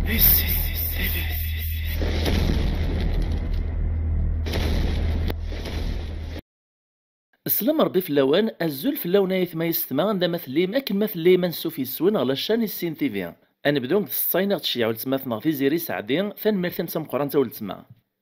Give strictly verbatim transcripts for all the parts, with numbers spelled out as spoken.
Sslam Ṛebbi fell-awen, azul fell-awen ay aytma yessetma, anda ma tellim, akken ma tellim, ansuf yes-wen ɣer la chaîne Issin T V. Ad nebdu deg tseḍsa-nneɣ tceyyeɛ weltma-tneɣ Tiziri Seɛdi, tanemmirt-im d tameqqrant a weltma.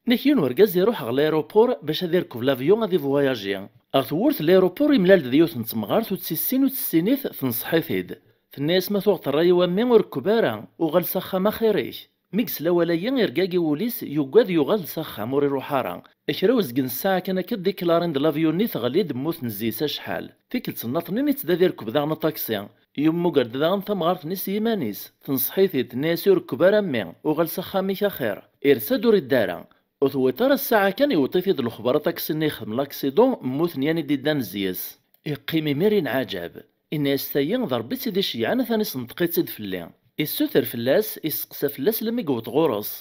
Nek yiwen urgaz iruḥ ɣer l'aéroport bac ad irkeb l'avion ad ivoyaji. Ɣer tewwurt n l'aéroport imlal-d d yiwet n temɣart ur tt-issin ur tt-issinit, tenṣeḥ-it-id. Tenna-yas: "Ma tuɣeḍ ṛṛay-iw a mmi, ur rekkeb ara, uɣal s axxam axir-ik." Mi yesla awal-agi, irgagi wul-is, yuggad yuɣal-d s axxam, ur iruḥ ara. Kra uzgen ssaɛa kan akka, diklarin-d l'avion-nni teɣli-d, mmuten zzi-s acḥal. Tikkelt nnaṭnin ittdad irkeb daɣen aṭaksi. Yemmuger-d daɣen tamɣart-nni s yiman-is, tenṣeḥ-it-id, tenna-yas: "Ur rekkeb ara a mmi, uɣal s axxam-ik axir." Irsa-d ur idda ara. Ur tewwiḍ ara ssaɛa kan, iwweḍ-it-id lexbar aṭaksi-nni ixdem l'accident, mmuten yan i d-iddan zzi-s. Iqqim imir inɛaǧab. Inna-yas: "Tayi d Ṛebbi i tt-id-iceyyɛen, atan isenṭeq-itt-id fell-i." Issuter fell-as, isteqsa fell-as lammi yewweḍ ɣur-s.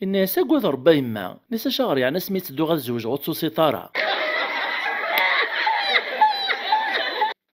Inna-yas: "Agad Ṛebbi a yemma." Nni-s: "Acaɣer yeɛni asmi i ttedduɣ ad zewǧeɣ ur d-tusiḍ ara?"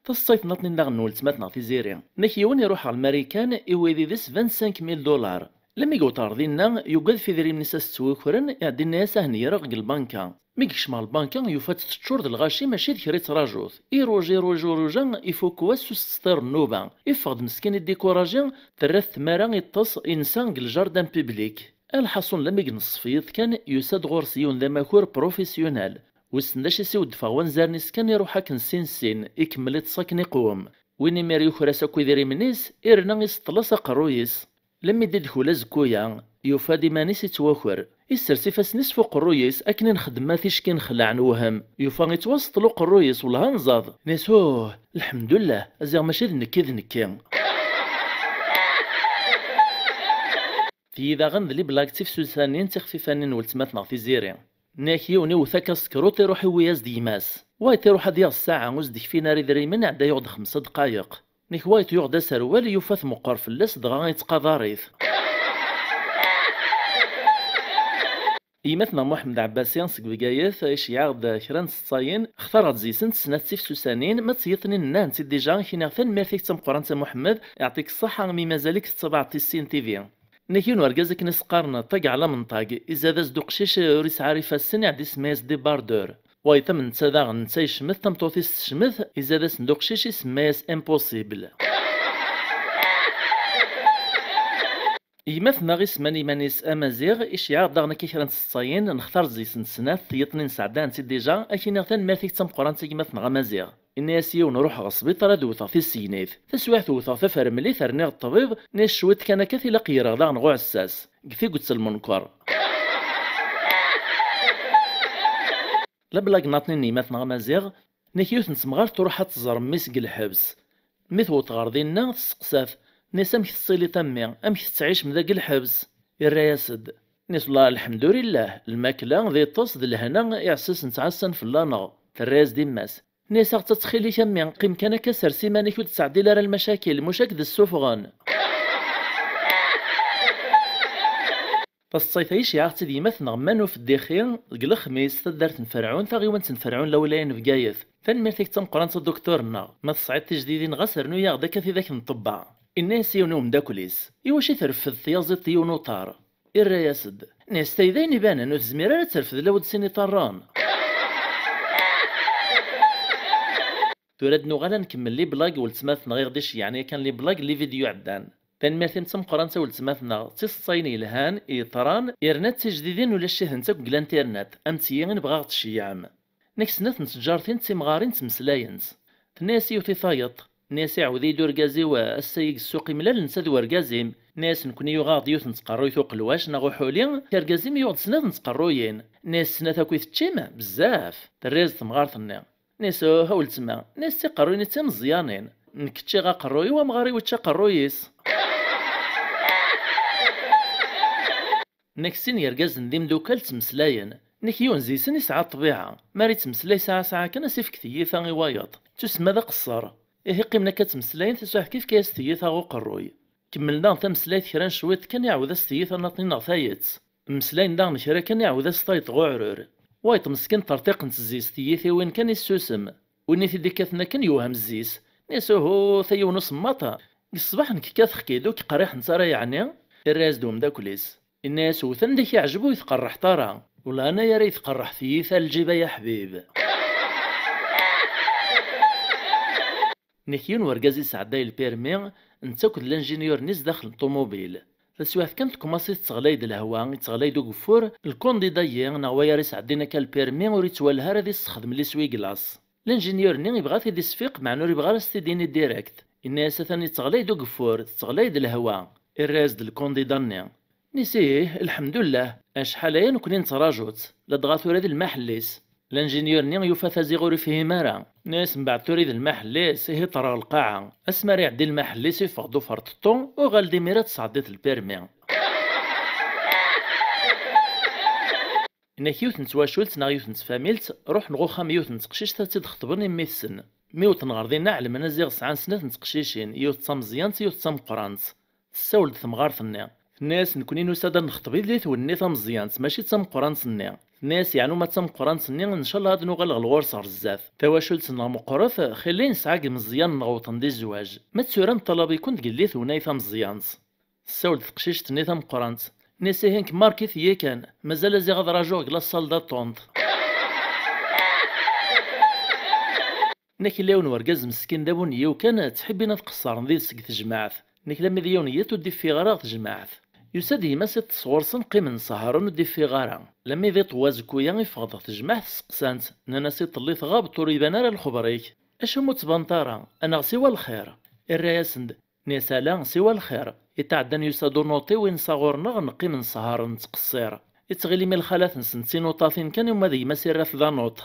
Taseḍsayt nniḍen daɣen n weltma-tneɣ Tiziri. Nek yiwen iruḥ ɣer Marikan, iwwi yid-s vingt-cinq mille dollars. Lammi yewweḍ ɣer dinna, yuggad f idrimen-is ad s-ttwakren, iɛeddi inna-yas: "Ahen-iyi-ɣer deg lbanka." Mi yekcem ɣer lbanka, yufa-tt teččur d lɣaci, mačči d kra i ttraǧut. Iruja, iruja, iruja, ifuk wass ur s-teṣṭir nnuba. Iffeɣ-d meskin idikuraji, terra-t tmara, iṭṭes, insa deg ljardin public. Lḥaṣun, lammi yenṣef yiḍ kan, yusa-d ɣur-s yiwen d amakur professionnel. Wissen d acu i s-iweddef ɣer wanzaren-is kan, iruḥ akken sin sin, ikemmel iṭṭes akken iqwem. Win imir yuker-as akk idrimen-is, irna iseṭṭel-as aqerruy-is. Lammi d-idkul azekku-ya, yufa-d iman-is ittwaker. Issers ifassen-is f uqerruy-is akken i nxeddem ma ticki nexleɛ newhem. Yufa ittwaseṭṭel uqerruy-is, wellah anẓad. Nni-s: "Uh, lḥemdullah, aziɣ mačči d nekk i d nekki." Tiyi daɣen d les blagues tifsusanin tixfifanin n weltma-tneɣ Tiziri. Nni-ak yiwen iwet akaskṛuṭ, iruḥ iwwi-yas-d gma-s. Wayeḍ iruḥ ad yaɣ ssaɛa, ur s-d-kfin ara idrimen, iɛedda yuɣ-d xemsa dqayeq. Nek wayeḍ yuɣ-d aserwal, yufa-t meqqer fell-as, dɣa yettqadar-it. Yemma-tneɣ Muḥemmed Ɛebbasi seg Bgayet, iceyyeɛ-aɣ-d kra n tseḍsayin, xtareɣ-d zzi-sent snat tifsusanin, ma d tiyiḍ-nni nnan-tt-id dija, ak-iniɣ tanemmirt-ik d tameqqrant a Muḥemmed, yeɛṭik ṣṣeḥḥa imi mazal-ik tettabaɛeḍ Tissin T V. Nek yiwen urgaz akken i s-qqaren ṭag ɛla menṭag, izad-as-d uqcic ur isɛi ara ifassen, iɛedda isemma-yas débardeur. Wayeḍ am netta daɣen, netta yecmet, tameṭṭut-is tecmet, izad-asen-d uqcic isemma-yas impossible. Yemma-tneɣ isemman iman-is Amaziɣ, iceyyeɛ-aɣ-d daɣen akka kra n tseḍsayin, nextar-d zzi-sent snat, tiyiḍ-nni nesɛedda-tent-id dija, ak-iniɣ tanemmirt-ik d tameqqrant a gma-tneɣ Amaziɣ. Inna-yas yiwen: "Ruḥeɣ ɣer sbiṭar ad wteɣ tissegnit. Taswiɛt wteɣ tafermlit, rniɣ ṭṭbib, nni-as cwiṭ kan akka tilaq ɣireɣ daɣen ɣ uɛessas deg tiget n lmenker." La blague nniḍen n yemma-tneɣ Amaziɣ, nek yiwet n temɣart truḥ ad tẓer mmi-s deg lḥebs. Mi tewweḍ ɣer dinna, testeqsa-t, nni-as: "Amek tettiliḍ a mmi? Amek tettɛicem dagi lḥebs?" Irra-yas-d, nni-as: "Wellah, lḥemdulillah, lmakla d iṭes d lehna, iɛessasen ttɛassan fell-aneɣ." Terra-yas-d yemma-s, nni-as: "Aɣ-tt ttxil-ik a mmi, qqim kan akka, sers iman-ik, ur d-ttɛeddil ara lmacakil, muc ad k-d-ssufɣen." Taseḍsayt-a iceyyeɛ-aɣ-tt-id yemma-tneɣ Manuf Ddixi, deg Lexmis, taddart n Ferɛun, taɣiwant n Ferɛun, lawlaya n Bgayet. Tanemmirt-ik d tameqqrant a duktur-nneɣ. Ma tesɛiḍ tijdidin, ɣas rnu-yaɣ-d akka tidak n ṭṭebba. Inna-yas yiwen i umeddakel-is: "Iwacu i treffed tyaziḍt i yiwen uṭar?" Irra-yas-d, nni-as: "Tay d ayen ibanen, ur tezmir ara ad terfed law d sin iṭarren." Tura ad nuɣal ad nkemmel les blagues n weltma-tneɣ i ɣ-d-iceyyɛen yakan les blagues n les vidéos iɛeddan. Tanemmirt-im d tameqqrant a weltma-tneɣ, d tiseḍsayin yelhan, yeḍran, yerna d tijdidin ulac-itent akk deg l'internet, am tiyi i nebɣa ad ɣ-d-tceyyɛem. Nek snat n tǧartin d timɣarin ttmeslayent. Tenna-yas yiwet i tayeḍ, tenna-yas: "Iɛawed-iyi-d urgaz-iw ass-agi deg ssuq imlal netta d urgaz-im." Tenna-yas: "Nekni yuɣ-aɣ-d yiwet n tqerruyt uqelwac neɣ uḥuli." Argaz-im yuɣ-d snat n tqerruyin. Tenna-yas: "Snat akk i teččim? Bezzaf!" Terra-yas-d temɣart-nni. Nni-as: "Uh, a weltma," nni-as, "tiqerruyin d timeẓyanin. Nekk ččiɣ aqerruy-iw, amɣar-iw ičča aqerruy-is." Nek sin yergazen d imdukal ttmeslayen. Nek yiwen zi-sen isɛa ṭṭbiɛa, mi ara ittmeslay saɛa saɛa kan, a s-ifk tiyita i wayeḍ. Ttusemma d aqeṣṣer. Ihi qqimen akka ttmeslayen, taswiɛt kan ifka-yas tiyita ɣ uqerruy. Kemmlen daɣen tameslayt kra n cwiṭ kan, iɛawed-as tiyita nniḍen neɣ tayet. Mmeslayen daɣen kra kan, iɛawed-as tayeḍ ɣ uɛrur. Wayeḍ meskin ṭerṭiqent zzi-s tiyitiwin kan, issusem. Win i t-id-ikkaten akken yewhem zzi-s. Nni-as: "Uhu, ta yiwen usemmaṭ. Deg ṣṣbeḥ nekk kkateɣ-k-id, ur k-qerriḥent ara yeɛni?" Irra-yas-d umeddakel-is, inna-yas: "Wten d ak-iɛjeb ur yi-tqerreḥeḍ ara." "Wellah anagar ay tqerreḥ tiyita lǧib ay aḥbib." Nek yiwen wergaz isɛedday lpirmi, netta akked lanjinyur-nni zdaxel n ṭumubil. Taswiɛt kan tekumaṣi tetteɣlay-d lehwa, itteɣlay-d ugeffur, lkundida-yi neɣ wayer isɛeddin akka lpirmi ur ittwaleh ara ad issexdem liswi glace. Lanjinyur-nni ibɣa ad t-id-isfiq, meɛna ur ibɣa ara s-t-id-yini direct. Inna-yas: "Atan itteɣlay-d ugeffur, tetteɣlay-d lehwa." Irra-yas-d lkundida-nni. Nis ih, lḥemdullah, acḥal aya nekni nettraǧu-tt, ladɣa tura d lmaḥellis. Lanjinyur-nni yufa taziɣ ur ifhim ara. Nis mbeɛd tura d lmaḥellis, ihi ṭṭreɣ lqaɛa. Asmi ara iɛeddi lmaḥellis, iffeɣ-d uferṭeṭṭu, uɣal-d imir ad tesɛeddiḍ lpirmi. Inak yiwet n twacult neɣ yiwet n tfamilt, ruḥen ɣer uxxam yiwet n teqcict ad tt-id-xeṭben i mmi-tsen. Mi wwḍen ɣer dinna, ɛelmen aziɣ sɛan snat n teqcicin, yiwet d tameẓyant, yiwet d tameqqrant. Tessawel-d temɣart-nni. Tenna-yas: "Nekni nusa-d ad nexṭeb idlit-wen-nni tameẓyant, mačči d tameqqrant-nni." Tenna-yas: "Yeɛni ma d tameqqrant-nni, ncallah ad nuɣal ɣer ɣur-s ɣer zdat. Tawacult-nneɣ meqqret, xilla nesɛa deg imeẓyanen-nneɣ wwḍen di zzwaǧ. Ma d tura neṭṭalab-iken deg idlit-wen ay tameẓyant." Tessawel-d teqcict-nni tameqqrant. Tenna-yas: "Ihi nekk market-iyi kan, mazal aziɣ ad rajuɣ deg la salle d'attente." Nek illa yiwen wergaz meskin d abunyiw kan, ttḥibbin ad qeṣṣren did-s deg tejmaɛt. Nek lammi d yiwen yiḍ ur d-iffiɣ ara ɣer tejmaɛt. Yusa-d gma-s iṭṭes ɣur-sen, qqimen sehren ur d-iffiɣ ara. Lammi d iṭ wazekku-ya iffeɣ-d ɣer tejmaɛt, steqsan-t, nnan-as: "Iḍelli tɣabeḍ ur iban ara lxeber-ik. Acimi ur d-tbaneḍ ara? A neɣ siwa lxir." Irra-yasen-d, Nis ala, siwa lxir. Itɛeddan yusa-d unuṭi win sa ɣur-neɣ, neqqim nsehher nettqeṣṣir. Ittɣil imi lxalat-nsen d tinuṭatin kan, uma d gma-s irra-t d anuṭ.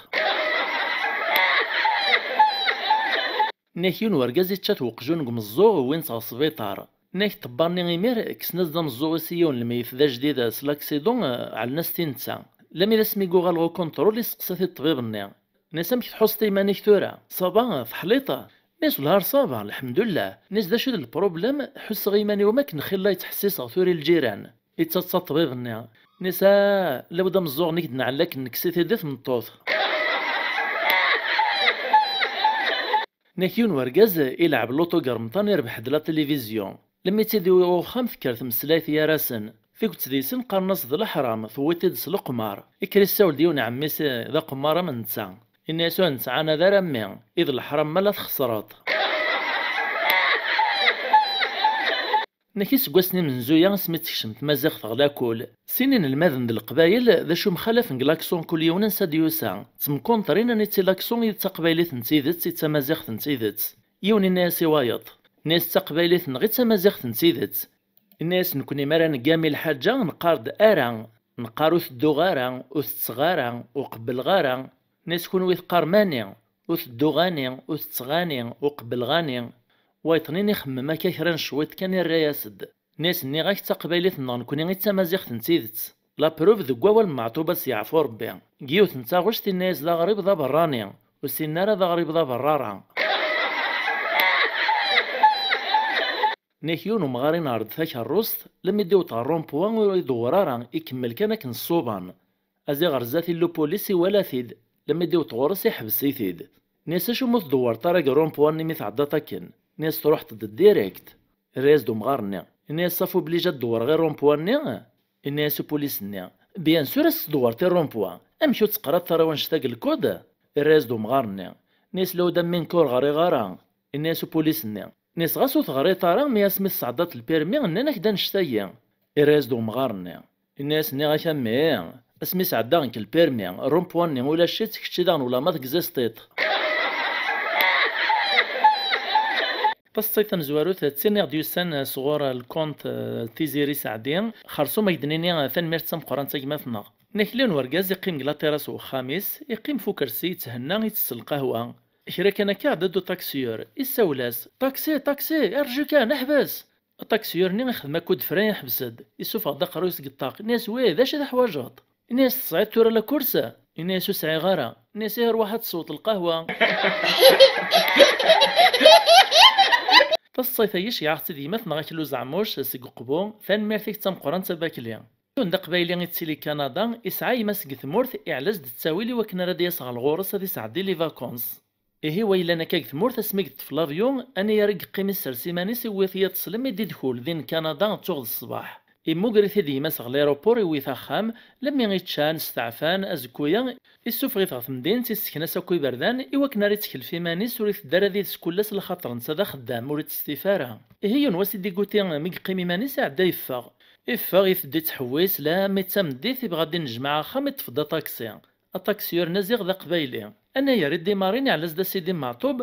Nnak yiwen wergaz ičča-t weqjun deg umeẓẓuɣ, wwin-t ɣer sbiṭar. Nnak ṭṭebba-nni imir, kksen-as-d ameẓẓuɣ-is i yiwen lmeyyet d ajdid s laksiḍun, ɛellen-as-t i netta. Lammi d asmi i yuɣal ɣer ukunṭrul, isteqsa-t i ṭṭbib-nni. Nnan-as: "Amek tḥusseḍ iman-ik tura? Ça va, teḥliḍ?" Nnan-as: "Wellah ça va, lḥemdullah." Nnan-as: "D acu i d lprublem? Ḥusseɣ iman-iw am akken xilla yettḥessis ɣer tura i lǧiran." Yettaḍsa ṭṭbib-nni. Nnan-as: "Ah, lawd ameẓẓuɣ-nni i k-d-nɛella akken nekkes-it-id i tmeṭṭut." Nnak yiwen wergaz ilɛeb luṭu deg remṭan, irbeḥ-d la télévision. Lemmi tt-id-iwi uxxam, tekker tmeslayt gar-asen. Tiget deg-sen qqaren-as d leḥram, tewwiḍ-t-id s leqmar. Ikker issawel-d yiwen ɛemmi-s d aqemmar am netta. Inna-yas: "Ur nettɛanad ara a mmi, i d leḥram ma la txesreḍ." Nnak iseggasen imenzuya asmi tekcem tmaziɣt ɣer lakul, sin inelmaden d leqbayel d acu mxalafen deg lakṣun kul yiwen ansa d-yusa, ttemkunṭrin aniti lakṣun i d taqbaylit n tidet i d tamaziɣt n tidet. Yiwen inna-yas i wayeḍ, inna-yas: "D taqbaylit-nneɣ i d tamaziɣt n tidet." Inna-yas: "Nekni mi ara neggami lḥaǧa neqqar-d ara, neqqar ur tedduɣ ara, ur tetteɣ ara, ur qebbleɣ ara." Inna-yas: "Kunwi teqqarem ani, ur tedduɣ ani, ur tetteɣ ani, ur qebbleɣ ani." Wayeḍ-nni ixemmem akka kra n cwiṭ kan, irra-yas-d. Inna-yas: "Nniɣ-ak d taqbaylit-nneɣ nekni i d tamaziɣt n tidet. La preuve deg wawal n Meɛṭub ad s-yeɛfu Rebbi. Deg yiwet n taɣect inna-yas d aɣrib d aberrani, ur ssinen ara d aɣrib d aberrara." Nnak yiwen umɣar inehṛ-d takeṛṛust, lemmi d-iwweḍ ɣer rond-point ur idewwer ara, ikemmel kan akken ṣṣuban. Aziɣ ɣer zdat illu pulis iwala-t-id, lemmi d-iwweḍ ɣur-s iḥbes-it-id. Nnan-as: "Acu ur tdewwreḍ ara deg rond-point-nni mi tɛeddaḍ akken?" Nnan-as: "Truḥeḍ-d direct." Irra-yas-d umɣar-nni. Nnan-as: "Safi obligé ad dewwreɣ i rond-point-nni?" Inna-yas upulis-nni: "Bien sûr ad s-tdewwreḍ i rond-point. Amek ur teqqraḍ ara wanect-a deg lkud?" Irra-yas-d umɣar-nni. Nnan-as: "Lawd a mmi nekk ur ɣriɣ ara." Inna-yas upulis-nni. Nnan-as: "Ɣas ur teɣriḍ ara, mi asmi tesɛeddaḍ lpirmi nnan-ak-d annect-agi." Irra-yas-d umɣar-nni. Inna-yas: "Nniɣ-ak a mmi, asmi sɛeddaɣ nekk lpirmi, rond-point-nni ulac-itt, kečči daɣen ulamma tegzistiḍ." Taseḍsit tamezwarut d tin i ɣ-d-yusan sɣur lkunt, eh, Tiziri Saɛdi. Xersum ad k-d-nini, eh, tanemmirt d tameqqrant a gma-tneɣ. Nnak yiwen wergaz iqqim deg laṭiras n uxxam-is, iqqim f ukersi, yetthenna, itess lqahwa. Kra kan akka, iɛedda-d utaksiyur, issawel-as: "Taksi, taksi, rju kan, ḥbes!" Aṭaksiyur-nni ixdem akud fran, yeḥbes-d, isuffeɣ-d aqerruy-is deg ṭṭaq, inna-yas: "Wi, d acu i teḥwaǧeḍ?" Inna-yas: "Tesɛiḍ tura la course?" Inna-yas: "Ur sɛiɣ ara." Inna-yas: "Ihi rwaḥ ad tesweḍ lqahwa." Taseḍsit-agi ceyɛeɣ-tt-id gma-tneɣ Aklu Zeɛmuc seg Uqbu, tanemmirt-ik d tameqqrant a Bakli. Yiwen d aqbayli ittili Kanada, isɛa gma-s deg tmurt, iɛla-as-d ttawil i wakken ara d-yas ɣer ɣur-s ad isɛeddi les vacances. Ihi wa yellan akka deg tmurt, asmi yeṭṭef l'avion, anagar i yeqqim isers iman-is, iwwi-t yiḍes lemmi d-idkul din Kanada, ttuɣ d ṣṣbeḥ. Immuger-it-id gma-s ɣer l'aéroport, iwwi-t axxam, lemmi i ččan, steɛfan, azekku-ya, issufeɣ-it ɣer temdint, issekna-s akk iberdan, i wakken ara ittkellef iman-is, ur iteddu ara did-s kullas lxaṭer netta d axeddam, ur ittsestif ara. Ihi yiwen wass i d-iguti mi yeqqim iman-is, iɛedda yeffeɣ. Iffeɣ, iteddu ittḥewwis, lammi d tameddit, ibɣa ad d-innejmaɛ axxam, iṭṭef-d aṭaksi. Aṭaksiyur-nni ziɣ d aqbayli. Anayer i d-imarin iɛella-as-d a Sidi Meɛṭub,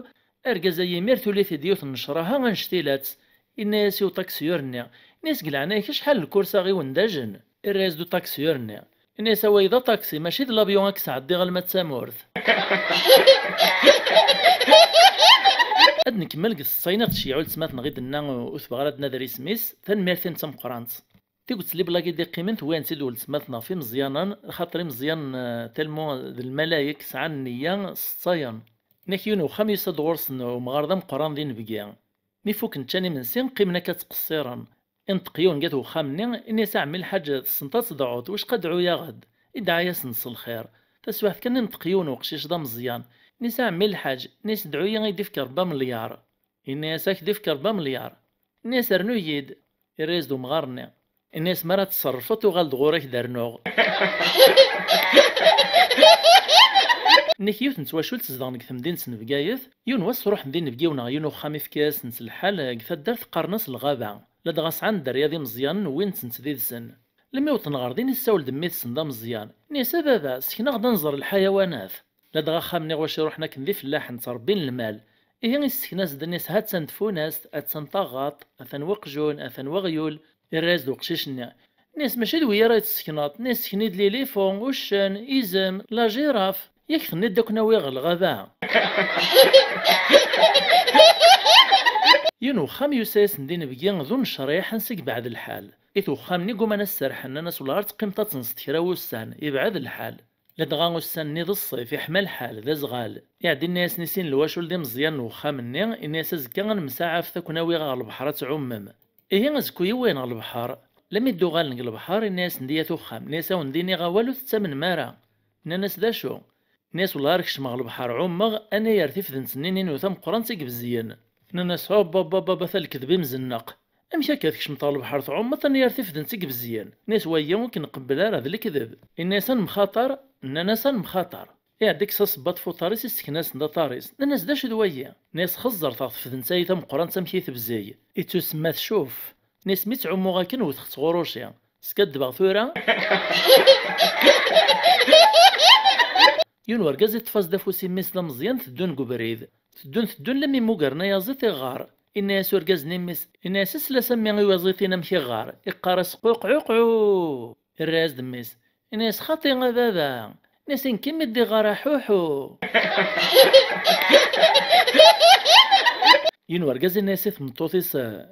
argaz-a yimir tuli-t-id yiwet n nnecraha annect-ilatt. Inna-yas i uṭaksiyur-nni, inna-yas: "Deg leɛnaya-k, acḥal n lkursa i wendajen?" Irra-yas-d uṭaksiyur-nni, inna-yas: "Away d aṭaksi, mačči d l'avion ad k-sɛeddiɣ alma d tamurt." Ad nkemmel deg tseḍsa-inu tceyyeɛ weltma-tneɣ i d-tenna ur tebɣi ara ad d-nader isem-is, tanemmirt-inu d tameqqrant. Tiget n les blagues i d-iqqimen tewwi-tent-id weltma-tneɣ ɣef imeẓyanen, xaṭer imeẓyanen, eh, tellement d lmalayek, sɛan nniya, seṭṭayen. Nek yiwen uxxam yusa-d ɣur-sen umɣar d ameqqran d inebgi. Mi fukken ččan imensi, qqimen akka ttqeṣṣiren. Inṭeq yiwen deg at uxxam-nni, inna-yas: "A ɛemmi lḥaǧ, tessneḍ ad tedɛuḍ, wacqa dɛu-yaɣ-d." Idɛa-yasen s lxir. Taswiɛt kan, inṭeq yiwen uqcic d ameẓyan. Inna-yas: "A ɛemmi lḥaǧ, inna-yas, dɛu-yi ad yi-d-ifk Rebbi amelyaṛ." Inna-yas: "Ad k-d-ifk Rebbi amelyaṛ." Inna-yas: "Rnu-yi-d." Irra-yas-d umɣar-nni. Inna-yas: "Mi ara tṣerrfeḍ, uɣal-d ɣur-ak ad rnuɣ." Nek yiwet n twacult zedɣen deg temdint n Bgayet, yiwen wass ruḥen d inebgiwen ɣer yiwen uxxam, ifka-yasen-tt lḥal deg taddart qqaren-as Lɣaba, ladɣa sɛan dderya d imeẓyanen, wwin-tent did-sen. Lemmi wwḍen ɣer din, issawel-d mmi-tsen d ameẓyan, inna-yas: "A baba, sken-aɣ-d ad nẓer lḥayawanat." Ladɣa axxam-nni ɣwac i ruḥen akken d ifellaḥen ttrebbin lmal. Ihi issekna-as-d, inna-yas: "Ha-tt-an tfunast, ha-tt-an taɣaṭ, atan weqjun, atan weɣyul." Irra-yas-d uqcic-nni, inna-yas: "Mačči d wi ara yi-tessekneḍ, inna-yas, sken-iyi-d lilifun, uccen, izem, la girafe. Yak tenniḍ-d ad ken-awiɣ ɣer lɣaba." Yiwen uxxam yusa-yasen-d inebgi d unecriḥ ansi yebɛed lḥal. It uxxam-nni gguman ad s-serḥen, nnan-as: "Wellah ar teqqimeḍ ad tenseḍ kra wussan, yebɛed lḥal." Ladɣa ussan-nni d ṣṣif, iḥma lḥal, d azɣal. Iɛedda inna-yasen i sin lwacul d imeẓyanen n uxxam-nni, inna-yas: "Azekka ad nemsaɛaf, ad ken-awiɣ ɣer lebḥer ad tɛummem." Ihi azekku yewwi-yen ɣer lebḥer. Lammi d-uɣalen deg lebḥer, inna-yasen-d i yat uxxam, inna-yas: "A wen-d-iniɣ awal ur tettamnem ara." Nnan-as: "D acu?" Inna-yas: "Wellah ar kecmeɣ lebḥer ɛummeɣ, anayer tifdent-nni-inu tameqqrant i yebezyen." Nnan-as: "Hub, hub, hub, hub, ata lekdeb imzenneq. Amek akka tkecmeḍ ɣer lebḥer tɛummeḍ, anayer tifdent i yebezyen?" Inna-yas: "Wagi ur k-nqebbel ara, d lekdeb." Inna-yas: "Ad nemxaṭer?" Nnan-as: "Ad nemxaṭer." Iɛedda ikkes aṣebbaḍ f uṭar-is, issken-asen-d aṭar-is. Nnan-as: "D acu d wagi?" Inna-yas: "Xeẓẓret ɣef tfedent-ayi tameqqrant amek i tebzeg. Ittusemma tcuf." Inna-yas: "Mi ttɛummuɣ akken wteɣ-tt ɣur uci. Skaddbeɣ tura." Yiwen urgaz iṭṭef-as-d afus i mmi-s d ameẓyan, teddun deg ubrid. Teddun, teddun, lammi mmugren ayaẓiṭ iɣɣar. Inna-yas urgaz-nni i mmi-s, inna-yas: "Sel-as a mmi i uyaẓiṭ-in amek iɣɣar. Iqqar-as quqɛuqɛu." Irra-yas-d mmi-s, inna-yas: "Xaṭi a baba." Inna-yas: "Nekk i mi d-iɣɣar aḥuḥu." Yiwen urgaz inna-yas i tmeṭṭut-is: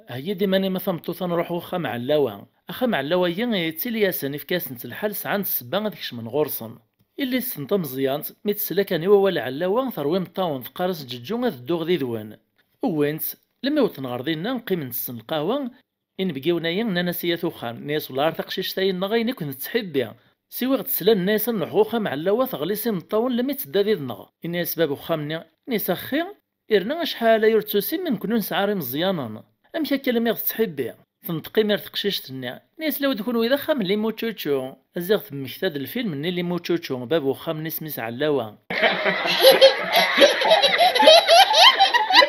"Heyyi-d iman-im a tameṭṭut, ad nruḥ uxxam ɛellawa." Axxam ɛellawa-agi yettili-yasen, ifka-yasen-tt lḥal, sɛan-d ssebba ad kecmen ɣur-sen. Yelli-tsen tameẓyant, mi tesla kan i wawal ɛellawa, terwa imeṭṭawen, teqqar-as: "Ǧeǧǧu, ad dduɣ did-wen." Wwin-tt. Lemmi wwḍen ɣer dinna, qqimen tessen lqahwa. Inebgiwen-ayi nnan-as i yat uxxam, inna-yas: "Wellah ar taqcict-ayi-nneɣ ayen akk nettḥibbi. Siwa i ɣ-d-slan, inna-yas, ad nruḥ ɣer uxxam ɛellawa, teɣli s imeṭṭawen lammi tedda did-neɣ." Inna-yas bab uxxam-nni, inna-yas: "Axxi, irna acḥal ay ur d-tusim, nekkni ur nesɛi ara imeẓyanen. Amek akka lammi ɣ-tettḥibbi?" Tenṭeq imir teqcict-nni, inna-yas: "Law d kunwi d axxam n Limucucu, a ziɣ temmekta-d lfilm-nni Limucucu, bab uxxam-nni isem-is Ɛellawa."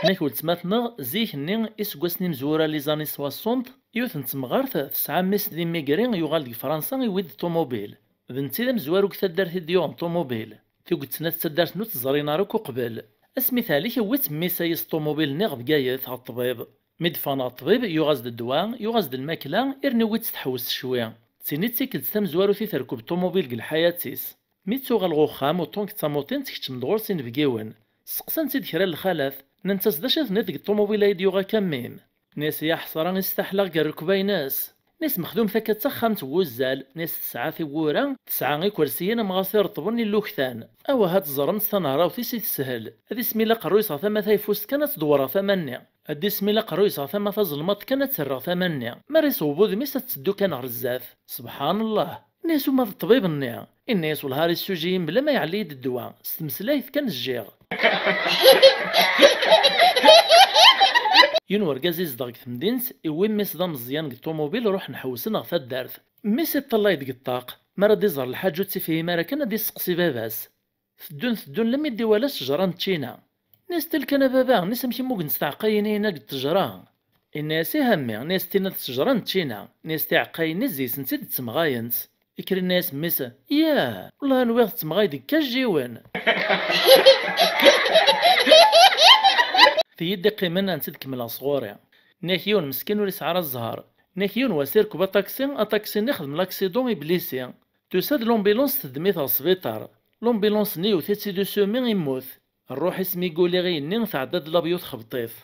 Nek weltma-tneɣ, zik-nni, iseggasen imezwura, les années soixante, yiwet n temɣart tesɛa mmi-s d imigri, yuɣal deg Fransa, iwwi-d ṭumubil. D netta i d amezwaru deg taddart i d-yuɣen ṭumubil. Tuget-nni d taddart-nni ur tt-ẓrin ara akk uqbel. Asmi tehlek, iwwi-tt mmi-s ayi s ṭumubil-nni ɣer Bgayet, ɣer ṭṭbib. Mi d-ffɣen ɣer ṭṭbib, yuɣ-as-d ddwa, yuɣ-as-d lmakla, irni iwwi-tt teḥwes cwi. D tin i d tikkelt tamezwarut i terkeb ṭumubil deg lḥayat-is. Mi d-tuɣal ɣer uxxam, uṭṭun deg tamuṭint, keččmen-d ɣur-s inebgiwen. Steqsan-tt-id kra n lxalat, nnant-as: "D acu i tenniḍ deg ṭumubil ay d-yuɣ akka mmi-m?" Nni-as: "Ya ḥesra, isteḥla ɣer rrekba-ines." Nni-as: "Mexdumet akka d taxxamt n wuzzal." Nni-as: "Tesɛa tiwwura, tesɛa ikersiyen am ɣas ireṭṭben i lluktan. Awah ad teẓremt tanehrawt-is i teshel. Ad ismil aqerruy-is ɣer tama tayeffust kan, ad tdewwer ɣer tama-nni. Ad d-ismil aqerruy-is ɣer tama tazelmaḍt kan, ad terr ɣer tama-nni. Mi ara iṣewweb udem-is, ad teddu kan ɣer zdat." Subḥan Llah! Nni-as: "Uma d ṭṭbib-nni?" Inna-yas: "Wellah ar issuji-yi mebla ma iɛelli-yi-d ddwa, s tmeslayt kan jjiɣ." Yiwen urgaz izdeɣ deg temdint iwwi mmi-s d ameẓyan deg ṭumubil, ruḥen ḥewsen ɣer taddart. Mmi-s iṭṭalay deg ṭṭaq, mi ara d-iẓer lḥaǧa ur tt-ifhim ara kan ad d-isteqsi baba-s. Teddun teddun lammi d-iwala ttejra n ččina. Nni-as: "Tel kan a baba, nni-as, amek i mmugen s tɛeqqayin-ihin deg ttejra?" Inna-as: "Ih a mmi, nni-as, tinna d ttejra n ččina, nni-as, tiɛeqqayin-nni zzi-sent-id d temɣayent." Ikker inna-as mmi-s: "Yah, wellah a nwiɣ tettemɣay deg kajjiwen." Tiyi d-iqqimen ad tt-id-kemmleɣ sɣur-i. Nni-ak yiwen meskin ur isɛi ara zzher. Nni-ak yiwen wass irkeb aṭaksi, aṭaksi-nni xdem laksiḍun iblisi. Tusa-d l'ambulance teddem-it ɣer sbiṭar. L'ambulance-nni yewwet-itt-id usumi immut. Rruḥ-is mi guli igenni tɛedda-d labyu txebṭ-it.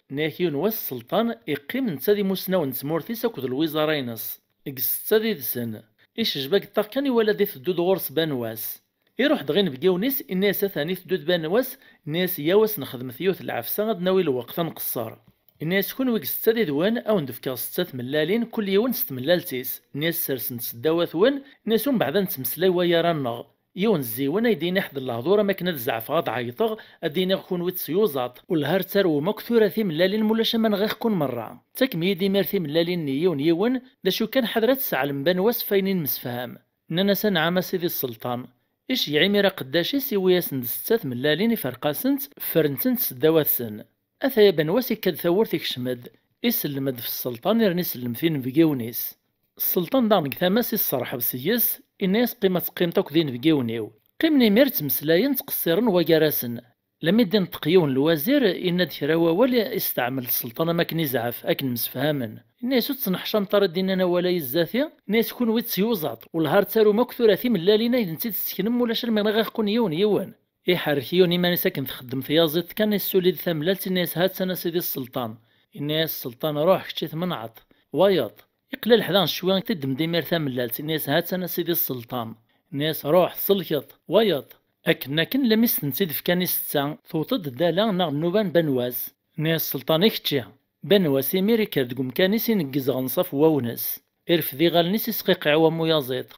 Nni-ak yiwen wass sselṭan iqqim netta d imusnawen n tmurt-is akked lwiẓara-ines. Deg ssetta d idsen. Icejba deg ṭṭaq kan iwala-d iteddu-d ɣur-s Banwas. Iruḥ-d ɣer inebgiwen-is, inna-yas atan iteddu-d Banwas, inna-yas yaw ad s-nexdmet yiwet n lɛefsa ad nawi lweqt ad nqeṣṣer. Inna-yas kunwi deg ssetta d idwen, ad wen-d-fkeɣ setta tmellalin, kul yiwen s tmellalt-is. Inna-yas sersent seddaw-atwen, inna-yas umbeɛd ad nettmeslay waya ara nneɣ. Yiwen zziwen ay d-yini ḥed n lehdur am akken ad zeɛfeɣ ad ɛeyṭeɣ, ad d-iniɣ kunwi d tyuẓaḍ, wellah ar tarwem akk tura timellalin mulac ama nɣiɣ-kun merra. Ttakem-iyi-d imir timellalin-nni yiwen yiwen, d acu kan ḥader ad tesseɛlem Banwas f ayen i nemsefham. Nnan-as anɛam a sidi sselṭan. Iceyyeɛ imir aqeddac-is iwwi-yasen-d setta tmellalin iferq-asent, ffren-tent seddaw-atsen. Ataya Banwas ikka-d tawwurt ikcem-d, isellem-d f sselṭan irni isellem f inebgiwen-is. Sselṭan daɣen deg tama-s isserḥeb seg-s, inna-yas qim ad teqqimeḍ akk d inebgiwen-iw. Qqimen imir ttmeslayen ttqeṣṣiren wagar-asen. Lammi d-inṭeq yiwen lwazir, inna-d kra wawal, isteɛmel-d sselṭan am akken izɛef, akken msefhamen. Inna-yas ur ttneḥcameḍ ara d-innan awal-a i zdat-i, inna-yas kunwi d tyuẓaḍ, wellah ar tarum akk tura timellalin ay d-ntt-id-tesseknem ulac armi nɣiɣ-kun yiwen yiwen. Iḥerrek yiwen iman-is akken txeddem tyaziḍt kan, issuli-d tamellalt, inna-yas ha-tt-an a sidi sselṭan. Inna-yas sselṭan ruḥ kečč i tmenɛeḍ. Wayeḍ. Iqlal ḥdaɣ ccwi, tiddem-d imir tamellalt, inna-yas ha-tt-an a sidi sselṭan. Inna-yas ruḥ tselkeḍ. Wayeḍ. Akken akken lammi s-tent-id-fkan i setta, tewweḍ-d ddala neɣ nnuba n Banwas. Inna-yas sselṭan i kečči. Banwas imir ikker deg umkan-is ineggez ɣer nnṣaf n wawnes. Irfed iɣallen-is isqiqiɛ wam uyaziḍ.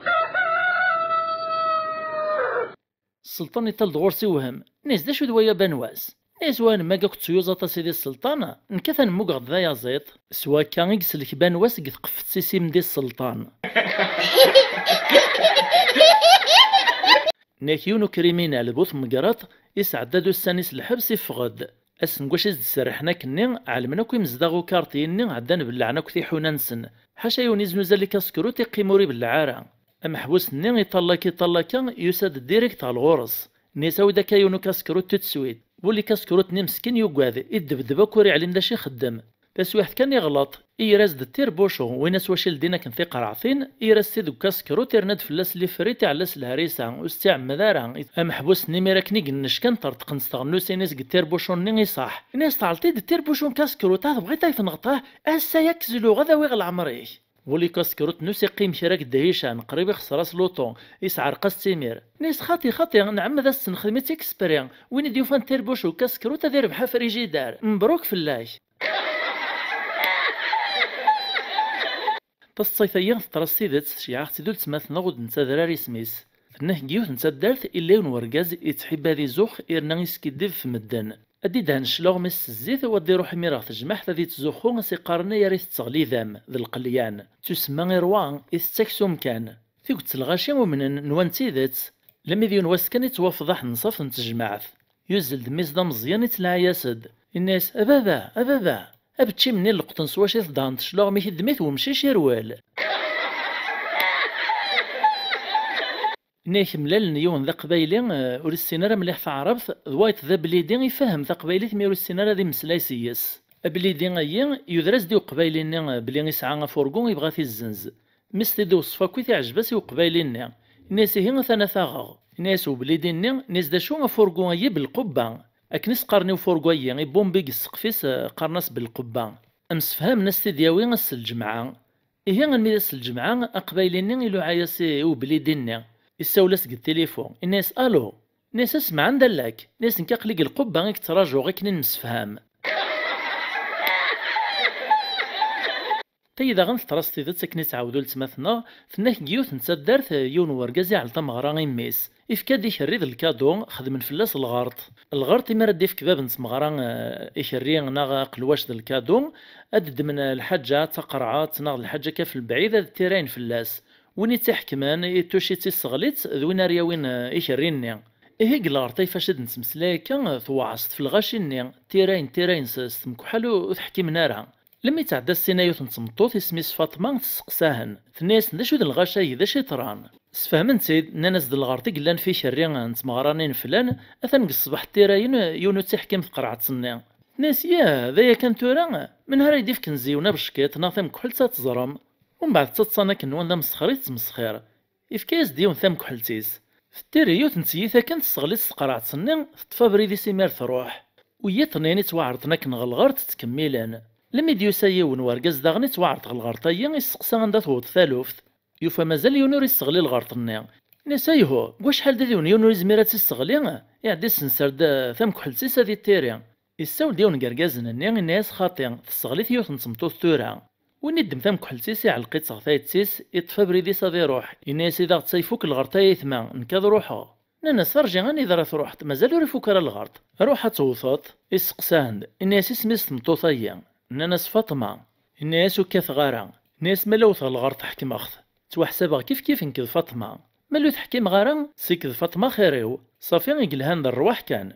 Sselṭan iṭal-d ɣur-s iwhem. Inna-yas d acu d waya Banwas? Inna-yas wahem akka akk d tyuẓaḍ a sidi sselṭan, nekk atan mmugeɣ-d d ayaẓiḍ. S wakka i islek Banwas deg tqeffet-is imdi sselṭan. Nnak yiwen ukriminal bu tmegraḍt isɛedda-d ussan-is lḥebs iffeɣ-d. Ass n wac i s-d-serrḥen akkenni, ɛelmen akk imezdaɣ ukarṭi-nni ɛeddan bellɛen akk tiḥuna-nsen. Ḥaca yiwen iznuzal ikaskrut iqqim ur ibelleɛ ara. Ameḥbus-nni iṭallak iṭallaka yusa-d direct ɣer ɣur-s. Nni-as awi-d akka yiwen ukaskrut tout de suite. Bu likaskrut-nni meskin yugad, iddebdeb akk ur iɛlim d acu ixeddem. Taswiɛt kan iɣleṭ, iyr-as-d tirbucu, win-as waci ldin akken tiqerɛtin, iyr-as-t-id deg ukaskrut, irna-d fell-as lifrit, iɛella s lharisa, ur s-tt-iɛemmed ara. Ameḥbus-nni imir akken i yennec kan ṭerṭqen s teɣnusin-is deg tirbucu-nni iṣaḥ. Ini-as tɛelleḍ-iyi-d tirbucu n kaskrut, ah, tebɣiḍ ad yi-tenɣeḍ, ah, ass-a ad k-zluɣ, ad awiɣ leɛmer-ik. Bu likaskrut-nni ur s-iqqim kra deg ddhican, qrib ixṣer-as luṭu, isɛerq-as-tt imir. Ini-as xaṭi, xaṭi, nɛemmed ad s-nexdem i tt-ikspri, win i d-yufan tirbucu n kaskrut ad irbeḥ afrijidar. Mebruk fell-ak. Taseḍsayt-agi teḍra s tidet, teceyyeɛ-aɣ-tt-id uletma-tneɣ ur d-nettadrar isem-is. Tenna-k deg yiwet n taddart, illa yiwen wergaz ittḥibba ad izux, irna iskiddib f medden. Ad d-idhen cclaɣem-is s zzit, u ad d-iruḥ imir ɣer tejmaɛt ad ittzuxxu, a s-iqqaren ay ara itetteɣ lidam, d lqelyan. Ttusemma i rrwa, itett aksum kan. Tuget n lɣaci umnen, nwan d tidet. Lammi d yiwen wass kan ittwafḍaḥ nnṣaf n tejmaɛt. Yuzzel-d mmi-s d ameẓyan, ittlɛa-yas-d. Inna-yas: "A baba, a baba, abeččim-nni leqṭen s wacu i t-dehneḍ cclaɣem-ik, ddem-it wemcic irwel." Nni-ak mlalen yiwen d aqbayli, eh, ur issin ara mliḥ taɛrabt, d wayeḍ d ablidi ifehhem taqbaylit mi ur issin ara ad imeslay s-yes. Ablidi-ayi yuder-as-d i uqbayli-nni, eh, belli isɛa afurgu ibɣa ad t-izzenz. Mi s-t-id-iweṣṣef akk i t-iɛjeb-as i uqbayli-nni. Inna-yas: "Ihi atan ad t-aɣeɣ." Inna-yas ublidi-nni, inna-yas: "D acu afurgu-ayi belqubba? Akken i s-qqaren i ufurgu-ayi, ibumbi deg ssqef-is, eh, qqaren-as belqubba." Msefhamen ad s-t-id-yawi ass n lǧemɛa. Ihi almi d ass n lǧemɛa, aqbayli-nni iluɛa-yas i, i ublidi-nni. Issawel-as deg tilifu, inna-yas: "Alo." Inna-yas: "Asma, anda llak?" Inna-yas: "Nekk aql-i deg lqubba i k-ttṛajuɣ akken i nemsefham." Tayi daɣen teḍra s tidet akken i ttɛawed uletma-tneɣ, tenna-k deg yiwet n taddart, yiwen n urgaz iɛell tameɣra i mmi-s. Ifka-d ikerri d lkadu, xedmen fell-as lɣerṭ. Lɣerṭ imi ara d-ifk bab n tmeɣra, eh, ikerri neɣ aqelwac d lkadu, ad ddmen lḥaǧa d taqerɛet neɣ d lḥaǧa akka f lebɛid ad ttirayen fell-as. Win i tt-iḥekmen, ituc-itt, isseɣli-tt, d win ara yawin, eh, ikerri-nni. Ihi deg lɣerṭ-a ifac i d-nettmeslay akka, tewɛeṣ tfelɣaci-nni, ttirayen, ttirayen s, s temkeḥḥal ur, ur t-ḥkimen ara. Lemmi tɛedda ssin a yiwet n tmeṭṭut, isem-is Faṭma, tesseqsa-hen. Tenna-yasen: "D acu d lɣaci-agi, d acu yeḍran?" Sfehmen-tt-id, nnan-as: "D lɣerṭ i yellan f ikerri n tmeɣra-nni n flan, atan deg ṣṣbeḥ ttirayen, yiwen ur tt-iḥkim tqerɛet-nni." Tenna-yas: "Yah, d aya kan tura? Menhu ara yi-d-ifken ziwen abeckiṭ neɣ tamekḥelt ad teẓrem?" Umbeɛd ttaḍsan akken nwan d amesxer i tettmesxir. Ifka-yas-d yiwen tamekḥelt-is. Tettiri yiwet n tyita kan, tesseɣli-tt tqerɛet-nni, teṭṭef abrid-is imir truḥ. U yiḍen-nni ttwaɛerḍen akken ɣer lɣerṭ ttkemmilen. Lemmi d-yusa yiwen wergaz daɣen ittwaɛerḍ ɣer lɣerṭ-ayi, isseqsa anda tewweḍ taluft. Yufa mazal yiwen ur isseɣli lɣerṭ-nni. Inna-yas: "Ayhuh, deg wacḥal d adiwen yiwen ur izmir ad tt-isseɣli?" Iɛedda issenser-d tamekḥelt-is ad ittiri. Issawel-d yiwen n yergazen-nni, inna-yas: "Xaṭi, tesseɣli-t yiwet n tmeṭṭut tura." Win iddem tamekḥelt-is, iɛelleq-itt ɣer tayet-is, iṭṭef abrid-is ad iruḥ. Inna-yas: "I daɣ tta ifuk lɣerṭ ay aytma, nekk ad ruḥeɣ." Nnan-as: "Rǧi anida ara truḥeḍ, mazal ur ifuk ara lɣerṭ. Ruḥ ad tewteḍ." Isseqsa-hen-d, inna-yas: "Isem-is tmeṭṭut-agi?" Nnan-as: "Faṭma." Inna-yas: "Ur kkateɣ ara." Inna-yas: "Ma la wteɣ lɣerṭ ḥekmeɣ-t. Ttwaḥsabeɣ kif kif nekk d Faṭma. Ma lu teḥkimeɣ ara, seg d Faṭma xir-iw. Ṣafi i yelhan d rrwaḥ kan."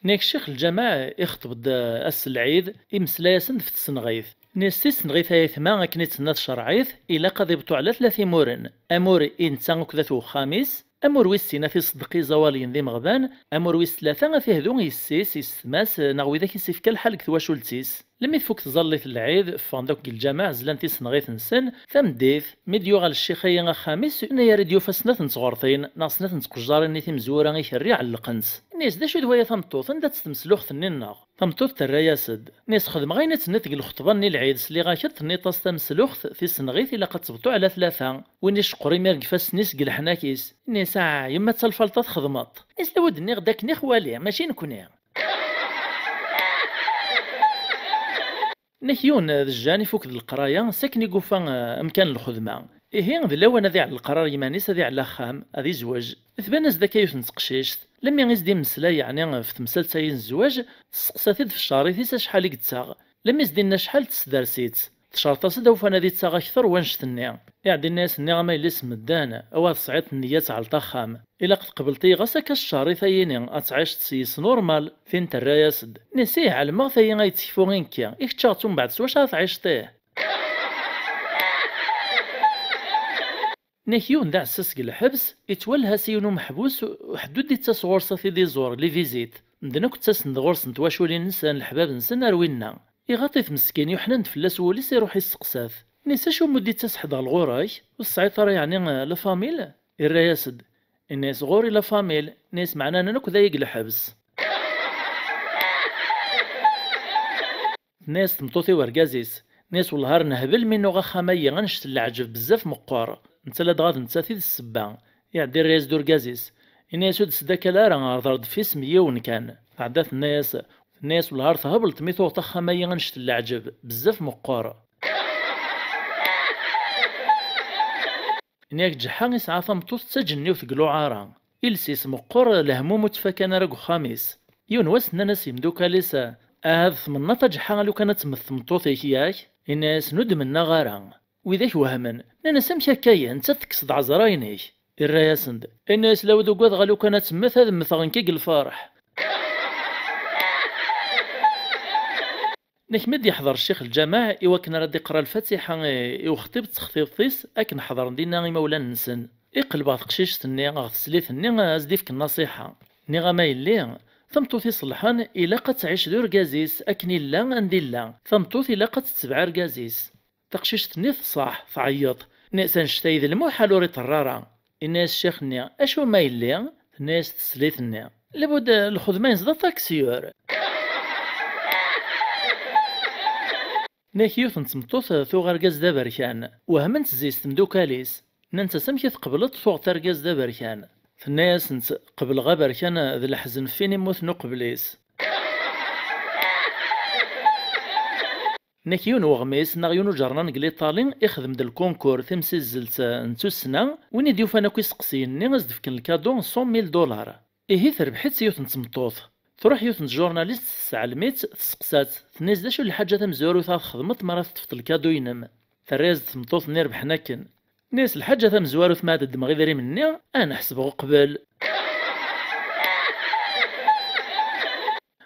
Nnig ccix lǧameɛ ixeṭṭeb-d ass n lɛid, imeslay-asen-d f tsenɣit. Nnig tisenɣit ay aytma akken i d-tenna tcerɛit, ilaq ad ibṭu ɛla tlata imuren. Amur i netta akked at wexxam-is, amur wis sin ad t-iṣeddeq iẓawaliyen d imeɣban, amur wis tlata ad t-ihdu i yessi-s, yessetma-s, neɣ widak i s-ifka lḥal deg twacult-is. Lemmi tfuk tẓallit n lɛid, ffɣen-d akk deg lǧameɛ, zlan tisenɣit-nsen. Tameddit, mi d-yuɣal ccix-ayi axxam-is, yennayer i d-yufa snat n tɣerṭin neɣ snat n tqejjarin-nni timezwura ikerri ɛellqen-tt. Inna-yas: "D acu d waya tameṭṭut? Anda-tt tmesluxt-nni-nneɣ?" Tameṭṭut terra-yas-d. Inna-yas: "Xedmeɣ ayen i d-tenniḍ deg lxeṭba-nni n lɛid, sliɣ-ak-d tenniḍ-as tamesluxt, tisenɣit ilaq ad tebṭu ɛla tlata. Win iceqqer imir deg ifassen-is deg leḥnak-is." Inna-yas: "Ah, yemma d talfalṭa txedmeḍ." Inna-yas: "La wen-d-nniɣ-d akken i xwali, mačči nekkni." Nek yiwen d Jjan ifuk d leqraya, sakken i yufa, eh, amkan n lxedma. Ihi, d lawan ad iɛell leqrar yiman-is, ad iɛell axxam, ad izweǧ. Tban-as-d akka yiwet n teqcict, lemmi i s-d-immeslay, yeɛni, ɣef temsalt-ayi n zzwaǧ, testeqsa-t-id f cceṛit-is acḥal i yettaɣ. Lemmi s-d-inna acḥal, tesders-itt. Tcerṭ-as-d awfan ad ittaɣ akter wanect-nni. Iɛeddi inna-yas: "Nniɣ-am a yelli-s n medden, awa tesɛiḍ nneyya ad tɛelleḍ axxam. Ilaq tqebleḍ-iyi ɣas akka cceṛit-ayi-ni, ad tɛiceḍ s-yes normal." Tin terra-yas-d: "Nni-s ih, ɛelmeɣ-t-ayi a yettekfu i nekki, i kečč aɣ-tt umbeɛd s wacu ara tɛiceḍ ih?" Nek yiwen d aɛessas deg lḥebs, ittwalha s yiwen umeḥbus, u ḥedd ur d-ittas ɣur-s ad t-id-iẓur, les visites. Medden akk ttasen-d ɣur-sen twaculin-nsen, leḥbab-nsen ar winna. Iɣaṭ-it meskin, yuḥnan-d fell-as wul-is, iruḥ isteqsa-t. Nni-s: "Acu umi d-ittas ḥedd ɣer ɣur-k? Ur tesɛiḍ ara yeɛni, eh, la famille?" Irra-yas-d. Inna-yas: "Ɣur-i la famille." Nni-s: "Meɛna anan akk d aya deg lḥebs." Tenna-yas tmeṭṭut i urgaz-is. Nni-s: "Wellah ar nehbel mi nuɣ axxam-ayi annect n leɛǧeb bezzaf meqqer. Netta ladɣa d nettat i d ssebba." Iɛedda irra-yas-d urgaz-is. Inna-yas: "Ur d-sdakal ara, hder-d f isem yiwen kan." Tɛedda tenna-yas, tenna-yas: "Wellah ar thebleḍ mi tuɣeḍ axxam-ayi annect n leɛǧeb, bezzaf meqqer." Nni-ak Ǧeḥḥa isɛa tameṭṭut d taǧenniwt deg luɛara. Iles-is meqqer, lehmum ur ttfakan ara deg uxxam-is. Yiwen wass nnan-as yimdukal-is: "Ahat tmennaḍ a Ǧeḥḥa a lukan ad temmet tmeṭṭut-ik, yak?" Inna-yasen: "Ur d-mennaɣ ara." Widak wehmen, nnan-as: "Amek akka-ya, nettat tekkes-d ɛezṛayen-ik?" Irra-yasen-d, inna-yas: "Lawed ugadeɣ a lukan ad temmet, ad mmteɣ nekk deg lferḥ." Nek mi d-yeḥḍer ccix lǧameɛ i wakken ara d-iqra lfatiḥa i, i uxṭib d textiḍt-is, akken ḥeḍren dinna imawlan-nsen. Iqleb ɣer teqcict-nni, ɣer teslit-nni, ad s-d-ifk nnaṣiḥa. Nniɣ-am a yelli, tameṭṭut iṣelḥen ilaq ad tɛic d urgaz-is akken illa anda illa. Tameṭṭut ilaq ad tetbeɛ argaz-is. Taqcict-nni tṣaḥ, tɛeyyeḍ. Nni-as: "Annect-a d lmuḥal ur iḍerr ara." Inna-yas ccix-nni: "Acu ma yelli?" Tenna-yas teslit-nni: "Labud lxedma-ines d aṭaksiyur." Nek yiwet n tmeṭṭut tuɣ argaz d aberkan. Wehment zzi-s temdukal-is. Nnant-as: "Amek i tqebleḍ tuɣeḍ argaz d aberkan?" Tenna-yasent: "Qebleɣ aberkan d leḥzen f win immuten uqbel-is." Nek yiwen uɣmis neɣ yiwen uǧernan deg Liṭali ixdem-d lkunkur timsizzelt n tussna, win i d-yufan akk isteqsiyen-nni ad s-d-fken lkadu n cent mille dollars. Ihi terbeḥ-itt yiwet n tmeṭṭut. Truḥ yiwet n tjurnalist tesseɛlem-itt, testeqsa-tt, tenna-yas d acu lḥaǧa tamezwarut ara txedmeḍ mi ara teṭṭfeḍ lkadu-inem? Terra-yas-d tmeṭṭut-nni rebḥen akken. Tenna-yas lḥaǧa tamezwarut ma ad ddmeɣ idrimen-nni, ad ḥesbeɣ uqbel.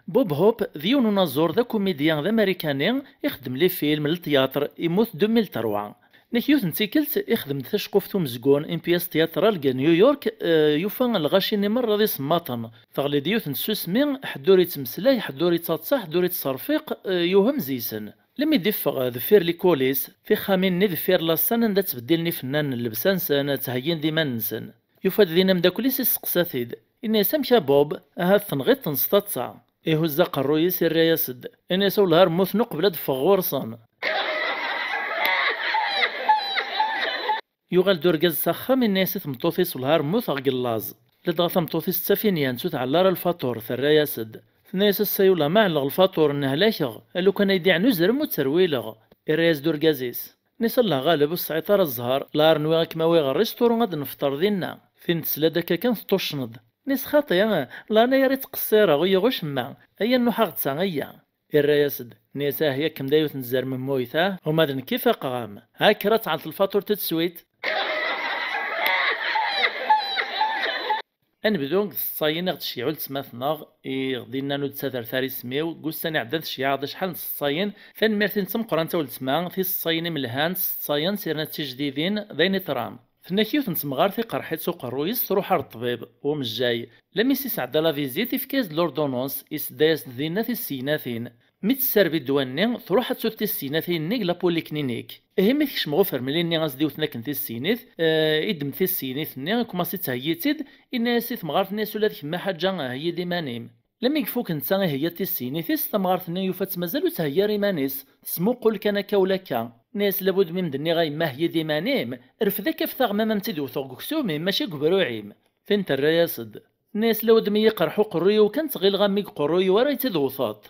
Bob Hope d yiwen unaẓur d akumidya d amarikani, ixeddem les films, le théâtre, immut deux mille trois. Nek yiwet n tikkelt ixdem-d taceqquft umezgun, une pièce théâtrale deg New York, eh, yufa lɣaci-nni merra d isemmaṭen. Teɣli-d yiwet n tsusmi, ḥedd ur ittmeslay, ḥedd ur ittaḍsa, ḥedd ur ittserfiq, eh, yuhem zi-sen. Lmi d-iffeɣ deffir les coulisses, tixxamin-nni deffir la scène anda ttbeddilen ifennanen llebsa-nsen, ttheyyin-d iman-nsen. Yufa-d din ameddakel-is, isteqsa-t-id. Inna-yas: "Amek a Bob? Ahat tenɣiḍ-ten s taḍsa." Ihuzz aqerruy-is, irra-yas-d. Inna-yas: "Wellah ar mmuten uqbel ad d-ffɣeɣ ɣur-sen." Yuɣal-d urgaz s axxam, inna-yas i tmeṭṭut-is: "Wellah ar mmuteɣ deg llaẓ." Ladɣa tameṭṭut-is d tafinyant, ur tɛelli ara lfaṭur, terra-yas-d. Tenna-yas: "Ass-a ula ma ɛelleɣ lfaṭur, nnehlakeɣ. A lukan ay d-iɛen uzrem ur tterwileɣ." Irra-yas-d urgaz-is. Nni-s: "Allah ɣaleb, ur tesɛiḍ ara zzher, la ar nwiɣ ad kem-awiɣ ɣer risturu ad nefṭer dinna." Tin tesla-d akka kan teṭṭuccen-d. Nni-s: "Xaṭi, laɛnaya ur ttqeṣṣireɣ, ur yiɣ ucemma. Aya nnuḥeɣ d ta, aya." Irra-yas-d. Nni-as: "Ah, yak kem d yiwet n tzermemmuyt, ah? Uma d nekk i faqeɣ-am. Ha, kker ad tɛelleḍ lfaṭur tout de suite." Ad nebdu deg tseḍsayin i ɣ-d-tceyyeɛ weltma-tneɣ, i ɣ-d-innan ur d-ttader ara isem-iw, deg ussan iɛeddan tceyyeɛ-aɣ-d acḥal n tseḍsayin. Tanemmirt-ines d tameqqrant a weltma, tiseḍsayin imelhan, tseḍsayen yerna d tijdidin, d ayen iṭran. Tenna-k yiwet n temɣart iqerḥ-itt uqerruy-is, truḥ ar ṭṭbib, umejjay. Lami s-isɛedda la visite, ifka-yas-d l'ordonnance, isedda-yas-d dinna tissegnatin. Mi tesserbi ddwa-nni, truḥ ad tut tissegnatin-nni deg la polyclinique. Ihi mi tekcem ɣer ufermli-nni as-d-iwten akken tissegnit, eh, iddem tissegnit-nni, ikumaṣi yettheyyi-tt-id, inna-yas i temɣart-nni: "As ula d kemm a Ḥaǧa, heyyi-d iman-im." Lami ifuk netta iheyya-d tissegnit-is, tamɣart-nni yufa-tt mazal ur theyyi ara iman-is, tesmuqul kan akka ula akka. Tenna-yas: "Labud mi m-d-nniɣ a yemma heyyi-d iman-im, rfed akka ɣef taɣma ma m-tt-id-wteɣ deg uksum-im, mačči deg ubruɛ-im." Tin terra-yas-d. Tenna-yas: "Lawed mi yi-iqerḥ uqerruy-iw kan ttɣileɣ am mi yeqerruy-iw ara yi-tt-id-wteḍ."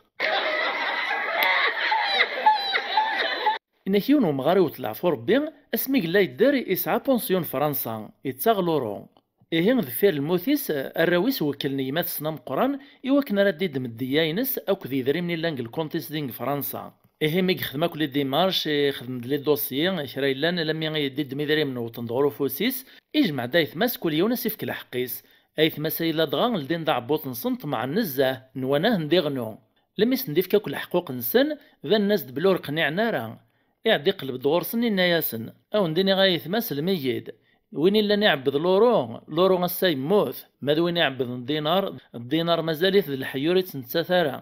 Inna-k yiwen wemɣar iwet leɛfu Rebbi, asmi yella yedder, yesɛa pension Fransa, yettaɣ luru. Ihi, deffir lmut-is, arraw-is wekklen gma-tsen ameqqran i wakken ara d-iddem ddeyya-ines akked yedrimen i llan deg lkunt-is din deg Fransa. Ihi, mi yexdem akk les démarches, ixdem-d les dossiers, kra yellan, alammi i d-iddem idrimen wwḍen-d ɣer ufus-is, ijmeɛ-d ayetma-s, kul yiwen a s-ifk lḥeqq-is. Ayetma-s ay ladɣa ldin-d aɛebbuḍ-nsen, ṭemɛen nezzeh, nwan a ten-d-iɣnu. Lmi sen-d-ifk akk leḥquq-nsen, banen-as-d belli ur qniɛen ara. Iɛedda iqelleb-d ɣur-sen, inna-yasen: "A wen-d-iniɣ a ayetma, sellem-iyi-d. Win illan iɛebbed luru, luru ass-a yemmut. Ma d win iɛebbden ddinar, ddinar mazal-it d leḥyu, ur ittmettat ara."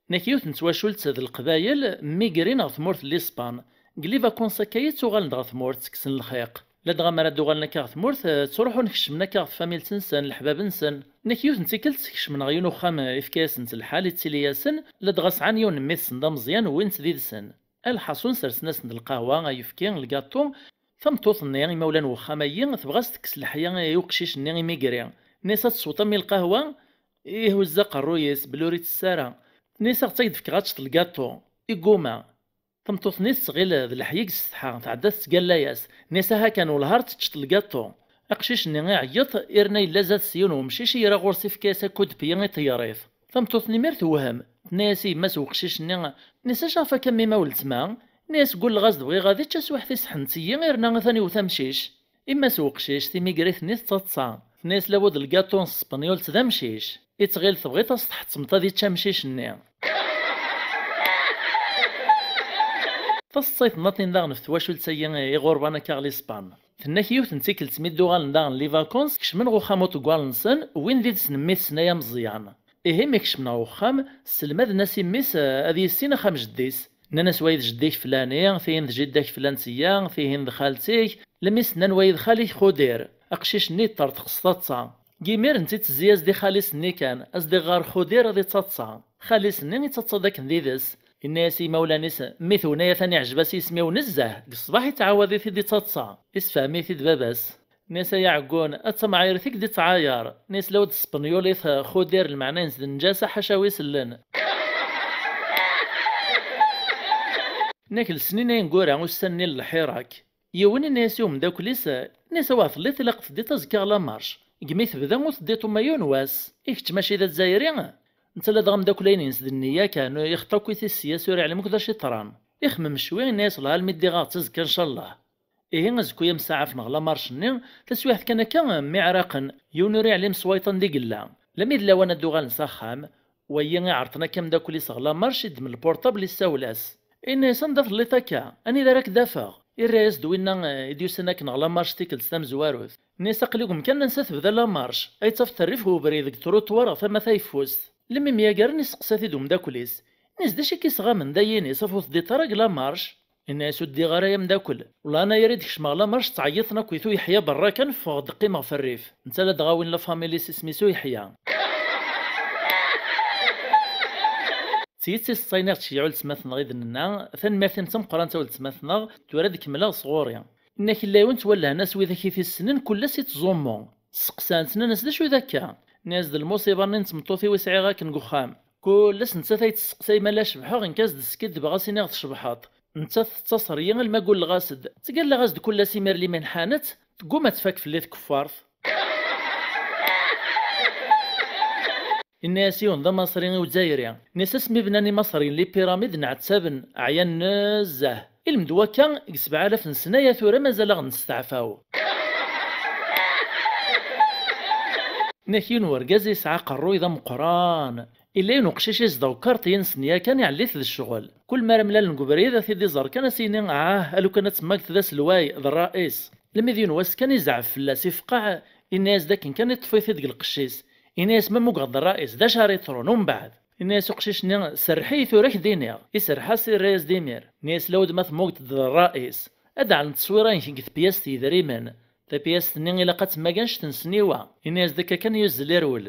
Nek yiwet n twacult d Leqbayel, mmigrin ɣer tmurt n Lispan. Deg les vacances akka i ttuɣalen-d ɣer tmurt, ttekksen lxiq. Ladɣa mi ara d-uɣalen akka ɣer tmurt, eh, ttruḥun kecmen akka ɣer tfamilt-nsen, leḥbab-nsen. Nek yiwet n tikkelt, kecmen ɣer yiwen uxxam, eh, ifka-yasen-tt lḥal, ittili-yasen, ladɣa sɛan yiwen n mmi-tsen d ameẓyan, wwin-t d yid-sen. Lḥaṣun, sersen-asen-d lqahwa, ayefki, lgaṭu. Tameṭṭut-nni, imawlan n uxxam-ayi, tebɣa ad s-tekkes leḥya i uqcic-nni imigri. Nni-as ad tesweḍ a mmi lqahwa, ihuzz aqerruy-is belli ur ittess ara. Nni-as aɣ-tt-ak-d-fkeɣ ad teččeḍ lgaṭu. Igguma. Tameṭṭut-nni tettɣil d leḥya i yessetḥa, tɛedda tettgalla-yas. Nni-as aha kan wellah ar teččeḍ lgaṭu. Aqcic-nni iɛeyyeḍ, irna yella zdat-s yiwen wemcic i ira ɣur-s ifka-yas akudpya i ṭeyyrit. Tameṭṭut-nni imir tewhem, tenna-yas i yemma-s n uqcic-nni: "Nni-as acu ɣef akka a mmi ma weltma?" Nni-as: "Ggulleɣ-as-d bɣiɣ ad ičč aswiḥ tisḥent-iyi, irna atan iwet amcic." Yemma-s n uqcic, timigrit-nni tettaḍsa. Tenna-yas: "Lawed lgaṭu n Spenyult d amcic." Ittɣil tebɣiḍ ad s-tḥettmeḍ ad ičč amcic-nni. Taseḍsayt-nniḍen daɣen ɣef twacult-agi iɣurban akka ɣer Lispan. Tenna-k yiwet n tikkelt mi d-uɣalen daɣen les vacances, kecmen ɣer uxxam uṭeggal-nsen, wwin d yid-sen mmi-tsen ay ameẓyan. Ihi mi kecmen ɣer uxxam, sselmaden-as i mmi-s, eh, ad yissin axxam jeddi-s. Nnan-as: "Wayi d jeddi-k flani, tihin d jidda-k flan-tt-iya, tihin d xalti-k." Lmi s-nnan: "Wayi d xali-k Xudir." Aqcic-nni yeṭṭerḍeq s taḍsa. Deg yimiren, tt-ittezzi-as-d i xali-s-nni kan, as-d-iɣɣar Xudir ad ittaḍsa. Xali-s-nni ittaḍsa-d akken d yid-s. Inna-yas i yimawlan-is: "Mmi-twen ay atan iɛjeb-as yisem-iw nezzeh, deg ṣṣbeḥ ittɛawad-it-id ittaḍsa." Isfehhem-it-id baba-s. Nni-as: "Ay aɛeggun, ad tamɛayret i k-d-ittɛayar." Nni-as: "Lawed s tespenyulit, Xudir, lmeɛna-ines d nnǧasa, ḥaca wi isellen." Nek lesnin-a ineggura ussan-nni n lḥirak. Yiwen inna-yas i umeddakel-is, inna-yas: "Awah telliḍ, ilaq teddiḍ azekka ɣer lamarc. Gmi tebda ur teddiḍ uma yiwen wass. I kečč mačči d azzayri?" Netta ladɣa ameddakel-a ines d nniya kan, ixeṭṭ akk i tissiyas, ur iɛlim akk d acu iṭran. Ixemmem cwi, inna-yas: "Llah, almi ddiɣ-aɣ-tt azekka ncallah." Ihi azekka-ya msaɛaf neɣ lamarc-nni, taswiɛt kan akka mmi ɛraqen, yiwen ur iɛlim s wayeṭ anda i yella. Lami d lawan ad d-uɣalen s axxam, wayi iɛerḍen akka ameddakel-is ɣer lamarc, iddem lpurṭabl, issawel-as. Inna-yas: "Anda telliḍ akka? Anida ara k-d-afeɣ?" Irra-yas-d winna, eh, i d-yusan akken ɣer lamarc tikkelt tamezwarut. Inna-yas: "Aql-i deg umkan ansa tebda lamarc, ay ttafeḍ rrif ubrid deg truṭwar ɣer tama tayeffust." Lmi myagaren, isteqsa-t-id umeddakel-is. Inna-yas: "D acu i k-isɣamen da yini, saf ur teddiḍ ara deg lamarc?" Inna-yas: "Ur ddiɣ ara ay ameddakel. Wellah anayer i d-kecmeɣ lamarc ttɛeyyiḍen akk-it u yeḥya berra kan, ffɣeɣ-d qqimeɣ f rrif." Netta ladɣa win la famille-is isem-is u yeḥya. D tidet i s-ttiniɣ tceyyeɛ weltma-tneɣ i d-nenna, tanemmirt-im d tameqqrant a weltma-tneɣ, tura ad kemmleɣ sɣur-i. Inna-k illa yiwen ttwallhen-as widak i t-issnen, kul ass ittẓummu. Sseqsan-t, nnan-as: "D acu d akka?" Inna-yas: "D lmuṣiba-nni n tmeṭṭut-iw i sɛiɣ akken deg uxxam. Kul ass nettat ay testeqsay ma la cebḥeɣ, nekk ad s-d-skiddbeɣ, ad s-iniɣ tcebḥeḍ. Nettat tettaṣer-iyi alma gulleɣ-as-d. Ttgalleɣ-as-d kul ass imir limin ḥanet, tegguma ad tfak fell-i tkeffart." Inna-yas yiwen d amaṣri i uzzayri. Inna-yas: "Asmi bnan imaṣriyen les pyramides nɛettaben, ɛyan nezzeh. Ilmend wakka, deg sebɛa alaf n ssna ya tura mazal-aɣ nesteɛfaw." Inna-k yiwen wergaz yesɛa aqerruy d ameqqran. Illa yiwen uqcic izdeɣ ukarṭi-ines n yakan, iɛelli-t d ccɣel. Kul mi ara mlalen deg ubrid, ad t-id-iẓer kan, ad s-yini: "Ah, a lukan ad temmageḍ d aselway, d rraïs." Lmi d yiwen wass kan izɛef fell-as, ifqeɛ, inna-yas d akken kan iṭṭef-it-id deg lqecc-is. Inna-yas: "Ma mmugeɣ-d rraïs, d acu ara yeḍrun umbeɛd?" Inna-yas uqcic-nni: "Serreḥ-iyi tura, ad k-d-iniɣ." Iserreḥ-as, irra-yas-d imir. Inna-yas: "Lawed ma temmugeḍ-d d rraïs, ad d-ɛlen tteswira-inek deg tpyast yedrimen. Tapyast-nni ilaq ad temmag annect n ssniwa." Inna-yas-d akka kan yuzzel irwel.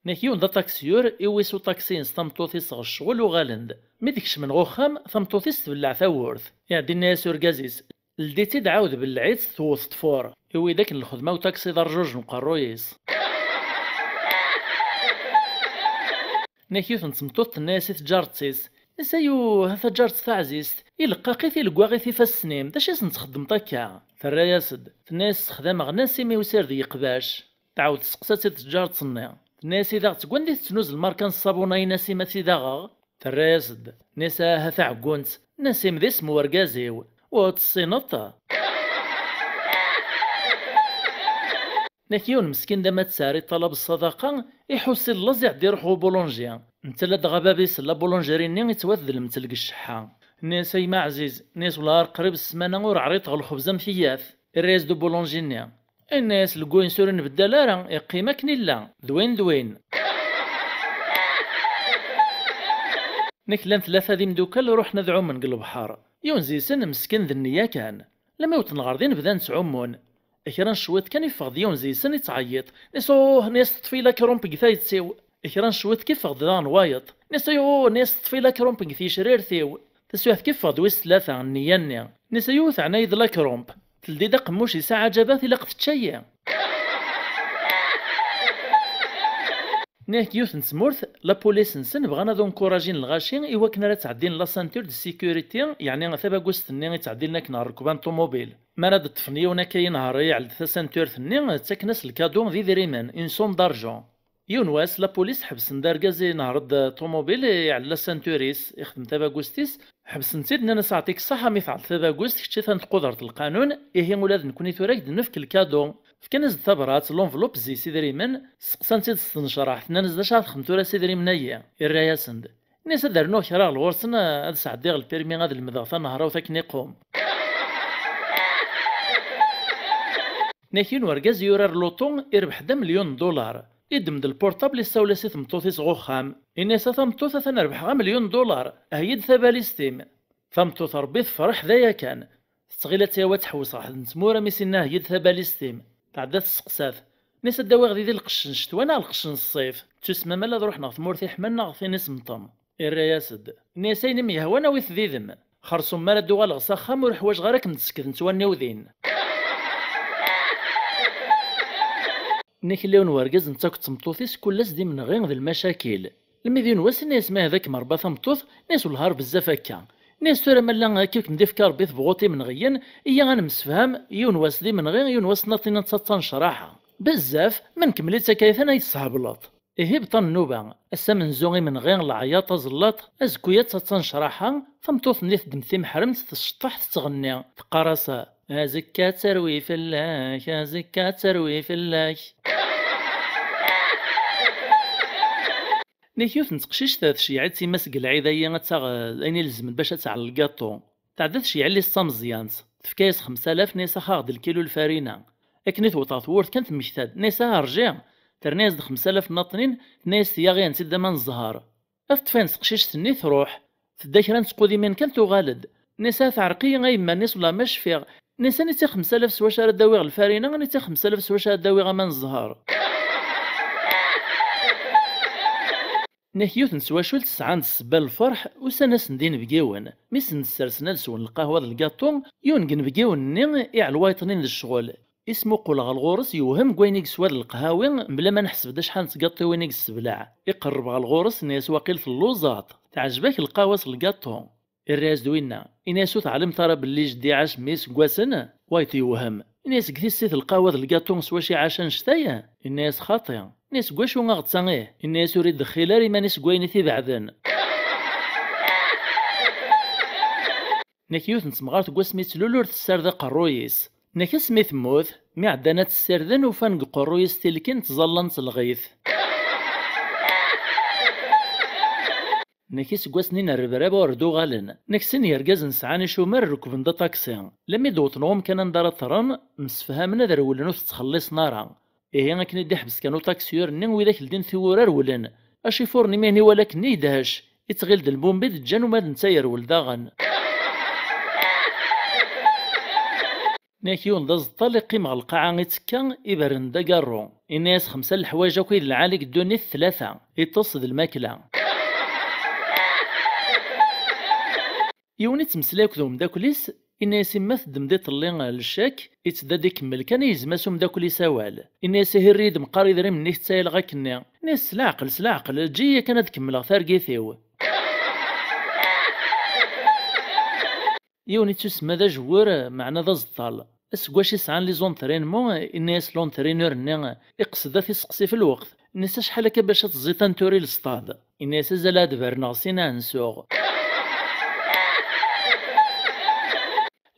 Nek yiwen d aṭaksiyur, iwwi s uṭaksi-ines tameṭṭut-is ɣer ccɣel, uɣalen-d. Mi d-kecmen ɣer uxxam, tameṭṭut-is tbelleɛ tawwurt. Iɛeddi inna-yas urgaz-is: "Ldi-tt-id, ɛawed belleɛ-itt, tewwet ṭṭfur." Iwwi-d akken lxedma uṭaksi d arjuj n uqerruy-is. Nek yiwet n tmeṭṭut tenna-yas i tǧaret-is: "Nessa yuh, a taǧaret taɛzizt, ileqqaq-it, ileggaɣ-it ifassen-im, d acu i sen-txeddmeḍ akka?" Terra-yas-d, tenna-yas: "Ssexdameɣ Nassim i usird n yeqbac." Tɛawed testeqsa-tt-id tǧaret-nni. Tenna-yas: "I daɣ seg wanda i tettnuz lmarka n ṣṣabun-a i Nassim ad t-id-aɣeɣ?" Terra-yas-d, tenna-yas: "Aha taɛeggunt, Nassim d isem n urgaz-iw, ur tt-tessineḍ?" Nek yiwen meskin d ama tesɛer iṭalab ṣṣadaqa, iḥus si llaẓ, iɛeddi iruḥ ɣer ubulunji. Netta ladɣa bab-is la bulunjri-nni ittwat d lemtel deg ccḥḥa. Nni-as: "A yemma ɛziz," nni-as, "wellah ar qrib ssmana ur ɛriḍeɣ lxebz am tiyyat." Irra-yas-d ubulunji-nni. Inna-yas: "Lguyens ur nbeddal ara, iqqim akken illa, d win d win." Nek llan tlata d imdukal ruḥen ad ɛumen deg lebḥer. Yiwen zi-sen meskin d nniya kan. Lami wten ɣer din bdan ttɛummun. Kra n cwiṭ kan iffeɣ-d yiwen zi-sen ittɛeyyiṭ. Nni-as: "Uh," nni-as, "teṭṭef-iyi lakrump deg tayet-iw." Kra n cwiṭ kan iffeɣ-d daɣen wayeṭ. Nni-as: "Ay uh," nni-as, "teṭṭef-iyi lakrump deg ticrirt-iw." Taswiɛt kan iffeɣ-d wis tlata, nniya-nni. Nni-as: "Ay uh, teɛna-yi-d lakrump. Teldi-d aqemmuc yesɛa aɛjabat, ilaq tečča-yi." Nniɣ-k yiwet n tmurt, la police-nsen bɣan ad encouragin lɣaci i wakken ara ttɛeddin la ceinture de sécurité, yeɛni tabagust-nni i ttɛeddilen akken ɣer rrekba n ṭumubil. Mi ara d-ṭṭfen yiwen akka inehher iɛell-d tasantirt-nni, ttaken-as lkadu d idrimen, une somme d'argent. Yiwen wass, la police ḥebsen-d argaz inehher-d ṭumubil, iɛell la ceinture-is, ixdem tabagust-is, ḥebsen-t-id, nnan-as: "Aɛṭik ṣṣeḥḥa mi tɛell tabagust, kečč i ta n tqudert lqanun, ihi ula d nekkni tura ad k-d-nefk lkadu." Fkan-as-d tabrat, l'enveloppe zi s idrimen, steqsan-t-id s tnecraḥt, nnan-as: "D acu ara txedmeḍ tura s idrimen-agi?" Irra-yasen-d, nni-as: "Ad rnuɣ kra ɣer lɣur-sen, ad sɛeddiɣ lpirmi ad lemdeɣ tanehrawt akken iqum." Nnak yiwen urgaz yurar luṭu, irbeḥ-d amelyun n dullar. Iddem-d lpurṭabl, issawel-as i tmeṭṭut-is ɣer uxxam. Inna-as: "A tameṭṭut, atan rebḥeɣ amelyun n dullar, heyyi-d tabalizt-im." Tameṭṭut, Rebbi tefreḥ d aya kan. Tettɣil ad tt-yawi ad tḥewwes ɣer ḥedd n tmura, mi s-inna: "Heyyi-d tabalizt-im." Tɛedda tesseqsa-t. Nni-as: "Ad d-awiɣ didi lqecc n ccetwa neɣ lqecc n ṣṣif? Ttusmem ala ad ruḥen ɣer tmurt iḥman neɣ ɣer tin isemṭem?" Irra-yas-d. Nni-as: "Ayen i m-yehwan awi-t did-m. Xersum mi ara d-uɣaleɣ s axxam ur ḥwajeɣ ara kem-d-ssekdent wanniw din." Nni-k illa yiwen wergaz netta akked tmeṭṭut-is kul ass d imenɣi d lmacakil. Imi d yiwen wass, inna-yas: "Ma ad akem Rebbi a tameṭṭut?" Inna-yas: "Wellah ar bezzaf akka." Inna-yas: "Tura ma llan akka i kem-d-ifka Rebbi tebɣuḍ imenɣiyen, iyya ad nemsefham, yiwen wass d imenɣi, yiwen wass nniḍen ad taḍsa nnecraḥa." "Bezzaf, ma nkemmel-itt akka atan ay tessehbleḍ." Ihi bṭan nnuba, ass amenzu imenɣi, leɛyaḍ, aẓellaṭ, azekka-ya d taḍsa nnecraḥa, tameṭṭut-nni teddem timeḥremt, tceṭṭeḥ, tettɣenni, teqqar-as: "Azekka ad terwi fell-ak, azekka ad terwi fell-ak." Nek yiwet n teqcict tceyyeɛ-itt yemma-s deg lɛid-agi ad taɣ ayen ilezmen bac ad tɛell lgaṭu. Tɛedda tceyyeɛ yelli-s d tameẓyant, tefka-yas xemsa alaf, tenna-yas: "Ax-aɣ-d lkilu lfarina." Akken i tewweḍ ɣer tewwurt kan temmekta-d, tenna-yas: "Ah, rji!" Terna-yas-d xemsa alaf nnaṭnin, tenna-yas: "Teyyaɣ-ayen-tt-id aman n zzher." Ad teṭṭef ayen s teqcict-nni, truḥ. Tedda kra n tseqqudimin kan, tuɣal-d. Nna-yas: "Ah, teɛreq-iyi a yemma." Nna-yas: "Wellah ma cfiɣ." Nna-yas: "Aniti xemsa alaf s wacu ara d-awiɣ lfarina, aniti xemsa alaf s wacu ara d-awiɣ aman n zzher?" Nek yiwet n twacult sɛan-d ssebba n lferḥ, usan-asen-d inebgiwen. Mi sen-d-ssersen ad swen lqahwa d lgaṭu, yiwen deg inebgiwen-nni iɛell wayeḍ-nni d ccɣel. Ismuqul ɣer ɣur-s, yewhem deg wayen i yeswa d leqhawi, mebla ma neḥseb d acḥal n tgaṭiwin i yessebleɛ. Iqerreb ɣer ɣur-s, inna-yas: "Waqil telluẓeḍ, teɛjeb-ak lqahwa s lgaṭu?" Irra-yas-d winna, inna-yas: "Ur teɛlimeḍ ara belli jeddi iɛac meyya iseggasen?" Wayeḍ yewhem, inna-yas: "Deg tissit lqahwa d lgaṭu s wacu iɛac annect-a?" Inna-yas: "Xaṭi." Inna-yas: "Deg wacu a ɣ-tta ih?" Inna-yas: "Ur iddexxil ara iman-is deg wayen i t-ibeɛden." Nek yiwet n temɣart deg wasmi yettlul ur tessared aqerruy-is. Nek asmi temmut, mi ɛeddan ad tt-ssirden, ufan deg uqerruy-is tilkin ttẓallant lɣit. Nek iseggasen-nni n rrebrab ur d-uɣalen. Nek sin yergazen sɛan icumar, rekben-d aṭaksi. Lammi d-wwḍen ɣer umkan anda ara ṭṭren, msefhamen ad rewlen ur t-ttxelliṣen ara. Ihi akken i d-iḥbes kan utaksiyur-nni, widak ldin tiwwura rewlen. Acifur-nni mi hen-iwala akken i yedhec, ittɣil d lbumbi d-ǧǧan uma d netta yerwel daɣen. Nek yiwen d aẓeṭṭal iqqim ɣer lqaɛa ittekka, iberren-d agarru. Inna-yas: "Xemsa n leḥwayeǧ akk i d lɛali deg ddunit, tlata, iṭes d lmakla." Yiwen ittmeslay akked umeddakel-is, inna-yas: "Imma teddem-d iḍelli lecak?" Ittedda ad ikemmel kan, igzem-as umeddakel-is awal. Inna-yas: "Ihi err-iyi-d meqqar idrimen-nni i k-ttayaleɣ akkenni." Inna-yas: "S leɛqel, s leɛqel, eǧǧ-iyi yakan ad kemmleɣ targit-iw." Yiwen ittusemma d ajewwur, meɛna d aẓeṭṭal. Aseggas i sɛan les entraînements, inna-yas l'entraîneur-nni: "Iqsed ad t-iseqsi f lweqt." Inna-yas: "Acḥal akka bac ad teẓẓiḍ un tour i lestad?" Inna-yas: "Azal ad berneɣ sin ad nsuɣ."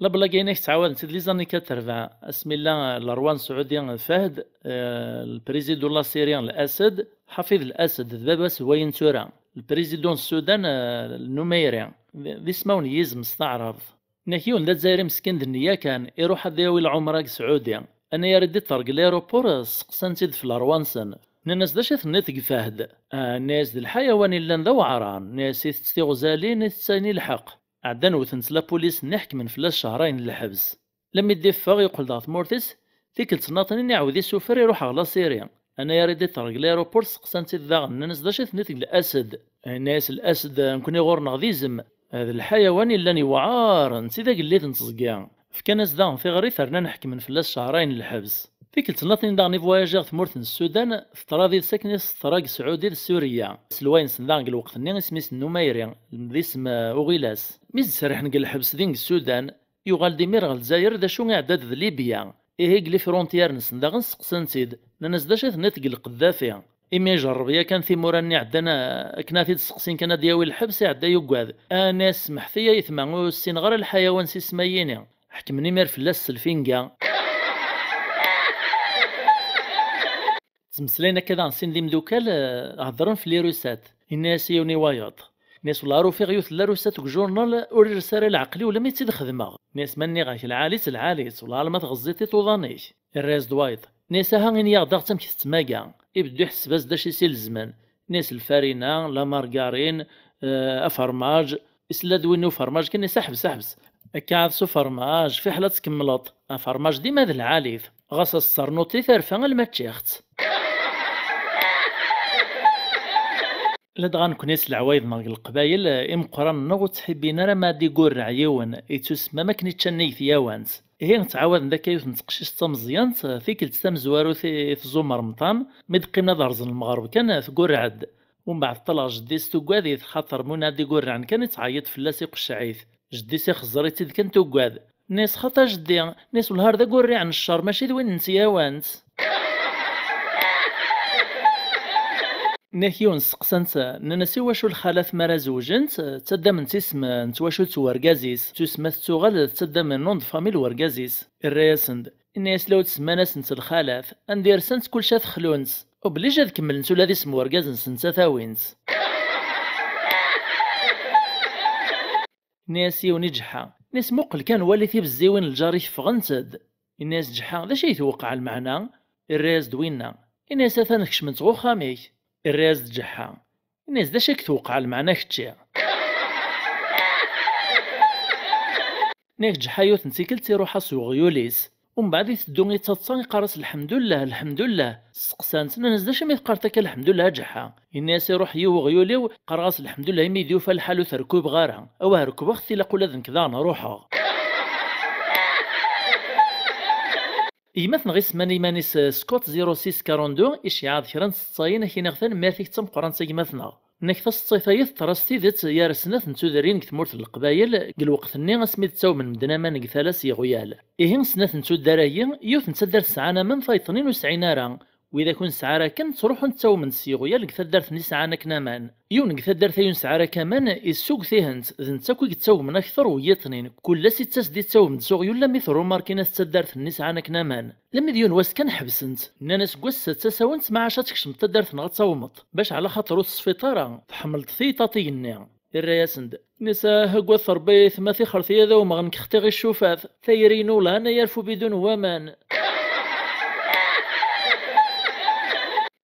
La blague-agi tettɛawad-itt-id les années quatre-vingts, asmi llan lerwa n Sɛudi Fahd, eh, le président n la Syrie, Al-Assad, Hafid Al-Assad, d baba-s n wayen tura, le président n Sudan, eh, Numayri, d, d ismawen n yizem s taɛrabt. Nek yiwen d azzayri meskin d nniya kan, iruḥ ad yawi lɛumra deg Sɛudi. Anagar i d-iṭṭer deg l'aéroport, sseqsan-t-id f lerwa-nsen. Nnan-as: "D acu i tenniḍ deg Fahd?" Ah, nnan-as: "D lḥayawan i llan d aweɛran." Nnan-as: "Itett tiɣzalin, itett ayen ilḥeq." Ɛeddan wten-t lapulis-nni, ḥekmen fell-as cehrayen n lḥebs. Lammi d-iffeɣ, yeqqel-d ɣer tmurt-is, tikkelt nnaṭnin iɛawed isuffer, iruḥ ɣer la Syrie. Anagar i d-iṭṭer deg l'aéroport, sseqsan-t-id daɣen, nnan-as: "D acu i tenniḍ deg Al-Assad?" Inna-yas Al-Assad: "Nekkni ɣur-neɣ d izem, d lḥayawan i llan yewɛaren, d tid agellid n teẓgi." Fkan-as daɣen tiɣrit, rnan ḥekmen fell-as cehrayen n lḥebs. Tikkelt nnaṭnin daɣen ivwayaji ɣer tmurt n Sudan, teḍra did-s akken i s-teḍra deg Sɛudi d Surya. Aselway-nsen daɣen deg lweqt-nni isem-is Numayri, d isem, eh, uɣilas. Mi s-d-serrḥen deg lḥebs din deg Sudan, yuɣal-d imir ɣer Lezzayer, d acu iɛedda-d d Libya. Ihi deg les frontières-nsen daɣen sseqsan-t-id, nnan-as: "D acu i tenniḍ deg Lqeddafi?" Imi ijerreb yakan timura-nni iɛeddan, eh, akken ad t-id-seqsin kan ad d-yawi lḥebs, iɛedda yuggad. Nnan-as: "Semḥet-iyi a yetma, ur ssineɣ ara lḥayawan s isem-ayini." Ḥekmen imir fell-as s lfinga. Ttmeslayen akka daɣen sin d imdukal, eh, heddren f les russettes. Inna-yas yiwen i wayeḍ. Inna-yas: "Wellah ar ufiɣ yiwet n la recette deg journal, ur ires ara leɛqel-iw lammi tt-id-xedmeɣ." Inna-yas: "Ma nniɣ-ak lɛali-tt, lɛali-tt, wellah alamma tɣeẓẓiḍ-itt uḍan-ik." Irra-yas-d wayeḍ. Inna-yas: "Aha, ini-yaɣ-d aɣ-tt amek tettmaga." Ibeddu iḥesseb-as-d acu i s-ilezmen. Inna-yas: "Lfarina, la margarine, eh, afermaj." Isla-d win n ufermaj kan, inna-yas: "Ḥbes, ḥbes. Akka ɛad s ufermaj, fiḥel ad tkemmleḍ. Afermaj dima d lɛali-t. Ɣas ad s-ternuḍ i terfa alma ččiɣ-tt." Ladɣa nekni s leɛwayed-nneɣ deg Leqbayel, imeqqranen-nneɣ ur ttḥibbin ara ma ad d-igurreɛ yiwen, ittusemma am akken i ččan nnig tyawant. Ihi ttɛawaden-d akka yiwet n teqcict d tameẓyant, tikkelt tamezwarut i tẓum remṭan, mi d-qqimen ad rẓen lmeɣreb kan, tgurreɛ-d. Umbeɛd ṭṭleɣ jeddi-s tuggad-it, xaṭer Muna d-igurraɛen kan i ttɛeyyiḍ fell-as iqecceɛ-it. Jeddi-s ixeẓẓer-itt-id kan tuggad. Nni-as: "Xaṭa jeddi," nni-as, "wellah ar d agurriɛ n ccer, mačči d win n tyawant." Nni-ak yiwen steqsan-tt, nnan-as: "I wacu lxalat mi ara zewǧent, ttaddament isem n twacu d wergaz-is, ttusemma tettuɣal tettaddam nom de famille n wergaz-is?" Irra-yasen-d, inna-as: "La ur tsemman-asent lxalat, anda i rsant kulci ad xlunt. Oblige ad kemmlent ula d isem n wergaz-nsent ad t-awint." Inna-as yiwen i Ǧeḥḥa, inna-as: "Muqel kan, wali tibezziwin n lǧar-ik ffɣent-d." Inna-as Ǧeḥḥa: "D acu ay tewqeɛ lmeɛna?" Irra-as-d winna, inna-as: "Atan kecment ɣer uxxam-ik." Irra-as-d Ǧeḥḥa, inna-as: "D acu ay k-tewqeɛ lmeɛna kečči?" Nniɣ Ǧeḥḥa yiwet n tikkelt iruḥ-as uɣyul-is. Umbeɛd iteddu ittaḍsa, iqqar-as: "Lḥemdullah, lḥemdullah." Steqsan-t, nnan-as: "D acu mi teqqareḍ akka lḥemdullah a Ǧeḥḥa?" Inna-as: "Iruḥ yiw uɣyul-iw, qqareɣ-as lḥemdullah imi i d-yufa lḥal ur t-rkubeɣ ara. Awa rkubeɣ-t, tilaq ula d nekk daɣen ruḥeɣ." Gma-tneɣ isemman iman-is Scott zéro six quarante-deux, iceyyeɛ-d kra n tseḍsayin, ad k-iniɣ tanemmirt-ik d tameqqrant a gma-tneɣ. Nnek taseḍsayt-agi teḍra s tidet gar snat n tudrin deg tmurt n Leqbayel, deg lweqt-nni asmi d-ttawmen medden aman deg tala s yiɣyal. Ihi snat n tuddar-agi, yiwet n taddart sɛan aman, tayeḍ-nni ur sɛin ara. Widak ur nesɛi ara akken ttruḥun ttawmen-d s yiɣyal deg taddart-nni sɛan akken aman. Yiwen deg taddart-agi ur nesɛi ara akk aman, issugget-ihent, d netta akk i yettawmen akter n wiyiḍ-nni. Kul ass ittas-d ittawem-d s uɣyul, lammi t-rumarkin at taddart-nni sɛan akken aman. Lammi d yiwen wass kan ḥebsen-t, nnan-as: "Seg wass-a ttas-awen-d, ma ɛac ad tkecmeḍ taddart-nneɣ ad tawmeḍ, bac ɛla xaṭer ur tesfiḍ ara, tḥemmleḍ tiyeḍ a tiyenni." Irra-yasen-d, nni-as: "Ah, agad Ṛebbi a ayetma, tixret-iyi ad awmeɣ, nekk xtiɣ i ccufat, tayri-inu lhan a yarfu bidun n waman."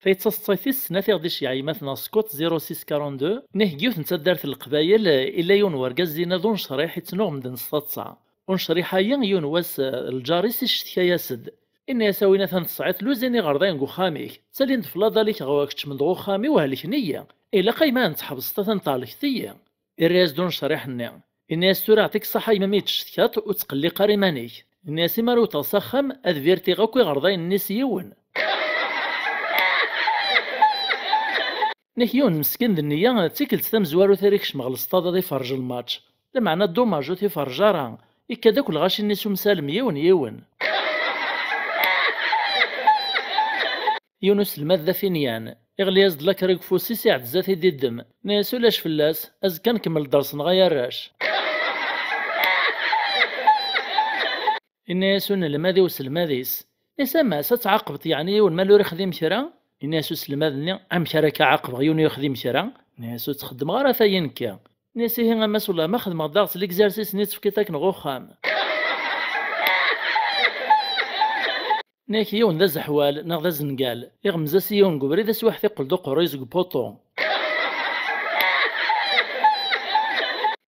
Tayeḍ taseḍsayt tis snat i ɣ-d-iceyyeɛ gma-tneɣ Scott zéro six quarante-deux, nnek deg yiwet n taddart n Leqbayel, illa yiwen wergaz dinna d unecriḥ, ittnuɣ medden s taḍsa. Unecriḥ-agi, yiwen wass, lǧar-is iccetka-yas-d. Inna-yas: "A win atan tesɛiḍ tluzin iɣerdayen deg uxxam-ik, ttalin-d flaḍal-ik ɣer keččem-d ɣer uxxam-iw, helken-iyi. Ilaq a yemma ad ten-tḥebseḍ, atan thelkeḍ-iyi." Irra-yas-d unecriḥ-nni. Inna-yas: "Tura aɛṭik ṣṣaḥa a yemma mi d-tcetkaḍ, ur ttqelliq ara iman-ik." Inna-yas: "Imi ara wwteɣ s axxam, ad birtiɣ akk iɣerdayen-nni s yiwen." Nnek yiwen meskin d nniya, d tikkelt tamezwarut ara ikcem ɣer lesṭad ad iferrej lmač. Lameɛna ddumaj ur t-iferrej ara, ikka-d akk lɣaci-nni s umsalem yiwen yiwen. Yiwen uselmad d afinyan, iɣli-yas-d lakra deg ufus-is, iɛedda-t-id iddem, inna-yas: "Ulac fell-as, azekka ad nkemmel ddersen ay arrac." Inna-yas unelmad i uselmad-is: "Is a mass, ad tɛaqbeḍ yeɛni yiwen ma ur ixdim kra?" Inna-yas uselmad-nni: "Amek ara k-ɛaqbeɣ yiwen ur yexdim kra?" Inna-yas: "Ur ttxeddmeɣ ara tayi nekki." Inna-yas: "Ihi a mass, wellah ma xedmeɣ daɣ s l'exercice-nni i ttefkiḍ akken ɣer uxxam." Nnek yiwen d azeḥwal neɣ d azengal, iɣemmez-as i yiwen deg ubrid, aswiḥ t-iqqel d uqerruy seg upuṭu.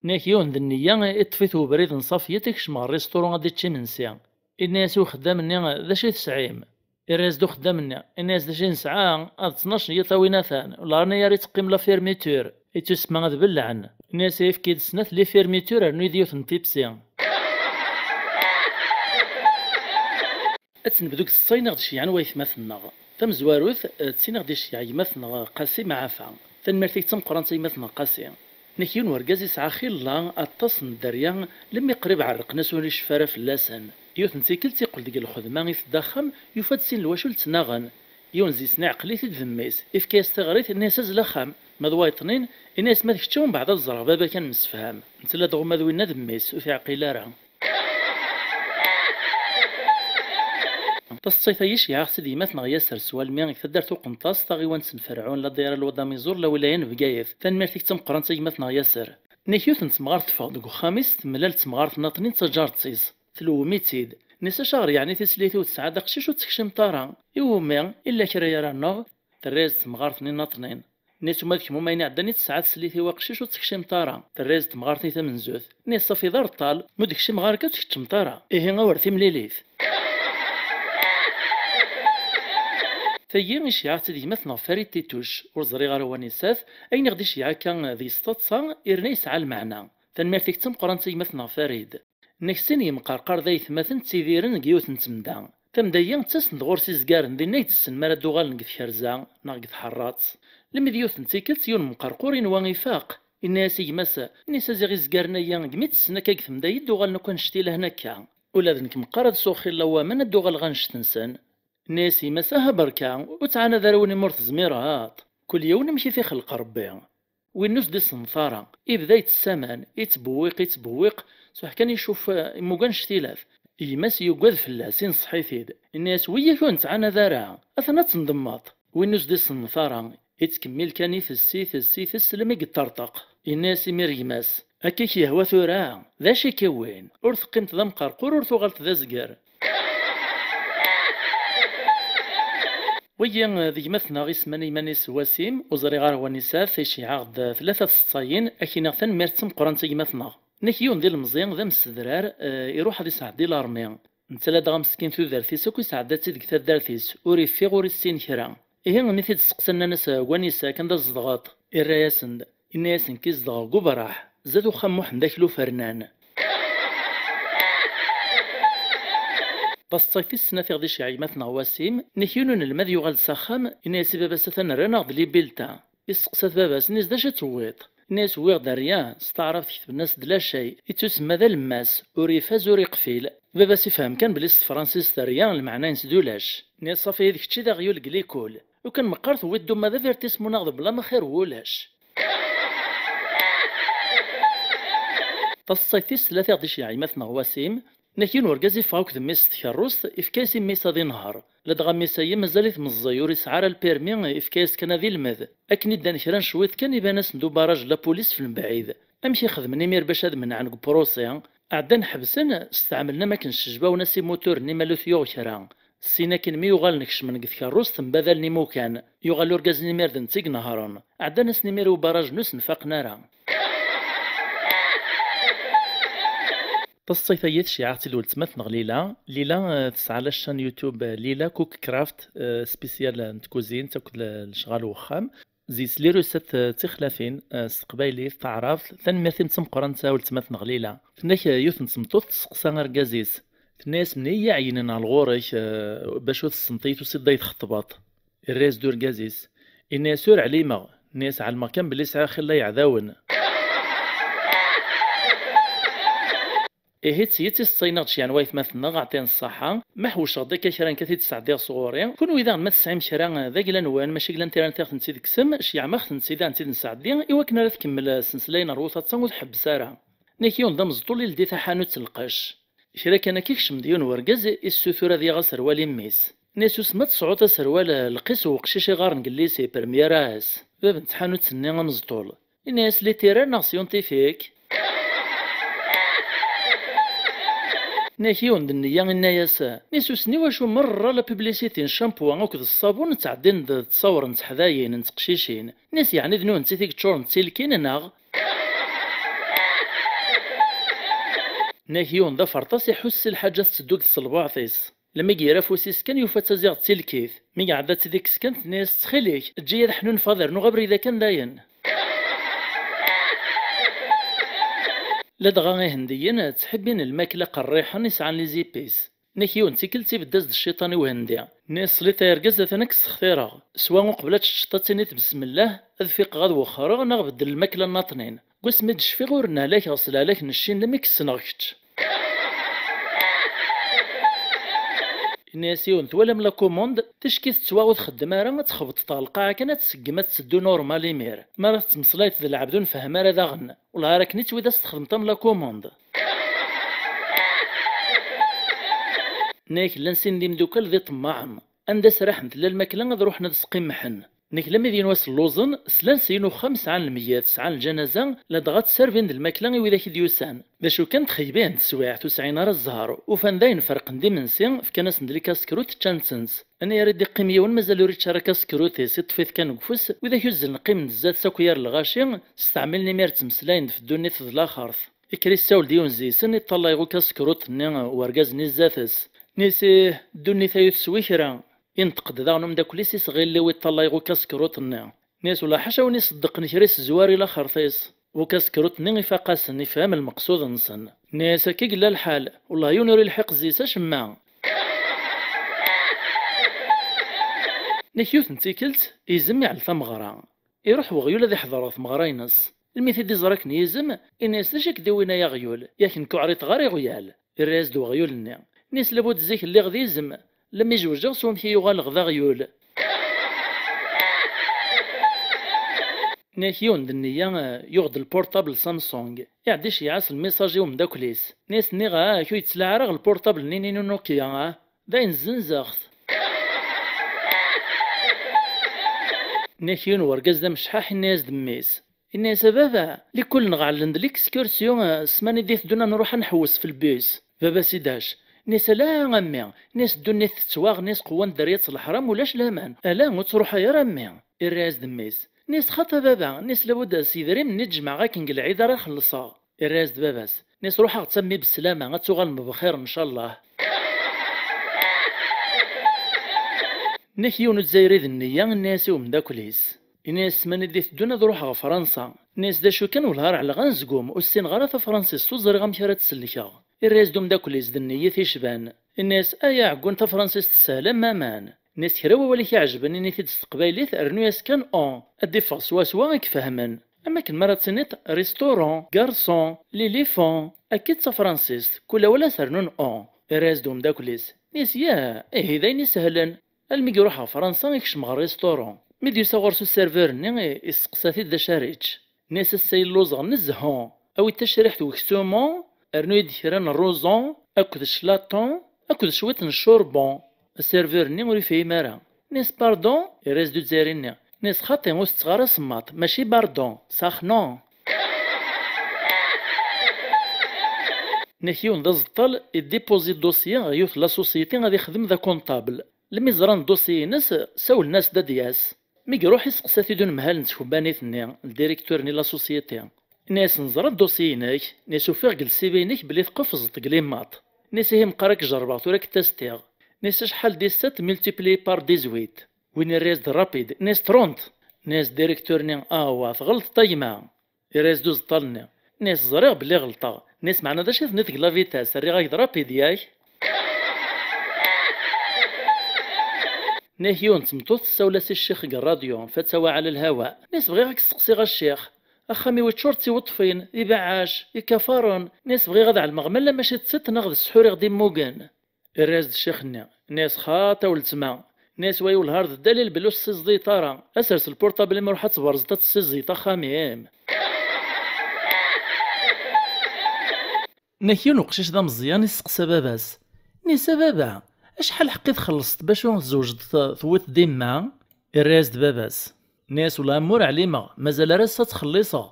Nnek yiwen d nniya, iṭṭef-it ubrid n ṣafyet, ikcem ɣer rrisṭuru ad d-ičč imensi. Inna-yas i uxeddam-nni: "D acu i tesɛim?" Irra-yas-d uxeddam-nni, inna-yas: "D acu i nesɛa? Ad tnac n yiṭ a win atan, ur lɛerni ara i teqqim la fermeture, ittusemma ad bellɛen." Inna-yas: "Efk-iyi-d snat les fermetures, rnu-yi-d yiwet n tipsi." Ad tt-nebdu deg tseḍsa i ɣ-d-ceyyɛen waytmaten-nneɣ. Tamezwarut, eh, d tin i ɣ-d-iceyyeɛ gma-tneɣ Qasi Maɛafa. Tanemmirt-ik d tameqqrant a gma-tneɣ Qasi. Nekk yiwen wergaz yesɛa xilla aṭas n dderya, lemmi qrib ɛerqen-as ur iceffa ara fell-asen. Yiwet n tikkelt iqqel-d deg lxedma, iteddu axxam, yufa-d sin lwacul ttnaɣen. Yiwen zi-sen iɛqel-it-id d mmi-s, ifka-yas tiɣrit, inna-yas: "Azel axxam." Ma d wayeḍ-nnin, inna-yas: "Ma d kečč, umbeɛd ad ẓreɣ baba-k ad nemsefham." Netta ladɣa ma d winna d mmi-s, ur t-iɛqil ara. Taseḍsayt-agi iceyyeɛ-aɣ-tt-id gma-tneɣ Yaser s walmi deg taddart Uqenṭas, taɣiwant n Ferɛun, la dayra Lwada Miẓur, la wilaya n Bgayet. Tanemmirt-ik d tameqqrant a gma-tneɣ Yaser. Nnek yiwet n temɣart teffeɣ deg uxxam-is, temlal d temɣart nniḍen d taǧaret-is. Tlewwem-itt-id. Nni-as: "Acaɣer yeɛni tislit-iw tesɛa-d aqcic ur tt-tekcimeḍ ara? Iwumi? Illa kra ara nneɣ?" Terra-yas-d temɣart-nni nniḍen. Nni-as: "Uma d kemm, uma ayen iɛeddan i tesɛa teslit-iw aqcic ur tt-tekcimeḍ ara." Terra-yas-d temɣart-nni tamenzut. Nni-as: "Safi d areṭṭal, ma ur d-kcimeɣ ara akka ur tt-keččmeḍ ara. Ihi awer timlilit." Tagi iceyyeɛ-aɣ-tt-id gma-tneɣ Farid Tituc, ur ẓriɣ ara wanisat, ayen i ɣ-d-iceyyeɛ akka deg-s taḍsa, irna yesɛa lmeɛna. Tanemmirt-ik d tameqqrant a gma-tneɣ Farid. Nnek sin yemqerqar d aytmaten ttidiren deg yiwet n temda. Tamda-yi ttasen-d ɣur-s izgaren dinna i d-tessen mi ara d-uɣalen deg tkerza neɣ deg tḥeṛṛatt. Lemmi d yiwet n tikkelt, yiwen n umqerqur inwa ifaq. Inna-yas i gma-s: "Nni-as a ziɣ izgaren-aya, deg mi tt-ssnen akka deg temda-yi, d-uɣalen akk annect-ilahen akka. Ula d nekk meqqar ad suɣ xilla n waman ad d-uɣaleɣ annect-nsen." Inna-yas gma-s: "Aha berka, ur ttɛanad ara win imi ur tezmireḍ. Kul yiwen amek i t-ixleq Rebbi." Win ur s-d-isenḍet ara, ibda yettessaman, ittbewwiq, ittbewwiq, s waḥ kan icuf, eh, immug annect-ilat. Gma-s yuggad fell-as, inṣeḥ-it-id. Inna-yas: "Wiyyak ur nettɛanad ara, atan ad tendemmeḍ." Win ur s-d-isenḍet ara, ittkemmil kan itess, itess, itess, almi yeṭṭerṭeq. Inna-yas imir gma-s: "Akka i k-yehwa tura? D acu i k-iwwin? Ur teqqimeḍ d amqerqur, ur tuɣaleḍ d azger." Wagi, eh, d gma-tneɣ isemman iman-is Wasim, ur ẓriɣ ara wanisa-t, iceyyeɛ-aɣ-d tlata tseḍsayin, ad k-iniɣ tanemmirt d tameqqrant a gma-tneɣ. Nek yiwen d ilemẓi, d amsedrar, eh, iruḥ ad isɛeddi larmi. Netta ladɣa meskin tudert-is akk isɛedda-tt-id deg taddart-is, ur iffiɣ ur issin kra. Ihi, nni-t-id steqsan nnan-as, eh, wanisa-k, anda tzedɣeḍ? Irra-yasen-d, inna-yasen: "Nekk zedɣeɣ deg ubraḥ, zdat uxxam Muḥend Aklufernan." Taseḍsayt tis snat i ɣ-d-iceyyeɛ gma-tneɣ Wasim, nek yiwen unelmad yuɣal-d s axxam, inna-yas i baba-s: "Atan rran-aɣ-d libilta." Isseqsa-t baba-s, inna-yas: "D acu i tewwiḍ?" Inna-yas: "Wwiɣ-d rrya, s taɛrabt ketben-as-d lacay, ittusemma d alemmas, ur ifaz ur iqfil." Baba-s ifhem kan belli s tefransist rrya lmeɛna-ines d ulac. Inna-yas: "Ṣafi, d kečč i d aɣyul deg likul. Lukan meqqar tewwiḍ-d uma d avertismu neɣ d blama xir n wulac." Taseḍsayt tis tlata i ɣ-d-iceyyeɛ gma-tneɣ Wasim, nek yiwen urgaz iffeɣ akked mmi-s s tkerrust, ifka-yas i mmi-s ad inehher. Ladɣa mmi-s-ayi mazal-it meẓẓiy, ur isɛi ara lpirmi, ifka-yas kan ad ilmed. Akken i ddan kra n cwiṭ kan, iban-asen-d ubaraj n lapulis f lmebɛid. Amek i xedmen imir bac ad menɛen deg uprussi? Ɛeddan ḥebsen, steɛmlen am akken ccejba-wen-as imuturen-nni ma lut yuɣ kra. Ssin akken mi uɣalen kecmen deg tkerrust, mbadalen imukan. Yuɣal urgaz-nni imir d netta i inehhren. Ɛeddan-asen imir i ubaraj-nni ur sen-faqen ara. Taseḍsayt-agi tceyyeɛ-aɣ-tt-id weltma-tneɣ Lila. Lila, eh, tesɛa la chaîne YouTube, eh, Lila Cook Craft, eh, spécial, eh, n tkuzint akked le-, lecɣal n wexxam. Zis les recettes, eh, d tixlafin, eh, s teqbaylit, taɛrabt. Tanemmirt-im d tameqqrant a weltma-tneɣ Lila. Tenna-k, eh, yiwet n tmeṭṭut testeqsa argaz-is. Tenna-yas: "Mni i yi-ɛeyynen ɣer ɣur-k, eh, bac ur tessenṭi, tusiḍ-d ay txeṭbeḍ?" Irra-yas-d urgaz-is, inna-yas: "Ur ɛlimeɣ." Inna-yas: "Ɛelmeɣ kan belli sɛiɣ xilla yeɛdawen." Ihi d tidet i s-ttayen-aɣ-d ceyyeɛ n waytmaten-nneɣ, ɛṭiyen ṣṣaḥa. Ma ḥewceɣ-d akka kra nekk ad t-id-sɛeddiɣ sɣur-i, kunwi daɣen ma tesɛim kra d agla-nwen, mačči agla n tira n tiɣ tent-id-kksemt, ceyyɛem-aɣ-tent-id ad tent-id-nesɛeddi, i wakken ara tkemmel, eh, ssenslay n rrwuṭ-a d ta ur tḥebbes ara. Nek yiwen d ameẓṭul ildi taḥanut n lqecc. Kra kan akka ikcem-d yiwen wergaz, issutur ad yaɣ aserwal i mmi-s. Inna-yas: "Usem ad tesɛuḍ aserwal, eh, lqis n weqcic iɣaren deg llisi, première A S." Bab n tḥanut-nni ameẓṭul. Inna-yas: "Littéraire neɣ scientifique?" Nek yiwen d nniya inna-yas: "Inna-yas ussen i wacu merra la publicité n ccampu akked ṣṣabun ttɛeddin-d ttṣawren d teḥdayin n teqcicin. Inna-yas yeɛni d nutenti i yeččuren d tilkin neɣ?" Nek yiwen d aferṭas iḥuss si lḥaǧa tetteddu deg tselbuɛt-is. Lmi i yerra afus-is kan yufa-tt ziɣ d tilkit. Mi iɛedda-tt-id ikkes kan tenna-yas: "Ttxil-k, eǧǧ-iyi ad ḥnunfeɣ ad rnuɣ abrid-a kan dayen." Ladɣa Ihendiyen ttḥibbin lmakla qerriḥen isɛan les épices. Nek yiwen d tikkelt ibedd-as-d cciṭan i Uhendi. Inna-yas: "Sliṭ ay argaz, atan ad k-ssextireɣ. Swa uqbel ad teččeḍ ad tiniḍ besmellah, ad fiqeɣ ad wexxreɣ neɣ beddel lmakla nnaṭnin. Deg wasmi d-cfiɣ ur nnehlakeɣ s lehlak n ccin lmi k-ssneɣ kečč." Inna-yas yiwen: "Twalam la commande? Ticki tettwaɣ ur txeddem ara, ad txebṭeḍ ɣer lqaɛa kan ad tseggem ad tseddu normal imir. Mi ara tettmeslayeḍ d lɛebd ur nfehhem ara daɣen. Wellah ar akken i ttwid ad s-txedmeḍ am la commande." Inna-yak: "Llan sin d imdukal d iṭemmaɛen. Anda sraḥen tella lmakla ad ruḥen ad sqimmḥen. Nek lami d yiwen wass lluẓen, slan s yin uxxam sɛan lmeyyat, sɛan lǧanaza, ladɣa ttserbin d lmakla i widak i d-yusan. D acu kan, ttxeybin teswiɛt ur sɛin ara zzher, ufan dayen ferqen-d imensi, fkan-asen-d lkasekrut ččan-tent. Anayer i d-iqqim yiwen mazal ur yečči ara kasekrut-is, iṭṭef-it kan deg ufus, widak yuzzel qqimen-d zdat-s akk yir lɣaci, steɛmilen imir ttmeslayen-d f ddunit d laxert. Ikker issawel-d yiwen zi-sen, iṭṭalay ɣer ukasekrut-nni n wergaz-nni zdat-s. Inna-yas: "Ih, ddunit-a ur teswi kra." Inṭeq-d daɣen umeddakel-is isɣilliw iṭṭalay ɣer ukasekrut-nni. Inna-yas: "Wellah ḥaca win iṣeddqen kra isezwar i laxert-is." Ukasekrut-nni ifaq-asen, ifhem lmeqsud-nsen. Inna-yas: "Akka i yella lḥal, wellah yiwen ur ilḥiq zi-s acemma." Nek yiwet n tikkelt, izem iɛell tameɣra. Iruḥ weɣyul ad iḥḍer ɣer tmeɣra-ines. Almi t-id-iẓra akken yizem, ini-as: "D acu i k-d-iwin ay aɣyul? Yak nekk ur ɛriḍeɣ ara iɣyal." Irra-yas-d weɣyul-nni, ini-as: "Labud zik lliɣ d izem, lemmi zewǧeɣ s wamek i yuɣaleɣ d aɣyul." Nyak yiwen d nniya, eh, yuɣ-d lpurṭabl Samsung, iɛeddi iceyyeɛ-as lmisaj i umeddakel-is. Nni-as: "Nniɣ-ak ur yettlaɛi ara ɣer lpurṭabl-nni-inu Nokia, ah? D ayen zzenzeɣ-t." Nyak yiwen wergaz d amecḥaḥ, inna-yas-d mmi-s, inna-yas: "A baba, likul-nneɣ ɛellen-d l'excursion, eh, ssmana i d-iteddun ad nruḥ ad nḥewwes f lbus." Baba-s idac, inna-yas: "Ala a mmi," inna-yas, "ddunit tettwaɣ," inna-yas, "qewwan dderya-tt leḥram, ulac laman. Ala, ur ttruḥ ara a mmi." Irra-yas-d mmi-s, inna-yas: "Xaṭi a baba," inna-s, "lawed s yidrimen-nni d-jemɛeɣ akken deg lɛid ara xellṣeɣ." Irra-yas-d baba-s, inna-yas: "Ruḥ-aɣ-tt a mmi beslama, ad tuɣalem bxir ncallah." Nnak yiwen uzzayri d nniya, inna-yas i umeddakel-is, inna-yas: "Ssmana i d-iteddun ad ruḥeɣ ɣer Fransa." Inna-yas: "D acu kan, wellah ar ɛelleɣ anezgum, ur ssineɣ ara tafransist, ur ẓriɣ amek ara tt-sellkeɣ." Irra-yas-d umeddakel-is d nniya ticban, inna-yas: "Ay aɛeggun, tafransist tessehla am waman." Inna-yas: "Kra wawal i k-iɛejben, ini-t-id s teqbaylit, rnu-yas kan on, ad d-iffeɣ swaswa i ifehmen. Am akken mi ara tiniḍ restaurant, garçon, l'éléphant, akka i d tafransist, kul awal ad s-rnun on." Irra-yas-d umeddakel-is, inna-yas: "Yah, ihi d ayen isehlen." Almi i iruḥ ɣer Fransa, ikcem ɣer restaurant. Mi d-yusa ɣur-s userveur-nni, i-, isteqsa-t-id d acu ara yečč. Inna-yas: "Ass-a lluẓeɣ nezzeh, awi-d tacriḥt n uksum, rnu-yi-d kra n rruẓ akked claton akked cwiṭ n ccurbon." Aserveur-nni ur yefhim ara. Inna-yas: "Pardon?" Irra-yas-d uzzayri-nni. Inna-yas: "Xaṭi, ur tetteɣ ara semmaḍ, mačči bardon, sax non." Nnak yiwen d aẓeṭṭal, iddipuzi dossier ɣer yiwet n la société ad ixdem d akunṭabl. Lmi ẓran dossier-ines, sawlen-as-d ad d-yas. Mi iruḥ, iseqsa-t-id unemhal n tkumbanit-nni, ldirektur-nni la société. Inna-yas: "Neẓra dossier-inek, inna-yas, ufiɣ deg lsibi-inek belli tqefzeḍ deg limaṭ." Inna-yas: "Ihi meqqar ad k-jerrbeɣ tura, ad k-testiɣ." Inna-yas: "Acḥal dix-sept multiplié par dix-huit?" Win irra-yas-d rapide, inna-yas: "Trente." Inna-yas direktur-nni: "Awa, tɣelṭeḍ a gma." Irra-yas-d uẓeṭṭal-nni, inna-yas: "Ẓriɣ belli ɣelṭeɣ." Inna-yas: "Meɛna d acu i tenniḍ deg la vitesse? Rriɣ-ak-d rapide, yak?" Nnak yiwen d tmeṭṭut tessawel-as i ccix deg rradyu, fatawa ɛla lhawa. Inna-yas: "Bɣiɣ ad k-steqsiɣ a ccix, axxam-iw iččur d tiweṭṭfin, d ibeɛɛac, d ikafaren. Inna-yas: Bɣiɣ ad ɛelmeɣ ma llan mačči d tiṭ neɣ d sseḥḥur i ɣ-d-immugen." Irra-yas-d ccix-nni, inna-yas: "Xaṭi a weltma." Inna-yas: "Way welhar d ddalil belli ur tessiẓḍiyeḍ ara. Asers lpurṭabl-im, ruḥ ad tberzeḍ ad tessiẓẓiyeḍ axxam-im." Nnak yiwen uqcic d ameẓyan isteqsa baba-s. Inna-yas: "A baba, acḥal ḥeqq i txellṣeḍ bacu tzewǧeḍ t-, tewwiḍ dimma?" Irra-yas-d baba-s. Inna-yas: "Wellah am ur ɛlimeɣ, mazal ar ass-a ttxelliṣeɣ."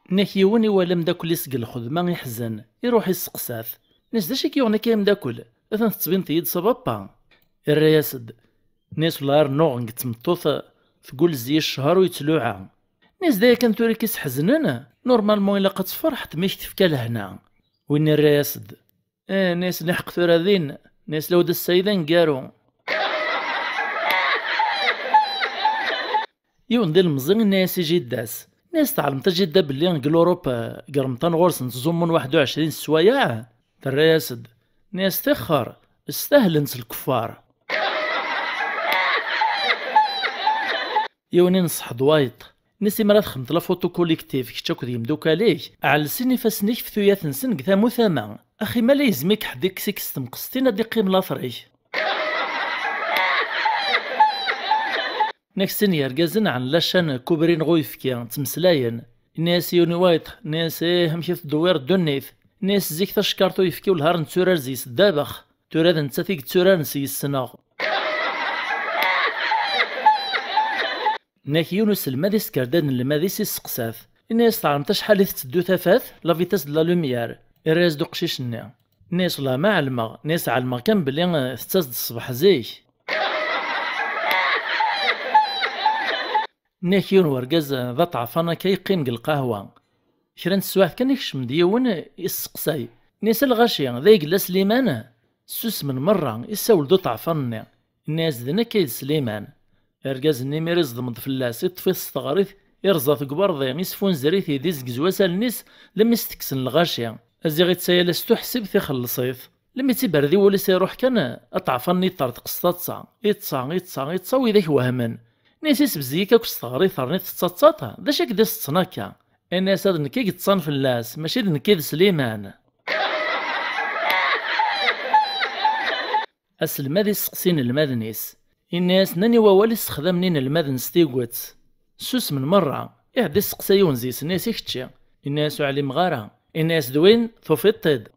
Nnak yiwen iwala ameddakel-is deg lxedma iḥzen, iruḥ isteqsa-t. Inna-yas: "D acu i k-yuɣen akka a ameddakel? Atan tettbineḍ-iyi-d s abappa." Irra-yas-d. Inna-yas: "Wellah rnuɣ deg tmeṭṭut tgul zi ccher ur yettluɛa." Inna-yas: "D aya kan tura i k-isḥeznen? Normalement ilaq ad tferḥeḍ mi k-tefka lehna." Win irra-yas-d. Eh, inna-yas: "Niḥeq tura din." Inna-yas: "Lawd ass-a i d aneggaru." Yiwen d ilemẓi inna-yas i jidda-s. Inna-yas: "Tɛelmeḍ a jidda belli deg Lurup, eh, deg remṭan ɣur-sen ttẓummun waḥed u ɛecrin sswayeɛ?" Terra-yas-d. Inna-yas: "Tixxer, stahlen-tt lkeffar." Yiwen ineṣṣeḥ-d wayeṭ. Inna-yas: "Imi ara txedmeḍ la photo collective kečč akked yimdukal-ik, ɛelsin ifassen-ik f tuyat-nsen deg tama u tama. Axi ma la yezmi-k ḥedd ikkes-ik s temqestin ad d-iqqim later-ik." Nnak sin yergazen ɛen la chaîne kubrin ɣ uyefki, ttmeslayen. Inna-yas yiwen i wayeṭ, inna-yas: "Ih, amek i teddewwireḍ ddunit?" Inna-yas: "Zik tacekkart uyefki welhar netturar zi-s ddabex. Tura d nettat i yetturaren s yis-neɣ." Nnak yiwen uselmad iskerdaden lmad-is isteqsa-t. Inna-yas: "Tɛelmeḍ acḥal i tetteddu tafat, la vitesse de la lumière?" Irra-yas-d uqcic-nni. Inna-yas: "Wellah ma ɛelmeɣ." Inna-yas: "Ɛelmeɣ kan belli, eh, tettas-d ṣṣbeḥ zik." Nnak yiwen wergaz, eh, d aṭeɛfan akka yeqqim deg lqahwa. Kra n teswiɛt kan ikcem-d yiwen, eh, isteqsay. Inna-yas: "A lɣaci, d ay yella Sliman?" Ssusmen merra, issawel-d uṭeɛfan-nni. Inna-yas: "D nekk ay d Sliman." Argaz-nni imir iẓdem-d fell-as, iṭṭef-it s teɣrit, irẓa-t deg uberḍi, isfunzer-it-id, izgez-as allen-is, lemmi s-tekksen lɣaci. Aziɣ ittayal-as tuḥsibt ixelleṣ-it. Lemmi tt-iberdi wul-is iruḥ kan, ad teɛfer-nni yeṭṭerḍeq s taḍsa. Iḍsa, iḍsa, iḍsa, widak wehmen. Nni-as isbezzi-k akk s teɣri terniḍ tettaḍsaḍ, d acu i k-d-iseṭṭen akka? Ini-as d nekk i yeṭṭṣan fell-as, mačči d nekk i d Sliman. Aselmad isteqsi inelmaden-is. Inna-as nnan i wawal i ssexdamen inelmaden s tiget. Ssusmen merra. Iɛedda isteqsa yiwen zi-sen, inna-as i kečči? Inna-as ur ɛlimeɣ ara. Inna-as d win tufiḍ-t-id.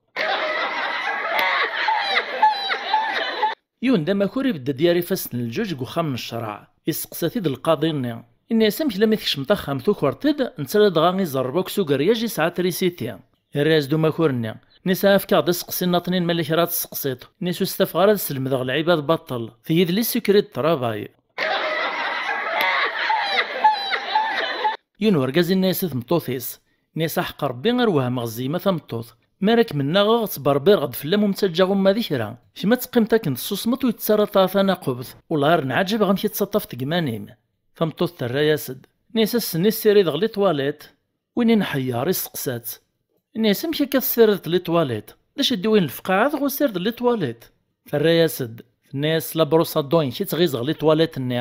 Yiwen d amakur ibedd-d yar ifassen n lǧuǧ deg uxxam n ccreɛ. Isteqsa-t-id lqaḍi-nni. Inna-as amek lammi tkecmeḍ axxam tukreḍ-t-id, netta ladɣa iẓerreb akk s ugeryaj yesɛa trisiti. Irra-yas-d umakur-nni. Nni-as afk-aɣ-d aseqsi nnaṭnin ma lli kra ad testeqsiḍ. Nni-as ur stafeɣ ara ad slemdeɣ lɛibad baṭel. D yidles secret de travail. Yiwen urgaz inna-yas i tmeṭṭut-is. Nni-as aḥeqq Rebbi ar wehmeɣ zzeyma tameṭṭut. Mi ara kem-nnaɣeɣ ttberbireɣ-d fell-am ur m-ttaǧǧaɣ uma d kra. Kemm ad teqqimeḍ akken tessusmeḍ ur tettarraḍ ara tanaqebt. Wellah ar nɛaǧeb amek i tettaṭṭafeḍ deg iman-im. Tameṭṭut terra-yas-d. Nni-as ass-nni ssirideɣ les toilettes. Win inḥeyyer isteqsa-tt. Nni-as amek akka tessirideḍ les toilettes? D acu i d-iwin lefqaɛa dɣa usired les toilettes? Terra-yas-d. Tenna-yas la brosse à dents-ik i ttɣizeɣ les toilettes-nni.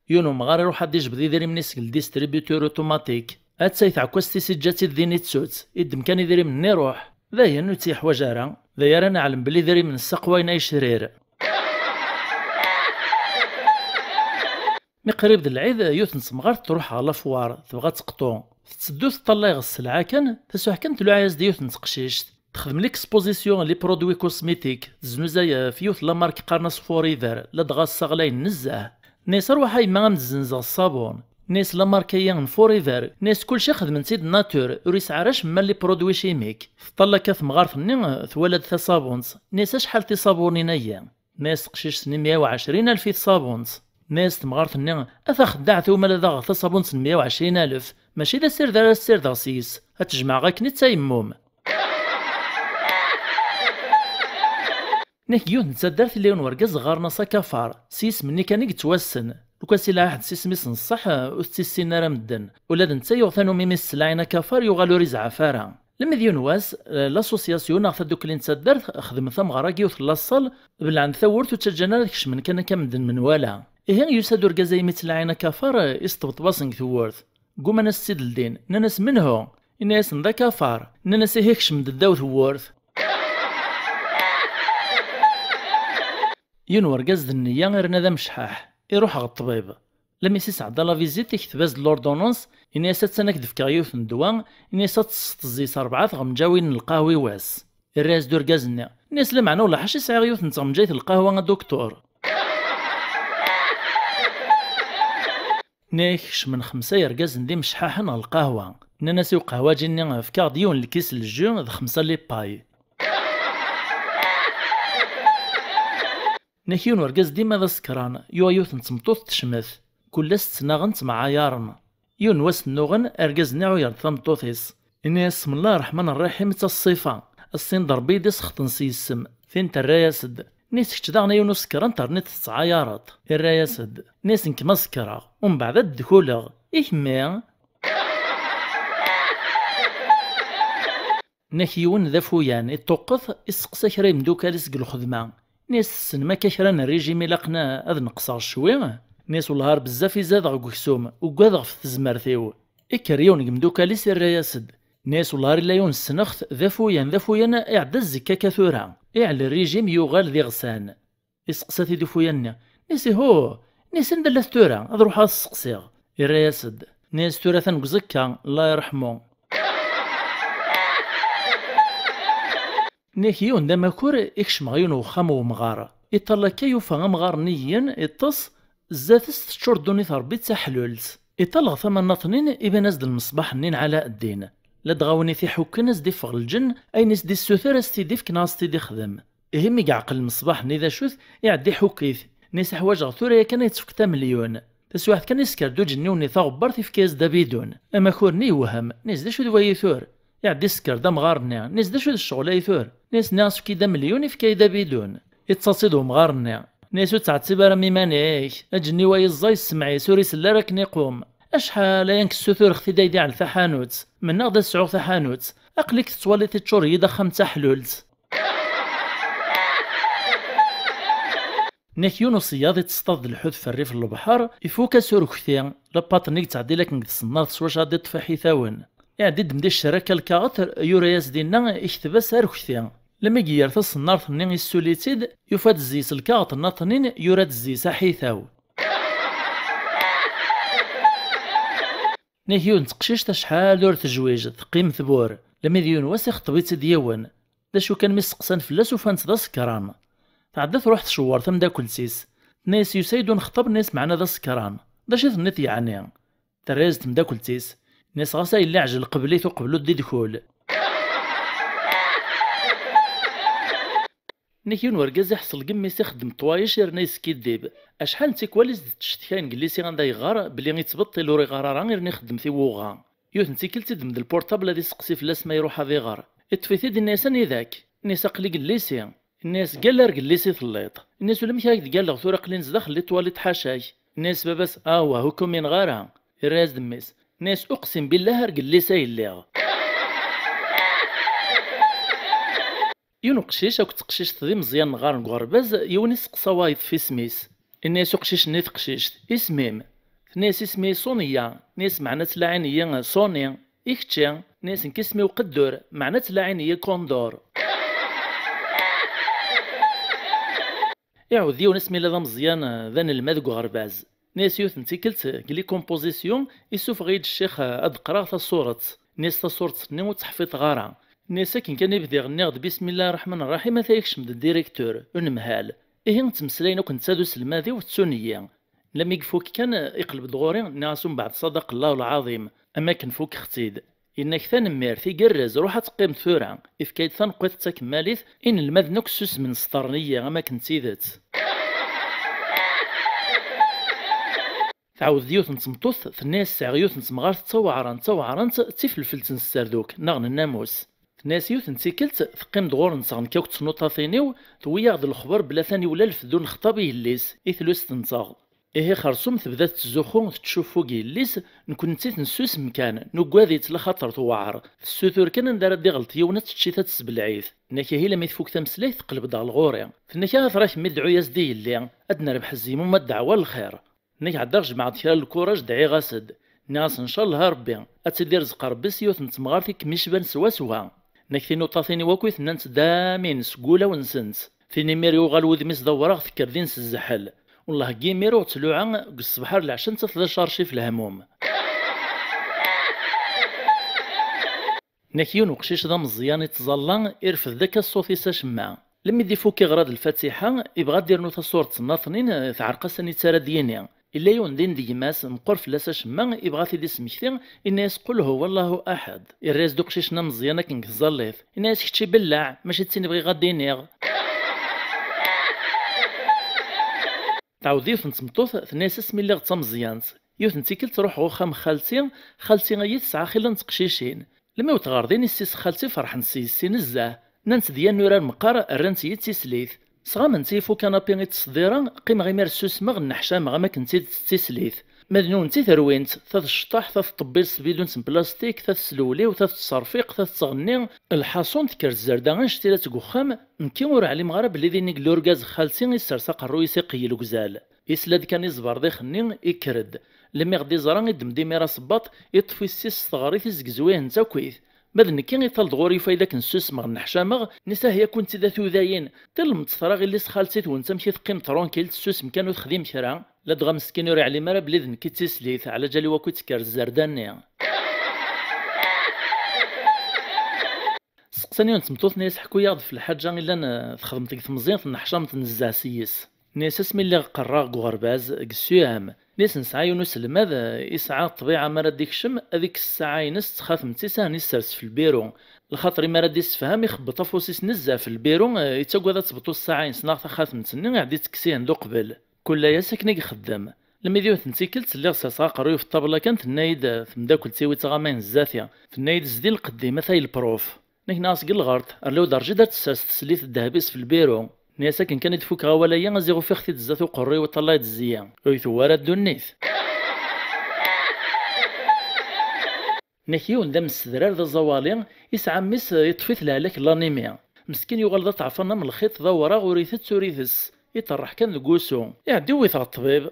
Yiwen umɣar iruḥ ad d-ijbed idrimen-is deg ldistributeur automatique. Attay tɛekkazt-is iǧǧa-tt-id din ittu-tt. Iddem kan idrimen-nni iruḥ. Dayen ur tt-yeḥwaǧ ara. D aya ara neɛlem belli idrimen ssaqwayen ay crir. Mi qrib d lɛid, yiwet n temɣart truḥ ɣer lafwar, tebɣa ad teqṭu. Tetteddu teṭṭalay ɣer sselɛa kan, tasuḥ kan tluɛa-yas-d yiwet n teqcict. Texdem l'exposition les produits cosmétiques, teznuzay ɣef yiwet n lamark qqaren-as Forever, ladɣa ssaɣlayen nezzeh. Nni-as arwaḥ a yemma a m-d-zzenzeɣ ṣṣabun. Nni-as lamark-agi n Forever, nni-as kulci xedmen-tt-id nature, ur yesɛi ara acemma les produits chimiques. Teṭṭal akka temɣart-nni, twala-d taṣabunt. Nni-as acḥal tiṣabunin-agi? Nni-as teqcict-nni meyya u ɛecrin alef i tṣabunt. Nni-as temɣart-nni a taxeddaɛt, uma la daɣeɣ taṣabunt n meyya u ɛecrin alef, mačči d asired ara ssirdeɣ s-yes, ad t-jemɛeɣ akken i d tayemmum. Nek yiwet n taddart illa yiwen wergaz ɣɣaren-as Akafar, s yisem-nni kan i yettwassen. Lukan si lɛahed s isem-is n ṣṣeḥ, ur t-issinen ara medden. Ula d netta yuɣ tanumi mi s-selaɛin Akafar yuɣal ur izɛaf ara. Lemmi d yiwen wass, eh, l'association neɣ tadukli n taddart xedmen tameɣra deg yiwet n laṣṣal, belɛen tawwurt ur ttaǧǧan ara ad kecmen kan akka medden menwala. Ihi yusa-d urgaz-a imi ttlaɛin Akafar, eh, isṭebṭeb-asen deg tewwurt. Gguman ad s-tt-id-ldin, nnan-as menhu? Inna-yasen d Akafar. Nnan-as ihi kecmem-d ddaw tewwurt. Yiwen urgaz d nniya irna d amecḥaḥ, iruḥ ɣer ṭṭbib. Lemmi s-isɛedda la visite, ikteb-as-d l'ordonnance, ini-as attan ad k-d-fkeɣ yiwet n ddwa, ini-as ad tesseḍ zzis rebɛa tɣemǧawin n lqahwa i wass. Irra-yas-d urgaz-nni, ini-as lameɛna ulaḥac i sɛiɣ yiwet n tɣemǧayt n lqahwa a duktur. Nni-ak kecmen xemsa yergazen d imecḥaḥen ɣer lqahwa. Nnan-as i uqehwaǧi-nni fk-aɣ-d yiwen lkis n lju d xemsa les pailles. Nek yiwen urgaz dima d asekran, yuɣ yiwet n tmeṭṭut tecmet. Kul ass ttnaɣen ttemɛayaren. Yiwen wass nnuɣen, argaz-nni iɛuyer-d tameṭṭut-is. Ini-as bismillah rreḥman rraḥim d taṣṣifa. Ass-in d Rebbi i d-isexṭen s yisem. Tin terra-yas-d. Ini-as kečč daɣen a yiwen usekran terniḍ tettɛayareḍ. Irra-yas-d. Ini-as nekk ma sekreɣ, umbeɛd ad d-kuleɣ. I kemmi? Nek yiwen d afuyan, iṭṭuqqet, isteqsa kra yemdukal-is deg lxedma. Nni-as tessnem akka kra n rrijim ilaqen ad neqseɣ ccwi? Nni-as wellah ar bezzaf i zadeɣ deg uksum, ugadeɣ ɣef tezmert-iw. Ikker yiwen deg yemdukal-is irra-yas-d. Nni-as wellah ar illa yiwen ssneɣ-t, d afuyan, d afuyan, iɛedda zzekka akka tura. Iɛel rrijim yuɣal d iɣsan. Iseqsa-t-id ufuyan-nni. Nni-as ihuh! Nni-as anda llat tura? Ad ruḥeɣ ad t-seqsiɣ. Irra-yas-d. Nni-as tura atan deg uẓekka, Allah iṛeḥmu. Nni-ak yiwen d amakur ikcem ɣer yiwen wexxam n wemɣar. Iṭall akka yufa amɣar-nni yyen, iṭṭes, zdat-s teččur ddunit Ṛebbi d taḥlult. Iṭall ɣer tama nnaṭnin, iban-as-d lmeṣbaḥ-nni n Ɛalaɛeddin. Ladɣa win i t-iḥukken a s-d-iffeɣ lǧenn, ayen i s-d-issuter a s-t-id-ifk neɣ a s-t-id-ixdem. Ihi mi yeɛqel lmeṣbaḥ-nni d acu-t, iɛedda iḥukk-it. Nni-as ḥwaǧeɣ tura yakan ad yi-tefkeḍ tamelyun. Taswiɛt kan isker-d uǧenniw-nni taɣebbart ifka-yas-d abidun. Amakur-nni yewhem, nni-as d acu d wayi tur? Iɛedda isker-d amɣar-nni, nni-as d acu d ccɣel ay tur? Nni-as nniɣ-as efk-iyi-d amelyun, ifka-yi-d abidun. Ittaẓ-id umɣar-nni. Nni-as ur ttɛettib ara am iman-ik, aǧenniw-a yeẓẓa yessemɛ-is ur isell ara akken iqum. Acḥal aya nekk ssutureɣ-t-id ay d-iɛell taḥanut. Mennaɣ-d ad sɛuɣ taḥanut. Aql-ik tettwaliḍ iččur-iyi-d axxam d taḥlult. Nnak yiwen uṣeyyaḍ itteṣṭaḍ d lḥut f rrif n lebḥer, ifuk-as urekti, lapaṭ-nni yettɛeddil akken deg tṣennart s wacu ad iṭṭef iḥitawen. Iɛeddi-d mdi ccrak lkaɣeṭ, yura-yas dinna, ikteb-as arekti. Lmi iger taṣennart-nni issuli-tt-id, yufa-d zzis lkaɣeṭ nnaṭnin, yura-d zzis aḥitaw. Nnak yiwet n teqcict acḥal ur tejwij, teqqim tbur. Lmi d yiwen wass ixeṭṭeb-itt-id yiwen. D acu kan mi steqsan fell-as ufan-t d asekran. Tɛedda truḥ tcewwer tamdakelt-is. Tenna-yas yusa-yi-d unexṭab, tenna-yas meɛna d asekran. D acu i tenniḍ yeɛni? Terra-yas-d temdakelt-is. Tenna-yas ɣas a yella ɛjel qbel-it uqbel ur d-idkul. Nnak yiwen wergaz iḥṣel deg mmi-s ixeddem ṭwayec yerna yeskiddib. Acḥal n tikwal i s-d-ttcetkayen deg llisi anda yeɣɣar belli ittbeṭṭil ur iɣar ara yerna ixeddem tiwuɣa. Yiwet n tikkelt i d-mdel portable ad iseqsi fell-as ma iruḥ ad iɣer. Iṭṭef-it-id, inna-yas anida-k? Inna-yas aql-i deg llisi. Inna-yas gall ar deg llisi telliḍ. Inna-yas ulamek ara k-d-galleɣ tura aql-i nezdeɣ xelli ṭwali tḥaca-k. Inna-yas baba-s awah ur k-umineɣ ara. Irra-yas-d mmi-s. Inna-yas uqsim billah ar deg llisi ay lliɣ. Yiwen uqcic akked teqcict d imeẓyanen ɣaren deg uɣerbaz, yiwen iseqsa wayeḍ f isem-is. Inna-yas uqcic-nni i teqcict, isem-im? Tenna-yas isem-i Sonia. Inna-yas meɛna ttlaɛin-iyi Sony. I kečči? Inna-yas nekk isem-iw Qeddur, meɛna ttlaɛin-iyi Condor. Iɛawed yiwen asmi yella d ameẓyan, d anelmad deg uɣerbaz. Nna-yas yiwet n tikkelt, deg les compositions, issufeɣ-iyi-d ccix ad d-qqreɣ taṣuret. Nna-yas taṣuret-nni ur tt-ḥfiḍeɣ ara. Nna-yas akken kan i bdiɣ nniɣ-d bismillah rraḥman rraḥim, ata yekcem-d ddirektur, unemhal. Ihi ttmeslayen akk netta d uselmad-iw ttun-iyi. Lammi ifuk kan, iqleb-d ɣur-i, nniɣ-as umbeɛd sadaq Llah lɛaḍim, am akken fukkeɣ-tt-id. Yenna-k tanemmirt, igerrez, ruḥ ad teqqimeḍ tura. Ifka-yi-d taneqqiḍt d takemmalit, inelmaden akk ssusmen sṭerren-iyi am akken d tidet. Tɛawed-d yiwet n tmeṭṭut, tenna-yas sɛiɣ yiwet n temɣart d taweɛrant, d taweɛrant d tifelfelt n sserduk, neɣ n nnamus. Tenna-yas yiwet n tikkelt, teqqim-d ɣur-nteɣ nekk akked tnuṭatin-iw, tewwi-yaɣ-d lexber bla taniwla lfed unexṭab i yelli-s, i tlust-nteɣ. Ihi xersum tebda tettzuxxu, tettcuffu deg yelli-s, nekkenti nessusem kan, nuggad-itt laxaṭer tewɛer, tessutur kan anda ara d-iɣelṭ yiwen ad tečč-it ad tessebleɛ-it. Nnak ihi lami tfuk tameslayt teqleb-d ɣer lɣur-i. Tenna-k ahat ɣer kemmi dɛu-yas-d i yelli, ad nerbeḥ zzimum ad d-dɛwa lxir. Nnak ɛeddaɣ jemɛeɣ-d kra n lkuraj dɛiɣ-as-d. Nniɣ-as ncallah a Rebbi, ad tt-id-irzeq Rebbi s yiwet n temɣart i kem-icban swaswa. Nnak tinuṭatin-iw akk i tennant-d amin seg wulawen-nsent. Tin imir yuɣal wudem-is d awraɣ tekker din s zzḥel. Wellah deg imir ur ttluɛa, deg ṣṣbeḥ ar lɛecc nettat d acarcif lehmum. Nnak yiwen uqcic d ameẓyan ittẓalla, irfed-d akka ṣṣut-is acemma. Lemmi d-ifuk iɣra d lfatiḥa, ibɣa ad d-irnu taṣuret n naṭnin, teɛreq-as anita ara d-yini. Illa yiwen din d gma-s, meqqer fell-as acemma, ibɣa ad t-id-ismekti, inna-yas qul huwa Allahu aḥad. Irra-yas-d uqcic-nni ameẓyan akken deg tẓallit. Inna-yas kečč ibellaɛ, mačči d tin bɣiɣ ad d-iniɣ. Tɛawed yiwet n tmeṭṭut, tenna-yas asmi lliɣ d tameẓyant. Yiwet n tikkelt ruḥeɣ uxxam n xalti, xalti-ayi tesɛa xilla n teqcicin. Lmi wwḍeɣ ɣer din, yessi-s xalti ferḥent s yessi nezzeh. Nnant-d yan urar meqqar, rrant-iyi d tislit. Sɣament-iyi f ukanapi i ttṣeddireɣ, qqimeɣ imir ssusmeɣ, nneḥcameɣ am akken d tidet d tislit. Ma d nunti terwint, ta tecṭeḥ, ta teṭṭebbil s tbidunt n plastik, ta teslewliw, ta tettserfiq, ta tettɣenni. Lḥaṣun tekker tzerda anect-ila deg uxxam, nekki ur ɛlimeɣ ara belli din i yella urgaz n xalti issers aqerruy-is iqeyyel ugzal. Isla-d kan i ẓberḍix-nni, ikker-d. Lmi ɣ-d-iẓra, iddem-d imir asebbaṭ, iṭṭef issi-s s teɣrit, izgezw-ihent akkit. Ma d nekki, iṭal-d ɣur-i, yufa-yi d akken ssusmeɣ, nneḥcameɣ, nniɣ-as ah yakk netta d atudayin. Ṭillemt, teɣra ɣilli-s xalti-twent amek i teqqim tranquille, tessusem kan ur texdim kra. Ladɣa meskin ur iɛlim ara belli d nekk i d tislit, ɛlaǧal-iw akk i tekker tzerda-nni. Steqsan yiwet n tmeṭṭut, nni-as ḥku-yaɣ-d f lḥaǧa illan, eh, texdem deg temẓin, tenneḥcameḍ nezzeh s-yes. Nni-as asmi lliɣ qqareɣ deg uɣerbaz, deg S U M, nni-as nesɛa yiwen uselmad, eh, isɛa ṭṭbiɛa mi ara d-ikcem, ad ikkes ssaɛa-ines d txatemt-is, ahni ssers f lbiru. Lxaṭer imi ara d-issefham, ixebbeṭ afus-is nezzeh f lbiru, eh, ittagad ad tebṭu ssaɛa-ines neɣ taxatemt-nni, iɛeddi ittekkes-ihen d uqbel. Kul layas akken i ixeddem. Lmi d yiwet n tikkelt lliɣ serseɣ aqerruy ɣef ṭṭabla kan, tenna-yi-d temdakelt-iw ittɣamayen zdat-i, tenna-yi-d zdi lqedd-im, atay lpruf. Nniɣ-as deg lɣerḍ, rliw-d rǧid ad tessers teslit ddheb-is f lbiru. Nni-as akken kan i d-fukeɣ awal-ayi, aziɣ ufiɣ-t-id zdat uqerruy-iw iṭṭalay-d zzi-ya. Ur yi-tewwi ara ddunit. Nnak yiwen d amsedrar d aẓawali, isɛa mmi-s, eh, iṭṭef-it lehlak n l'animi. Meskin yuɣal d aṭɛefan am lxiṭ, d awraɣ, ur itett ur itess, iṭerreḥ kan deg wusu. Iɛedda iwwi-t ɣer ṭṭbib.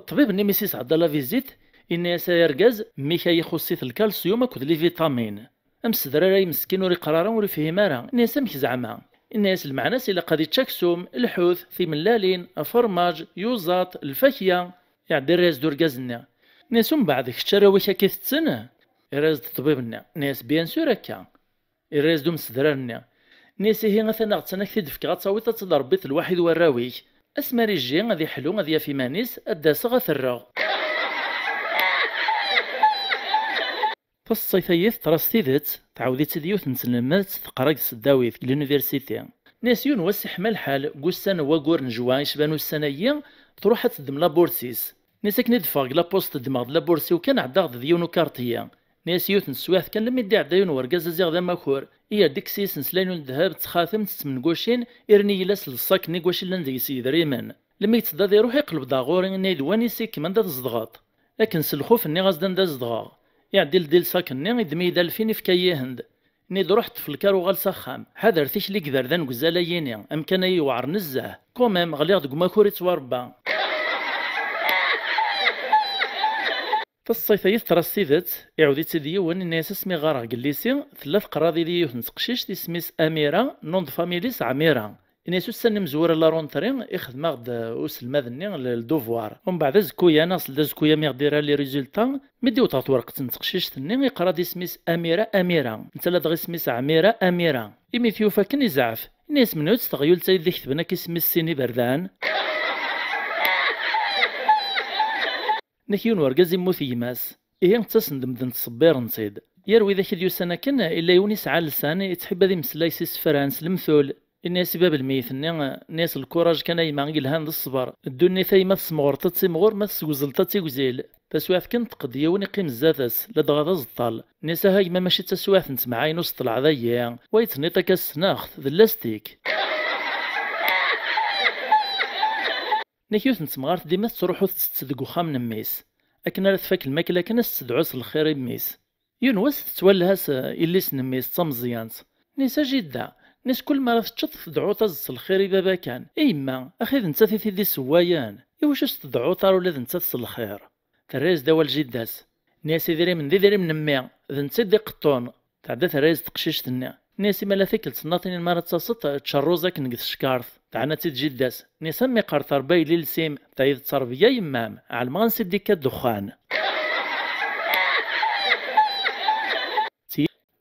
Ṭṭbib-nni mi s-isɛedda la visite, inna-yas: "Ay argaz, mmi-k-a ixuṣṣ-it lkalsyum akked les vitamines." Amsedrar-a meskin ur iqqar ara, ur ifhim ara. Inna-yas: "Amek zeɛma?" Inna-yas: "Lmeɛna-s ilaq ad ičč aksum, lḥut, timellalin, afermaǧ, yuẓaṭ, lfakya." Iɛedda irra-yas-d urgaz-nni. Inna-yas: "Umbeɛd kečč arraw-ik akka i tetten?" Irra-yas-d ṭṭbib-nni. Inna-yas: "Bien sûr akka." Irra-yas-d umsedrar-nni. Inna-yas: "Ihi atan aɣettan ad k-t-id-fkeɣ, ad tawiḍ ad tt-id-rebbiḍ lwaḥid warraw-ik. Asmi ara ijji, ad iḥlu, ad yaf iman-is, ad d-aseɣ, ad t-rreɣ." Taṣṣayt-agi teḍra s tidet, tɛawed-itt-id yiwet n tselmadt teqqar deg tseddawit, deg l'université. Inna-yas: "Yiwen wass iḥma lḥal, deg ussan n waggur n juin icban ussan-agi, truḥ ad teddem la bourse-is." Inna-yas: "Akken i d-ffɣeɣ deg la poste ddmeɣ-d la bourse-iw kan, ɛeddaɣ-d d yiwen ukarṭiyi." Inna-yas: "Yiwet n teswiɛt kan, lemmi d-iɛedda yiwen wergaz aziɣ d amakur, iyer-d ikkes yis-s leslayen n ddheb, d txatemt, d tmengucin, irni-yi-las d ṣṣak-nni deg wacu llan deg-s yedrimen. Lemmi yettedda ad iruḥ, iqleb-d ɣur-i, inna-yi-d: 'Wani-s-ik, manda tzedɣeḍ?' Akken s lxuf nniɣ-as-d anda zedɣeɣ. Iɛedda ileddi lṣak-nni, iddem-iyi-d alfin, ifka-yi-hen-d. Inna-yi-d: 'Ruḥ ṭṭef lkar, uɣal s axxam. Ḥader tikli deg iberdan deg uzal-agi-ni, amkan-agi yewɛer nezzeh. Quand même, ɣliɣ deg umakur ittwarebba.'" Taṣṣayt-agi teḍra s tidet, iɛawed-itt-id yiwen, inna-yas: "Asmi ɣɣareɣ deg llisi, tella teqrad-iyi yiwet n teqcict, isem-is Amira, nom de famille-is Ɛmira." Inna-yas: "Ussan imezwura la rentrée, ixdem-aɣ-d, uh, uselmad-nni le, le devoir. Umbeɛd azekku-ya, neɣ seld azekku-ya mi ɣ-d-irra les résultats, mi d-iwweḍ ɣer twerqet n teqcict-nni, iqra-d isem-is Amira, Amira. Netta ladɣa isem-is Ɛmira, Amira. Imi t-yufa akken izɛef. Inna-yas: 'Menhu-tt teɣyult-a i d-iketben akk isem-is sin iberdan?'" Nnak yiwen wergaz immut gma-s. Ihi ttasen-d medden ttṣebbiren-tt-id. Yer widak i d-yusan akken, illa yiwen isɛa llesan, ittḥib ad imeslay s isefran, s lemtul. Inna-yas i bab lmeyyet-nni, inna-yas: "Lkuraj kan a yemma i yelhan d ṣṣber. Ddunit a yemma tessemɣureḍ-tt d timɣur, ma tesgezleḍ-tt d tigzil." Taswiɛt kan teqqed yiwen iqqim zdat-s, ladɣa d aẓeṭṭal. Inna-yas: "Aha gma, mačči d taswiɛt n temɛayin ur s-ṭelɛeḍ ayi, wa yettniṭ akka ssneɣ-t, d lastik." Nnak yiwet n temɣart dima tettruḥu tettett deg uxxam n mmi-s. Akken ara tfak lmakla kan, ad s-tedɛu s lxir i mmi-s. Yiwen wass tettwalha s, eh, yelli-s n mmi-s d tameẓyant. Inna-yas: "A jidda," inna-yas, "kul mi ara teččeḍ tedɛuḍ-as s lxir i baba kan. I yemma, axi d nettat i t-id-isewwayen. Iwacu s-tedɛuḍ ara ula d nettat s lxir?" Terra-yas-d awal jidda-s. Inna-yas: "Idrimen d idrimen n mmi, d netta i d-iqeṭṭun." Tɛedda terra-yas-d teqcict-nni. Inna-yas: "Imala tikkelt nnaṭinin mi ara d-taseḍ, ččeṛ ṛṛuz akken deg tcekkart." Teɛna-tt-id jidda-s. Inna-yas: "A mmi, qqar terba yelli-s-im, tayeḍ d ttṛebga yemma-m. Ɛelmeɣ ansi d-ikka ddexxan."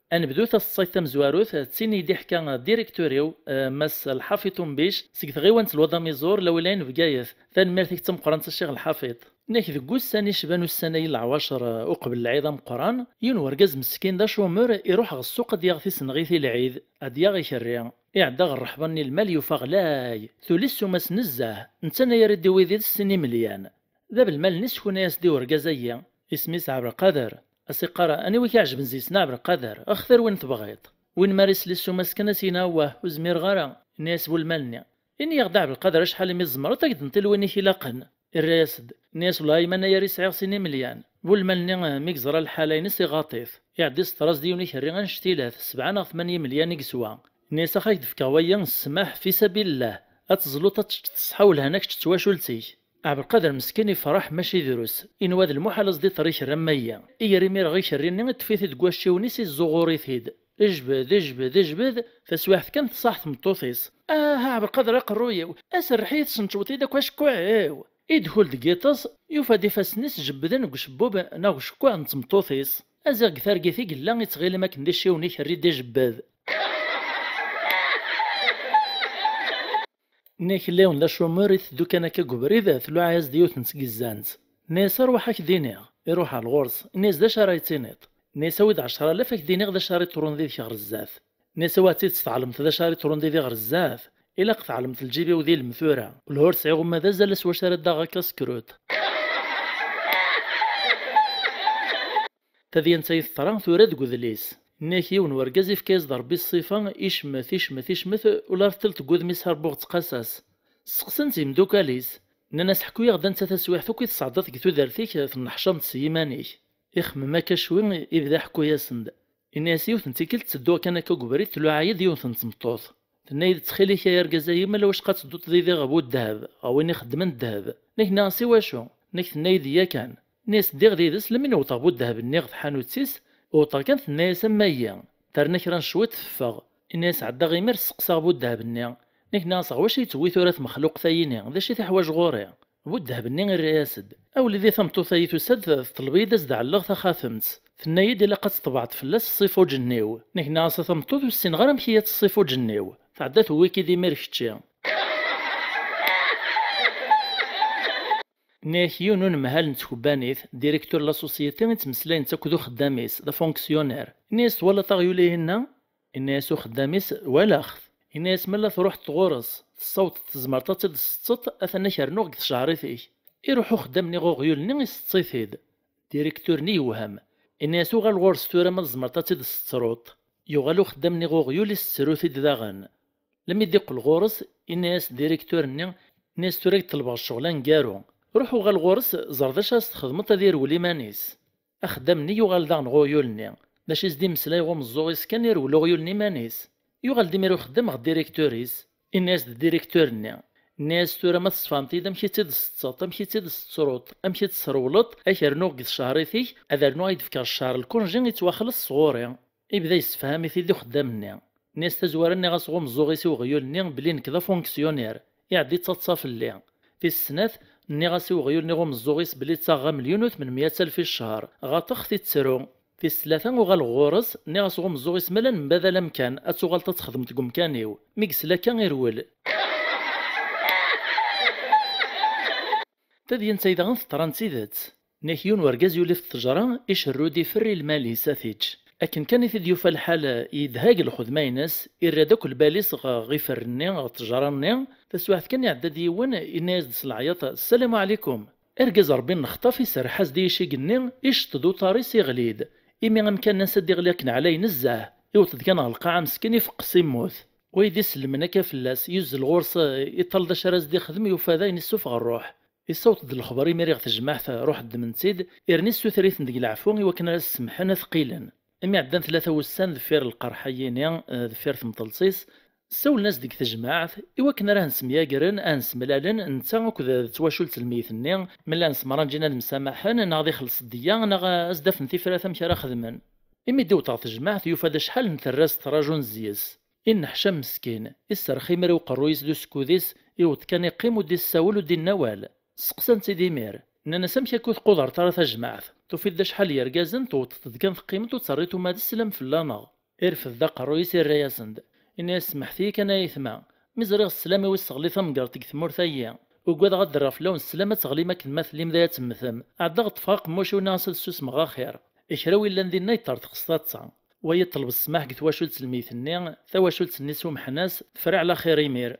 Anebdu taseḍsayt tamezwarut, d tin i yi-d-iḥka direktur-iw, eh, Mass Lḥafiḍ Umbic, seg tɣiwant n Lwadamiẓur, Lawlayen n Bgayet. Tanemmirt-ik d tameqqrant a Ccix Lḥafiḍ. Inna-k deg wussan icban ussan-agi n leɛwacer, eh, uqbel lɛid ameqqran, yiwen wergaz meskin d acumur iruḥ ɣer ssuq ad yaɣ tisenɣit i lɛid, ad yaɣ ikerri. Iɛedda ɣer ṛṛeḥba-nni lmal yufa ɣlay, tuli ssuma-s nezzeh, netta anayer i d-iwwi did-s sin imelyan. D abelmal-nni sekuna-yas-d i urgaz-agi, isem-is Ɛebdelqader. A s-iqqar: "Aniwa i k-iɛejben zi-sen a Ɛebdelqader? Xtir win tebɣiḍ." Win mi ara isel i ssuma-s kan a s-yini: "Awah, ur zmireɣ ara." Inna-yas bu lmal-nni: "Ini-yaɣ-d a Ɛebdelqader acḥal imi tzemreḍ ad k-d-nṭil win i k-ilaqen." Irra-yas-d, inna-yas: "Wellah a yemma anayer i sɛiɣ sin imelyan." Bu lmal-nni, eh, mi yeẓra lḥala-ines iɣaṭ-it. Iɛedda iseṭṭer-as-d yiwen ikerri annect-ilat, sebɛa neɣ tmanya imelyan i yeswa. Inna-yas: "Ax, ad k-d-fkeɣ waya ssmaḥ fi sabilillah. Ad teẓluḍ ad teččeḍ ṣṣeḥḥa welhan ad k-tečč twacult-ik." Ɛebdelqader meskin ifreḥ mačči drus, inwa d lmuḥal ad s-d-iṭṭer ikerri am wagi. Iger imireɣ ikerri-nni, iṭṭef-it-id deg wacciwen-is, izzuɣur-it-id. Ijbed, ijbed, ijbed, taswiɛt kan tṣaḥ tmeṭṭut-is. "Ah, a Ɛebdelqader aqerruy-iw, aserreḥ-iyi tesneččweḍ-iyi-d akk acekkuɛ-iw!" Idhul deg yiṭes, yufa-d ifassen-is jebbden deg ucebbub neɣ deg ucekkuɛ n tmeṭṭut-is. Aziɣ deg targit i yella, ittɣil am akken d iciwen ikerri d-ijebbed. Nna-k, illa yiwen d acumur iteddu kan akka deg ubrid, tluɛa-yas-d yiwet n tgezzant. Nna-yas: "Arwaḥ ad k-d-iniɣ." Iruḥ ar ɣur-s, inna-yas: "D acu ara yi-tiniḍ?" Nna-yas: "Awi-d ɛecra alaf ad k-d-iniɣ d acu ara iṭrun did-k ɣer zdat." Nna-yas: "Awi-tt-id, tɛelmeḍ d acu ara iṭrun didi ɣer zdat? Ilaq tɛelmeḍ lǧib-iw d ilem tura. Ula ur sɛiɣ uma d azal aswacu ara d-aɣeɣ akka s krut." Tadyant-a i teḍra tura deg udlis. Nna-k, yiwen wergaz ifka-yas-d Ṛebbi ṣṣifa, icmet, icmet, icmet, ula rtelt deg wudem-is ar buɣ ttqas-as. Sseqsan-t yimdukal-is. Nnan-as: "Ḥku-yaɣ-d anta taswiɛt akk i tesɛeddaḍ deg tudert-ik tenneḥcameḍ s yiman-ik." Ixemmem akka cwi, ibda ḥku-yasen-d. Ini-as yiwet n tikkelt ttedduɣ kan akka deg ubrid, tluɛa-yi-d yiwet n tmeṭṭut. Tenna-yi-d: "Ttxil-k ay argaz-ayi, ma lwac qa tedduḍ didi ɣer bu ddheb, ɣer win ixeddmen ddheb?" Nek nniɣ-as: "I wacu?" Nek tenna-yi-d: "Yakan." Ini-as ddiɣ did-s, lemmi n wwḍeɣ bu ddheb-nni ɣer tḥanut-is, wwḍeɣ kan tenna-yas am ayi. Terna kra n cwiṭ teffeɣ. Ini-as: "Ɛeddaɣ imir sseqsaɣ bu ddheb-nni." Nek nniɣ-as: "Ɣer wacu i yettewwi tura temxluqt-ayini? D acu i teḥwaǧ ɣur-i?" Bu ddheb-nni irra-yas-d: "A wlidi, tameṭṭut-ayi tusa-d teṭleb-iyi-d ad s-d-ɛelleɣ taxatemt. Tenna-yi-d ilaq ad teṭbeɛeḍ fell-as ṣṣifuǧ-nni-w." Nek nniɣ-as: "A tameṭṭut, ur ssineɣ ara amek i ad ṣṣifuǧ-nni-w. Tɛedda tewwi-k-id imir kečči." Nniɣ-ak yiwen unemhal n tkebbanit, directeur la société, i ttmeslayen-tt akked uxeddam-is, d afonctionnaire. Ini-as: "Twalaḍ aɣyul-ihinna?" Ini-as uxeddam-is: "Walaɣ-t." Ini-as: "Ma la truḥeḍ ɣur-s, tessawḍeḍ tzemreḍ ad tt-id-tesseṭṭeḍ, atan ad k-rnuɣ deg tecɛrit-ik." Iruḥ uxeddam-nni ɣer uɣyul-nni, iseṭṭ-it-id. Directeur-nni yewhem. Ini-as: "Uɣal ɣur-s tura ma tzemreḍ ad tt-id-tesseṭṭruḍ." Yuɣal uxeddam-nni ɣer uɣyul, isettru-t-id daɣen. Lemmi d-iqqel ɣur-s, ini-as directeur-nni, ini-as: "Tura i ṭelbeɣ ccɣel aneggaru. Ruḥ uɣal ɣur-s, ẓer d acu ara s-txedmeḍ ad irwel iman-is." Axeddam-nni yuɣal daɣen ɣer uɣyul-nni. D acu i s-d-imeslay umeẓẓuɣ-is kan, irwel uɣyul-nni iman-is. Yuɣal-d imir uxeddam ɣer directeur-is. Ini-as-d directeur-nni. Ini-as: "Tura ma tesfehmeḍ-iyi-d amek i tt-id-tesseṭṭeḍ, amek i tt-id-tessettruḍ, amek i tt-tesrewleḍ, ad k-rnuɣ deg tecɛrit-ik, ad rnuɣ ad k-d-fkeɣ ccher lkunji, ittwaxleṣ sɣur-i." Ibda yessefham-it-id uxeddam-nni. Nni-as tazwara, nniɣ-as ɣ umeẓẓuɣ-is i uɣyul-nni belli nekk d afonctionnaire, iɛedda ittaḍsa fell-i. Tis snat, nniɣ-as i uɣyul-nni ɣ umeẓẓuɣ-is belli ttaɣeɣ amelyun u tmenmya alef i ccher, ɣaṭeɣ-t ittru. Tis tlata, uɣaleɣ ɣur-s, nniɣ-as ɣ umeẓẓuɣ-is ma la nembadal amkan, ad tuɣaleḍ ad txedmeḍ deg umkan-iw. Mi yesla akka, irwel. Tadyant-ayi daɣen teḍra n tidet. Nniɣ-ak yiwen wergaz yuli ɣef ttejra, icerru-d iferr i lmal-is ad t-iǧǧ. Akken kan i t-id-yufa lḥal yedha deg lxedma-ines, irra-d akk lbal-is ɣ-, ɣer iferr-nni, ɣer ttejra-nni. Taswiɛt kan iɛedda-d yiwen, yenna-yas-d s leɛyaṭ: "Ssalamu ɛlikum." Argaz Ṛebbi n lexṭaf iserreḥ-as-d i yicig-nni, iceṭṭ-d uṭar-is, iɣli-d. Imi amkan-nni ad iɣli akken ɛlay nezzeh, iwweḍ-d kan ɣer lqaɛa meskin, ifeqqes, immut. Wa i d-isellmen akka fell-as, yuzzel ɣur-s, iṭṭal d acu ara s-d-ixdem, yufa d ayen issufeɣ ṛṛuḥ. Issaweḍ-d lexber imir iɣ tejmaɛt, ruḥ ddmen-tt-id, irni ssuter-iten-d deg leɛfu i wakken ara s-semḥen, ad t-qilen. Imi ɛeddan tlata wussan deffir lqerḥ-ayini, eh, deffir temṭelt-is, ssawlen-as deg tejmaɛt i wakken ara hen-semyagren, ad hen-semlalen, netta akked, eh, twacult n lmeyyet-nni, ma llan semranǧin ad msamaḥen, neɣ ad ixelleṣ ddya, neɣ, eh, ad s-d-afen tifrat amek ara xedmen. Imi d-iwweḍ ɣer tejmaɛt, yufa-d acḥal n terras ttraǧun zzi-s. Inneḥcam meskin, iserrex imir i uqerruy-is d usekkud-is, iwweḍ kan iqqim, ur d-issawel, ur d-inna awal. Sseqsan-tt-id imir. Nnan-as: "Amek akka ur tqudareḍ ara tajmaɛt? Tufiḍ-d acḥal n yergazen, tewwḍeḍ-d kan teqqimeḍ, ur terriḍ uma d sslam fell-aneɣ." Irfed-d aqerruy-is, irra-yasen-d. Ini-as: "Semḥet-iyi kan ay aytma. Mi ẓriɣ sslam-iw isseɣli tamgerḍt deg tmurt-ayi, ugadeɣ ad d-rreɣ fell-awen sslam ad teɣlim akken ma tellim d ay ad temmtem. Ɛeddaɣ ṭṭfeɣ aqemmuc-iw, nniɣ-as ad ssusmeɣ axir." Kra wi llan dinna yeṭṭerḍeq s taḍsa. Wa yeṭleb ssmaḥ deg twacult n lmeyyet-nni, tawacult-nni sumḥen-as, tefra ɛla xir imir.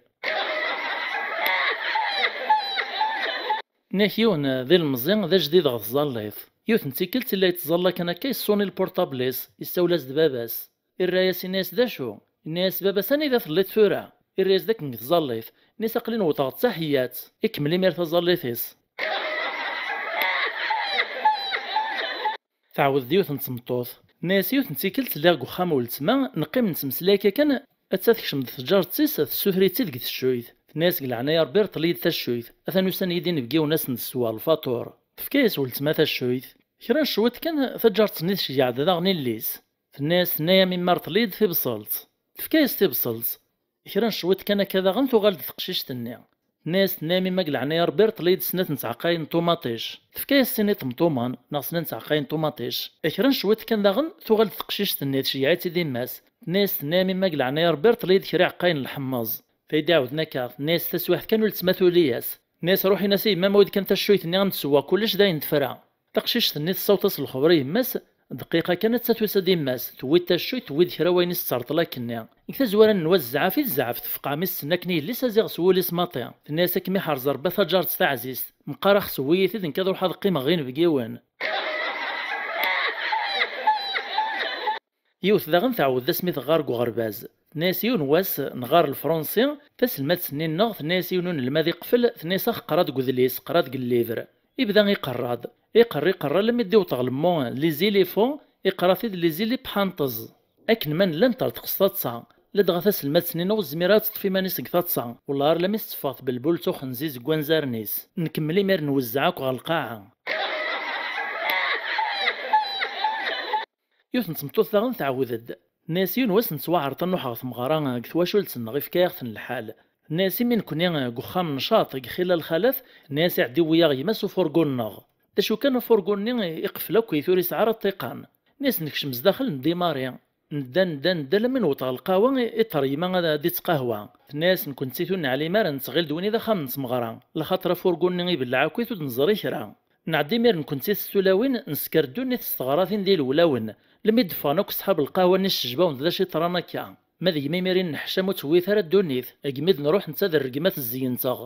Nniɣ-ak yiwen d ilemẓi d ajdid ɣer tẓallit. Yiwet n tikkelt illa yettẓalla kan akka, yeṣṣuni lpurṭabl-is, yessawel-as-d baba-s. Irra-yas, ini-as: "D acu?" Ini-as: "Baba-s, anida telliḍ tura?" Irra-yas-d akken deg tẓallit. Ini-as: "Aql-in wwḍeɣ d taḥeyyat." Ikemmel imir taẓallit-is. Tɛawed-d yiwet n tmeṭṭut. Tenna-yas: "Yiwet n tikkelt lliɣ deg uxxam n weltma, neqqim nettmeslay akka kan, atta tekcem-d tǧaret-is, tessuter-itt-id deg teccuyt. Tenna-yas: 'Deg leɛnaya Ṛebbi, rṭel-iyi-d taccuyt. Atan usan-iyi-d inebgiwen ad sen-d-ssewweɣ lfaṭur.'" Tefka-yas weltma taccuyt. Kra n cwiṭ kan, taǧaret-nni tceggeɛ-d daɣen illi-s. Tenna-yas: "Tenna-yam yemma rṭel-iyi-d tibṣelt." Tefka-yas tibṣelt. Kra n cwiṭ kan akka daɣen tuɣal-d teqcict-nni. Tenna-yas: "Tenna-yam yemma deg leɛnaya Ṛebbi rṭel-iyi-d snat n tɛeqqayin n ṭumaṭic." Tefka-yas sin iṭemṭuman neɣ snat n tɛeqqayin n ṭumaṭic. Kra n cwiṭ kan daɣen tuɣal-d teqcict-nni tceggeɛ-itt-id yemma-s. Tenna-yas: "Tenna-yam yemma deg leɛnaya Ṛebbi rṭel-iyi-d kra iɛeqqayen n lḥemmeẓ." Tayi d-iɛawden akka, tenna-yas taswiɛt kan weltma tuli-yas. Tenna-yas: "Ruḥ in-as i yemma-m ad awi-d kan taccuyt-nni am tessewwa kullec d ayen tefra." Taqcict-nni tessaweḍ-as lexber i yemma-s, dqiqa kan atta tusa-d yemma-s, tewwi-d taccuyt, tewwi-d kra wayen i s-terṭel akkenni. Deg tazwara n wass zɛaf i tezɛef, tefqeɛ mi s-tenna akken i yelli-s, aziɣ s wul-is maṭi. Tenna-yas: "Ad kem-iḥrez Ṛebbi a taǧaret taɛzizt, meqqar ax sewwi-yi-t-id, nekk ad ruḥeɣ ad qqimeɣ ɣ inebgiwen." Yiwet daɣen tɛawed-d asmi teɣɣar deg uɣerbaz. Tenna-yas yiwen wass, neɣɣar lefransi, taselmadt-nni-nneɣ tenna-yas yiwen unelmad iqfel, tenna-yas: "Ax qqra deg udlis, qqra deg llibre." Ibda iqerra-d. Iqerr, iqerr, almi d-iwṭeɣ lemmu, les éléphants, iqra-t-id les éléphanteuses. Akken ma nella neṭṭerḍeq s taḍsa, ladɣa taselmadt-nni ur tezmir ara ad teṭṭef iman-is deg taḍsa. Wellah ar lami s-teffeɣ tbelbult uxenziz deg wanzaren-is. Nkemmel imir nwezzeɛ akk ɣer lqaɛa. Yiwet n tmeṭṭut daɣen tɛawed-d. Tenna-yas yiwen wass nettwaɛreḍ ad nruḥ ɣer tmeɣra deg twacult-nneɣ, ifka-yaɣ-ten lḥal. Tenna-yas imi nekni deg uxxam n Caṭ, deg Xilla Lxalat, tenna-yas iɛeddi wwi-yaɣ gma s ufurgu-nneɣ. D acu kan, afurgu-nni iqfel akkit, ur yesɛi ara ṭṭiqan. Tenna-yas nekcem zdaxel, ndimari. Nedda, nedda, nedda, lammi newweḍ ɣer lqahwa, i, iṭer yima ad, ad ittqahwa. Tenna-yas nekkenti ur neɛlim ara, nettɣil d win i d axxam n tmeɣra, laxaṭer afurgu-nni ibelleɛ akkit ur d-neẓri kra. Nɛeddi imir nekkenti s tulawin, nesker ddunit s teɣratin d ilewlawen, lammi d-ffɣen akk ṣṣḥab lqahwa-nni ccejbawen-d d acu yeḍran akka. Ma d gma imir i nneḥcam ur tewwit ara ddunit, agmi d-nruḥ netta d rregmat zzeyyen-teɣ.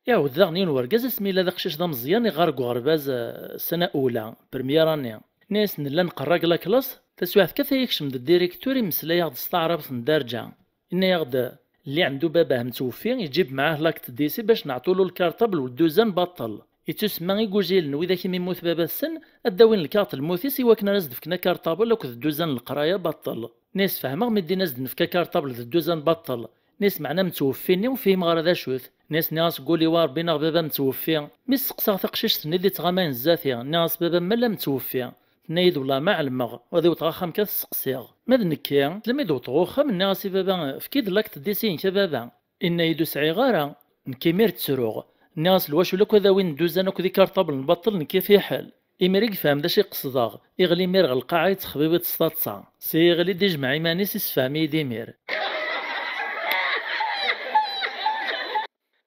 Iɛawed daɣen yiwen wergaz asmi yella d aqcic d ameẓyan iɣɣar deg uɣerbaz, eh, sena ula, première année. Nna-yas nella nqerra deg la classe, taswiɛt kan tella yekcem-d ddirektur imeslay-aɣ-d s taɛrabt n ddarǧa. Yenna-yaɣ-d, اللي عنده باباه متوفي يجيب معاه l'acte de décès باش نعطولو الكارطابل والدوزان باطل. Yettusemma igujilen widak imi yemmut baba-tsen ad d-awin lkaɣeṭ n lmut-is i wakken ara as-d-fken akarṭabel akked dduzan n leqraya baṭel. Nna-yas fehmeɣ mi d-nnan as-d-nefk akarṭabel d dduzan baṭel. Nna-yas meɛna mtewffi-nni ur fhimeɣ ara d acu-t. Nna-yas nniɣ-as deg wul-iw a Rebbi neɣ baba mtewffi. Mi sseqsaɣ taqcict-nni d-ittɣamayen zdat-i, nniɣ-as baba-m ma la mtewffi. Tenna-yi-d wellah ma ɛelmeɣ, ad iwṭeɣ axxam kan ad t-sseqsiɣ. Ma d nekki, lammi d-wṭeɣ uxxam, nniɣ-as i baba efk-iyi-d l'acte de décès-inek a baba. Inna-yi-d ur sɛiɣ ara. Nekk imir ttruɣ. Nniɣ-as lwacul akk ad awin dduzan akked ikarṭablen baṭel, nekki fiḥel. Imir i yefhem d acu i qesdeɣ. Iɣli imir ɣer lqaɛa yettexbibiṭ s taḍsa. Si iɣli d-ijmeɛ iman-is, issefhem-iyi-d imir.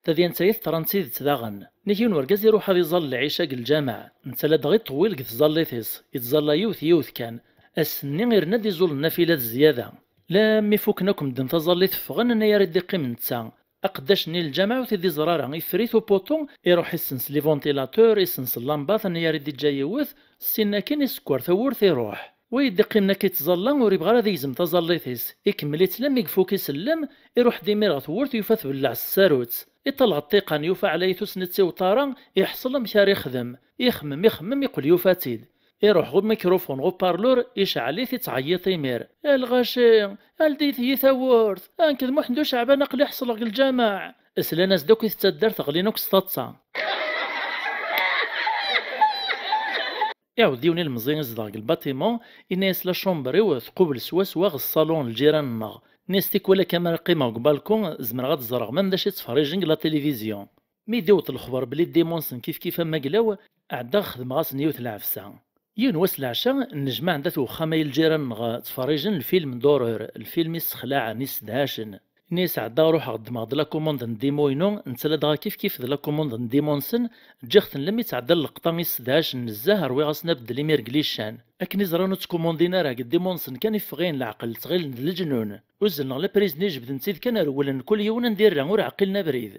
Tadyant-ayi teḍra-d d tidet daɣen. Nnig yiwen wergaz iruḥ ad iẓall lɛica deg lǧameɛ, netta ladɣa iṭewwil deg tẓallit-is, ittẓalla yiwet yiwet kan. Ass-nni irna-d iẓul n nnafila d zzyada. Lammi fukken akk medden taẓallit ffɣen, anayer i d-iqqim netta. Aqeddac-nni n lǧameɛ ur t-id-iẓra ara, iffer-it upuṭu, iruḥ isens les ventilateurs, isens llambat, anayer i d-iǧǧa yiwet, ssin akin isekker tawwurt iruḥ. Wa i d-iqqimen akka ittẓalla ur ibɣi ara ad igzem taẓallit-is, ikemmel-itt lammi ifuk isellem, iruḥ-d imir ɣer tewwurt yufa tbelleɛ s tsarut. Iṭall ɣer ṭṭiqan yufa ɛlayet ur s-nettiwṭ ara, iḥṣel amek ara ixdem. Ixemmem, ixemmem, iqqel yufa-tt-id. Iruḥ ɣer umikrufun, ɣer uparlur, iceɛl-it, ittɛeyyiṭ imir. A lɣaci, aldit-iyi tawwurt! Nekk d Muḥend Uceɛban aql-i ḥeṣleɣ deg lǧameɛ! Slan-as-d akk i taddart ɣlin akk s taḍsa. Iɛawed yiwen ilemẓi izdeɣ deg lbatiman, inna-yas la chambre-iw tqubel swaswa ɣer ṣṣalun n lǧiran-nneɣ. Nni-as tikwal akka mi ara qqimeɣ deg ubalku, zemreɣ ad ẓreɣ même d acu i ttferrijen deg la télévision. Mi d-iwweḍ lexber belli Dimunsen kif kif am aglaw, ɛeddaɣ xedmeɣ-asen yiwet lɛefsa. Yiwen wass leɛca, nnejmaɛ-d at wexxam ay lǧiran-nneɣ ttferrijen lfilm d'horreur, lfilm issexlaɛen, issedhacen. Nni-as ɛeddaɣ ruḥeɣ ddmeɣ-d la commande n Dimu-inu, netta ladɣa kif kif d la commande n Dimunsen, ǧǧiɣ-ten lammi ttɛeddan leqṭa issedhacen nezzeh, rwiɣ-asen abeddel imir deg lican. Akken i ẓran ur ttkumundin ara deg Dimunsen kan i ffɣen leɛqel, ttɣilen d leǧnun. Uzzlen ɣer la prison, ijebden-tt-id kan, rewlen kul yiwen anda irra, ur ɛqilen abrid.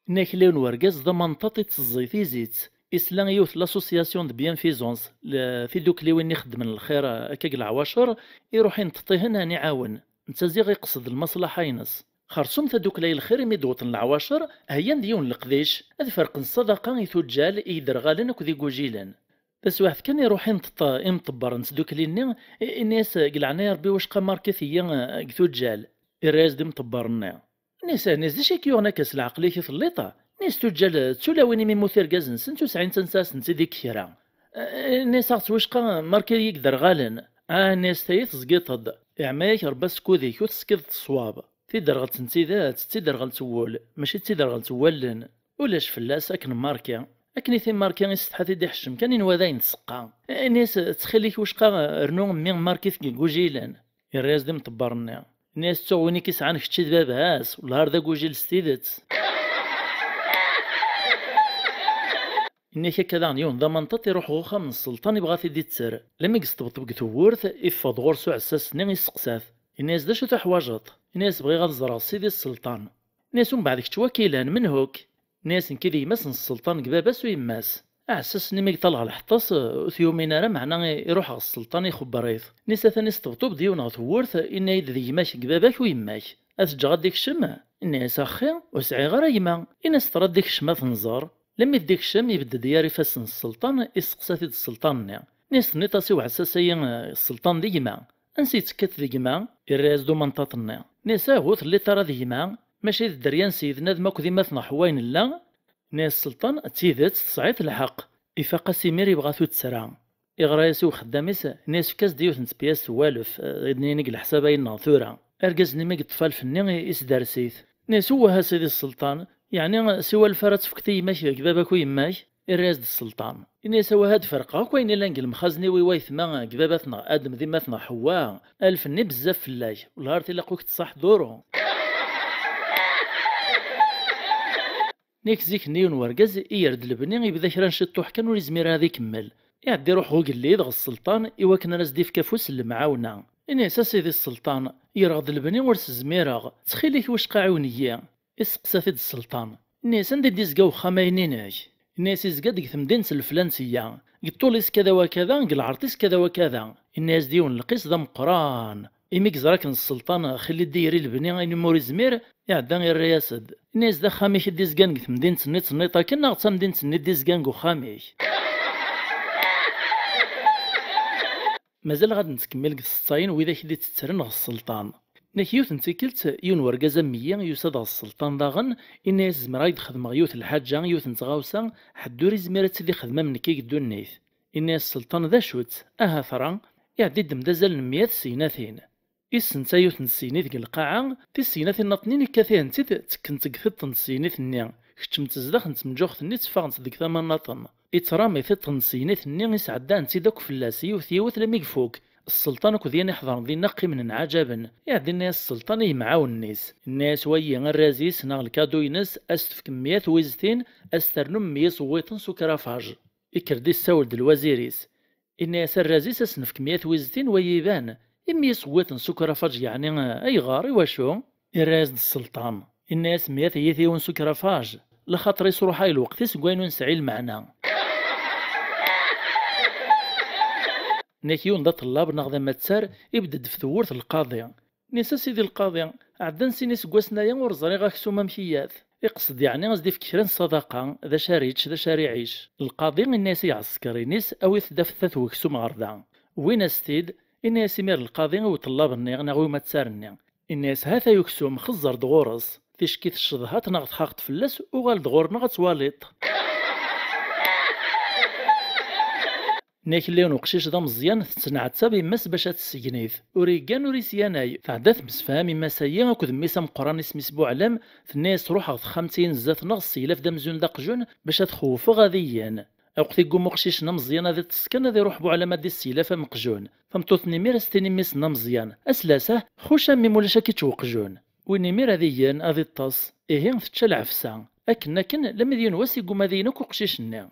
Nna-k yiwen wergaz d amanṭaṭ, itteẓẓi tizit. Isla i yiwet l'association de bienfaisance, l-, tidukliwin ixeddmen lxir, akka deg leɛwacer, iruḥ inṭeṭ ihen ad iɛawen. Netta ziɣ iqsed lmaṣlaḥa-ines. Xersum tadukla i lxir imi d-wwḍen leɛwacer, heyyan-d yiwen leqdic, ad ferqen ṣṣadaqa i tuǧǧal, i yedderɣalen akked igujilen. Taswiɛt kan iruḥ inṭeṭ imṭebber n tdukli-nni, i-, inna-yas, deg leɛnaya Rebbi wacqa markit-iyi, eh, deg tuǧǧal. Irra-yas-d imṭebber-nni. Nni-as, nni-as, d acu i k-yuɣen akka s leɛqel-ik i telliḍ? Nni-as, tuǧǧal d tulawin imi mmut irgazen-nsent ur sɛint tansa ad sent-id-ikk kra. Eh, nni-as, aɣ-tt wacqa markit-iyi deg derɣalen. Ah, nni-as, tayi tezgiṭ-d. Iɛma-yak Rebbi asekkud-ik, ur teskiḍ-d ṣṣwab. Tiderɣelt n tidet d tiderɣelt n wul, mačči d tiderɣelt n wallen. Ulac fell-as akken marki. Akken i t-imarki isetḥa t-id-iḥeccem kan inwa d ayen tseqqa. Ini-as, ttxil-k wicqa rnu mmi marki-t deg igujilen. Yerra-yas-d imṭebber-nni. Ini-as, ttuɣ win i k-isɛan kečči d baba-s, wellah ar d agujil s tidet. Ini-ak akka daɣen yiwen d amanṭaṭ iruḥ ɣer uxxam n sselṭan ibɣa ad t-id-itter. Lammi yesṭebṭeb deg tewwurt, iffeɣ-d ɣur-s uɛessas-nni isteqsa-t. Ini-as, d acu tuḥwaǧeḍ? Ini-as, bɣiɣ ad ẓreɣ sidi sselṭan. Nni-as, umbeɛd kečč wakilan, menhu-k? Nni-as, nekk i d gma-s n sselṭan deg baba-s u yemma-s. Aɛessas-nni mi yeṭṭal ɣer lḥeṭṭa-s, ur t-yumin ara, meɛna iruḥ ɣer sselṭan ixebber-it. Nni-as, atan isṭebṭub-d yiwen ɣer tewwurt, inna-yi-d d gma-k deg baba-k u yemma-k. Ad t-ǧǧeɣ ad d-ikcem? Inna-yas: "Axxi, ur sɛiɣ ara gma." Inna-s: "Tura ad d-ikcem ad t-nẓer." Lammi d-ikcem, ibedd-d yar ifassen n sselṭan, isteqsa-t-id sselṭan-nni. Inna-yas: "Tenniḍ-as i uɛessas-agi, eh, sselṭan d gma? Ansi yettekkat d gma?" Irra-yas-d umenṭaṭ-nni. Inna-yas: "Ahu, telliḍ ara d gma, mačči d dderya n Seyden Adem akked imatneɣ Ḥewwa i nella?" Inna-yas sselṭan: "D tidet, tesɛiḍ lḥeqq." Ifaq-as imir, yebɣa tuttra. Iɣra-yas i uxeddam-is, inna-yas: "Efk-as-d yiwet n tpyast n walef, eh, ad d-nini deg leḥsab-ayi-nneɣ tura." Argaz-nni mi yeṭṭef alef-nni, i-, isders-it. Inna-yas: "Uwah a sidi sselṭan, yeɛni siwa alef ara tefkeḍ i yemma-k deg baba-k u yemma-k?" Irra-yas-d sselṭan. Inna-yas: "Awah, ad ferqeɣ akk ayen yellan deg lemxazen-iw i waytma deg baba-tneɣ Adem d imatneɣ Ḥewwa, alef-nni bezzaf fell-ak, wellah ar tilaq ur k-tṣaḥ duru." Nek zik-nni yiwen wergaz i yerr-d lebni, ibda kra n ciṭṭuḥ kan ur izmir ara ad ikemmel. Iɛedda iruḥ ɣer ugellid, ɣer sselṭan, i wakken ara s-d-ifk afus n lemɛawna. Inna-yas: "A sidi sselṭan, yerɣ-d lebni ur s-zmireɣ, ttxil-k wicqa ɛiwen-iyi." Isteqsa-t-id sselṭan. Inna-yas: "Anda i d-izga wexxam-ayen-inek?" Inna-yas: "Izga deg temdint n Leflansiya, deg ṭṭul-is kada wa kada, deg lɛerḍ-is kada wa kada." Inna-yas-d yiwen lqis d ameqqran. Imi yeẓra akken sselṭan xili d-yerr i lebni ayen umi ur izmir, iɛedda irra-yas-d. Inna-yas-d: "Axxam-ik i d-izgan deg temdint-nni d tenniḍt akken, neɣ d tamdint-nni i d-izgan deg uxxam-ik?" Mazal ɣad nettkemmil deg tseṭṭayin widak i d-itettren ɣer sselṭan. Nek yiwet n tikkelt, yiwen wergaz am meyyi yusa-d ɣer sselṭan daɣen, inna-yas: "Zemreɣ ad d-xedmeɣ yiwet n lḥaǧa, yiwet n tɣawsa, ḥedd ur izmir ad tt-id-ixdem am nekk i ddunit." Inna-yas sselṭan: "D acu-tt? Ahat ra." Iɛedda iddem-d azal n meyya tsegnatin. Issenta yiwet n tsegni deg lqaɛa, tissegnatin-nniḍen ikkat-ihent-id ttekkent deg tiṭ n tsegni-nni, keččment zdax n tmenǧuɣt-nni tteffɣent deg tama nniḍen. Ittram i tiṭ n tsegni-nni, isɛedda-tent-id akk fell-as, yiwet yiwet, lammi ifuk. Sselṭan akked yan iḥḍren dinna qqimen nɛaǧaben. Iɛedda inna-yas sselṭan i yemɛawnen-is. Inna-yas: "Wayi arraz-is neɣ lkadu-ines, a s-tefkem meyya twiztin, a s-ternum meyya iṣewwiṭen s ukrafaj." Ikker-d issawel-d lwazir-is. Inna-yas arraz-is: "A s-nefk meyya twiztin, wayi iban. I meyya iṣewwiṭen s ukrafaj yeɛni, ayɣer, i wacu?" Irra-yas-d sselṭan. Inna-yas: "Meyya tiyitiwin s ukrafaj, laxaṭer isruḥay lweqt-is deg wayen ur nesɛi lmeɛna." Nek yiwen d aṭellab neɣ d amattar, ibedd-d f tewwurt n lqaḍi. Inna-yas: "A sidi lqaḍi, ɛeddan sin iseggasen aya ur ẓriɣ aksum amek iyyat." Iqsed yeɛni a s-d-ifk kra n ṣṣadaqa, d acu ara yečč, d acu ara iɛic. Lqaḍi inna-yas i iɛesker-ines: "Awit-d afettat n weksum ɣer da." Wwin-as-t-id, inna-yas imir lqaḍi i uṭellab-nni neɣ i umattar-nni. Inna-yas: "Hata uksum, xezzer-d ɣur-s. Ticki tcedhaḍ neɣ txaqeḍ fell-as, uɣal-d ɣur-neɣ ad twaliḍ." Nek yiwen uqcic d ameẓyan, tettneɛtab yemma-s bac ad tessegnit. Ur iggan ur isyanay. Tɛedda temsefham yemma-s-ayi akked mmi-s ameqqran isem-is Buɛlam, tenna-yas: "Ruḥ ɣer texxamt-ihin zdat-neɣ, sseylaf-d amzun d aqjun bac ad xewfeɣ ad iyyen." Aweqt iggumma uqcic-nni ameẓyan ad iṭṭes kan, ad iruḥ Buɛlam ad d-isseylaf ameqjun. Tameṭṭut-nni imir a s-tini mmi-s-nni ameẓyan: "A s-lasah, xuc a mmi, ma ulac ad k-ičč weqjun." Win imir ad iyyen, ad iṭṭes. Ihi tečča lɛefsa. Akken akken, lammi d yiwen wass iggumma ad iyyen akk uqcic-nni.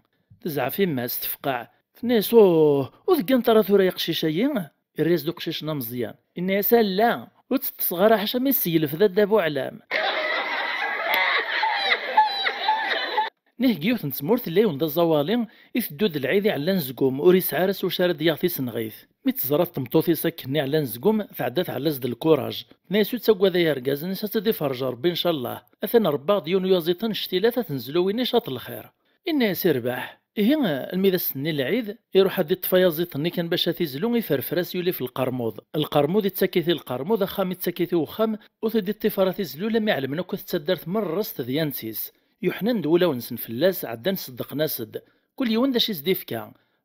Tezɛef yemma-s, tefqeɛ. Tenna-yas: "Uh, ur tegganeḍ ara tura ay aqcic-ayi?" Irra-yas-d uqcic-nni ameẓyan. Inna-yas: "Ala, ur tteṭṭseɣ ara ḥaca mi yesseglef dadda Buɛlam." Nih deg yiwet n tmurt, illa yiwen d aẓawali, iteddu-d lɛid iɛella anezgum, ur yesɛi ara s wacu ara d-yaɣ tisenɣit. Mi teẓra tmeṭṭut-is akken iɛella anezgum, tɛedda tɛella-as-d lkuraj. Tenna-yas: "Ur ttaggad ay argaz, nnes ad tt-id-iferrej Rebbi, ncallah. Atan rebbaɣ-d yiwen uyaziḍ annect-ilat, ad t-nzlu, win-ic ad t-lxir." Inna-yas: "Irbeḥ." Ihi, almi d ass-nni n lɛid, iruḥ ad iṭṭef ayaziḍ-nni kan bac ad t-izlu, iferfer-as yuli f lqermuḍ. Lqermuḍ ittak-it i lqermuḍ, axxam ittak-it i uxxam, ur t-id-iṭṭif ara ad t-izlu, lammi ɛelmen akk at taddart merra s tedyant-is. Yuḥnen-d wulawen-nsen fell-as, ɛeddan ṣeddqen-as-d. Kul yiwen d acu i s-d-ifka.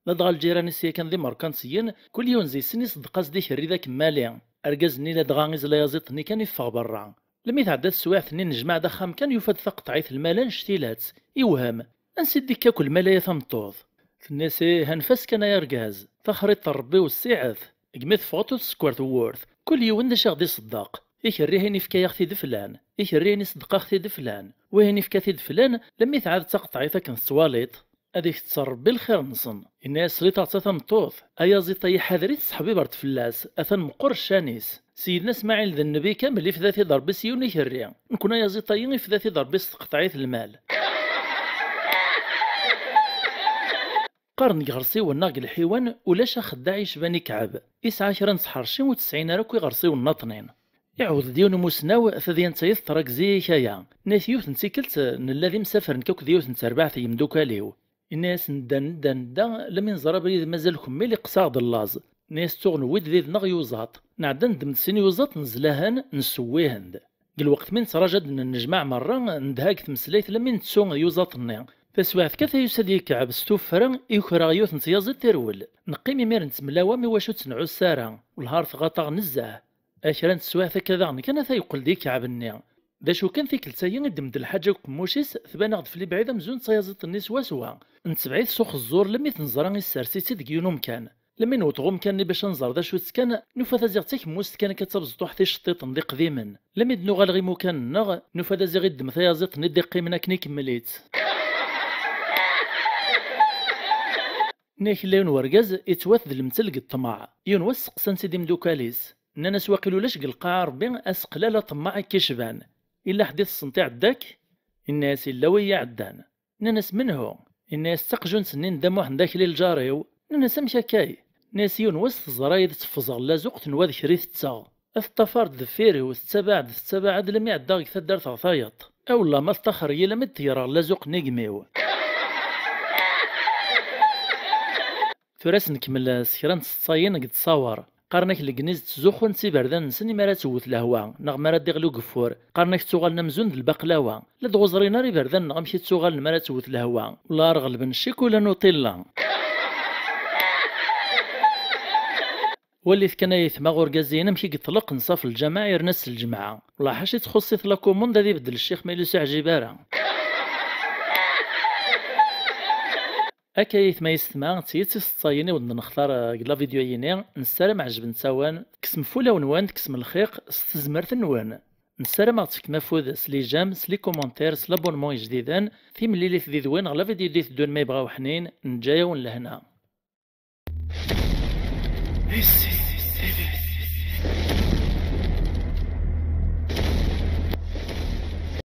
Ladɣa lǧiran-is yakan d imerkantiyen, kul yiwen deg-sen iṣeddeq-as-d ikerri d akemmali. Argaz-nni ladɣa izla ayaziḍ-nni kan iffeɣ berra. Lmi tɛedda teswiɛt-nni, nnejmaɛ-d axxam kan, yufa-d taqeṭɛit lmal annect-ilat. Iwhem. Ansi d-ikka akk lmal-a tameṭṭut? Tenna-yas: "Ih, anef-as kan ay argaz. Taxriḍt n Rebbi wessiɛet. Deg mi teffɣeḍ ur tsekker tewwurt. Kul yiwen d acu i ɣ-d-iṣeddeq. Ikerri-hin ifka-yaɣ-t-id flan. Ikerri-hin iṣeddeq-aɣ-t-id flan. Wihin ifka-t-id flan, lammi tɛad d taqeṭɛit akken tettwaliḍ. Ad ikteṣ Rebbi lxir-nsen." Inna-yas: "Sliṭ-aɣ-tt a tameṭṭut. Ayaziḍ-ayi ḥader-it, seḥbiber-d fell-as, atan meqqer ccan-is. Sidna Smaɛil d nnbi kamel, ifda-t-id Rebbi s yiwen ikerri. Nekni ayaziḍ-ayi ifda-t-id Rebbi s tqeṭɛit lmal." Qqaren deg iɣersiwen neɣ deg lḥiwan, ulac axeddaɛ yecban ikɛeb. Isɛa kra n tḥerci ur tt-sɛin ara akk iɣersiwen nniḍen. Iɛawed-d yiwen umusnaw, tadyant-a i teḍra deg zik aya. Nniɣ-as yiwet n tikkelt, nella d imsafer nekk akked yiwet n terbaɛt n yimdukal-iw. Inna-yas nedda, nedda, nedda, lammi neẓra abrid mazal kemmel iqqes-aɣ-d llaẓ. Inna-yas tuɣ newwi-d did-neɣ yuẓaṭ. Nɛedda neddem-d sin yuẓaṭ, nezla-hen, nessewwihen-d. Deg lweqt mi nettraǧa ad d-nennejmaɛ merra, nedha deg tmeslayt lammi nettu yuẓaṭ-nni. Taswiɛt kan yusa-d yekɛeb s tuffra, yuker-aɣ yiwet n tyaẓiḍt irwel. Neqqim imir nettemlawam i wacu ur tt-nɛuss ara, wellah ar tɣaḍ-aɣ nezzeh. A kra n teswiɛt akka daɣen kan ata yeqqel-d yekɛeb-nni. D acu kan tikkelt-agi i ddem-d lḥaǧa deg uqemmuc-is, tban-aɣ-d fell-i bɛid amzun d tayaẓiḍt-nni swaswa. Nettbeɛ-it s uxeẓẓur lammi t-neẓra issers-itt-id deg yiwen umkan. Lammi newweḍ ɣer umkan-nni bac ad nẓer d acu-tt kan, nufa-t aziɣ d takemmust kan akka d tabẓeṭṭuḥt iceṭṭiṭen d iqdimen. Lammi d-nuɣal ɣer imukan-nneɣ, nufa-d aziɣ i ddem tayaẓiḍt-nni d-iqqimen akken ikemmel-itt. Nniɣ-ak illa yiwen wergaz ittwat d lemtel deg ṭṭmeɛ. Yiwen wass seqsan-t-id imdukal-is. Nnan-as waqil ulac deg lqaɛa a Ṛebbi aseqlal aṭemmaɛ i k-icban. Illa ḥedd i tessneḍ iɛedda-k? Inna-as illa wi yi-iɛeddan. Nnan-as menhu? Inna-as d taqjunt-nni n Dda Muḥend Akli lǧar-iw. Nnan-as amek akkay? Inna-as yiwen wass teẓra-yi-d tteffẓeɣ llazuq tenwa d kra i tetteɣ. Ad teṭṭafar-d deffir-iw, tettabaɛ-d, tettabaɛ-d, lammi ɛeddaɣ deg taddart ɣer tayeḍ. A wellah ma teṭṭaxer-iyi lammi d-tegreɣ llazuq n yigem-iw. Tura ad s-nkemmel s kra n tseṭṭayin deg ttṣawer. Qqaren-ak Legniz ttzuxxun s iberdan-nsen imi ara tewwet lehwa, neɣ mi ara d-iɣli ugeffur. Qqaren-ak ttuɣalen amzun d lbaqlawa. La d-ɣuẓrin ara iberdan-nneɣ amek i ttuɣalen mi ara tewwet lehwa. Wellah ar ɣelben ccikula n uṭilla. Walit kan ay aytma urgaz-ihin amek i yeṭleq nnṣaf lǧameɛ yerna s lǧemɛa. Wellah ḥaca i txuṣṣ-it la commande ad ibeddel ccix ma yella ur s-iɛǧib ara. Akka ay aytma yessetma, d tidet iseṭṭayen i wen-d-nextar, eh, deg la vidéo-yini. Nessaram ɛejbent-awen, tekksem fulawen-nwen, tekksem lxiq s tezmert-nwen. Nessaram ad ɣ-tefkem afud s les j'aime, s les commentaires, s l'abonnement ijdiden, timlilit did-wen ɣer la vidéo d-iteddun ma yebɣa uḥnin, neǧǧa-yawen lehna. Ici,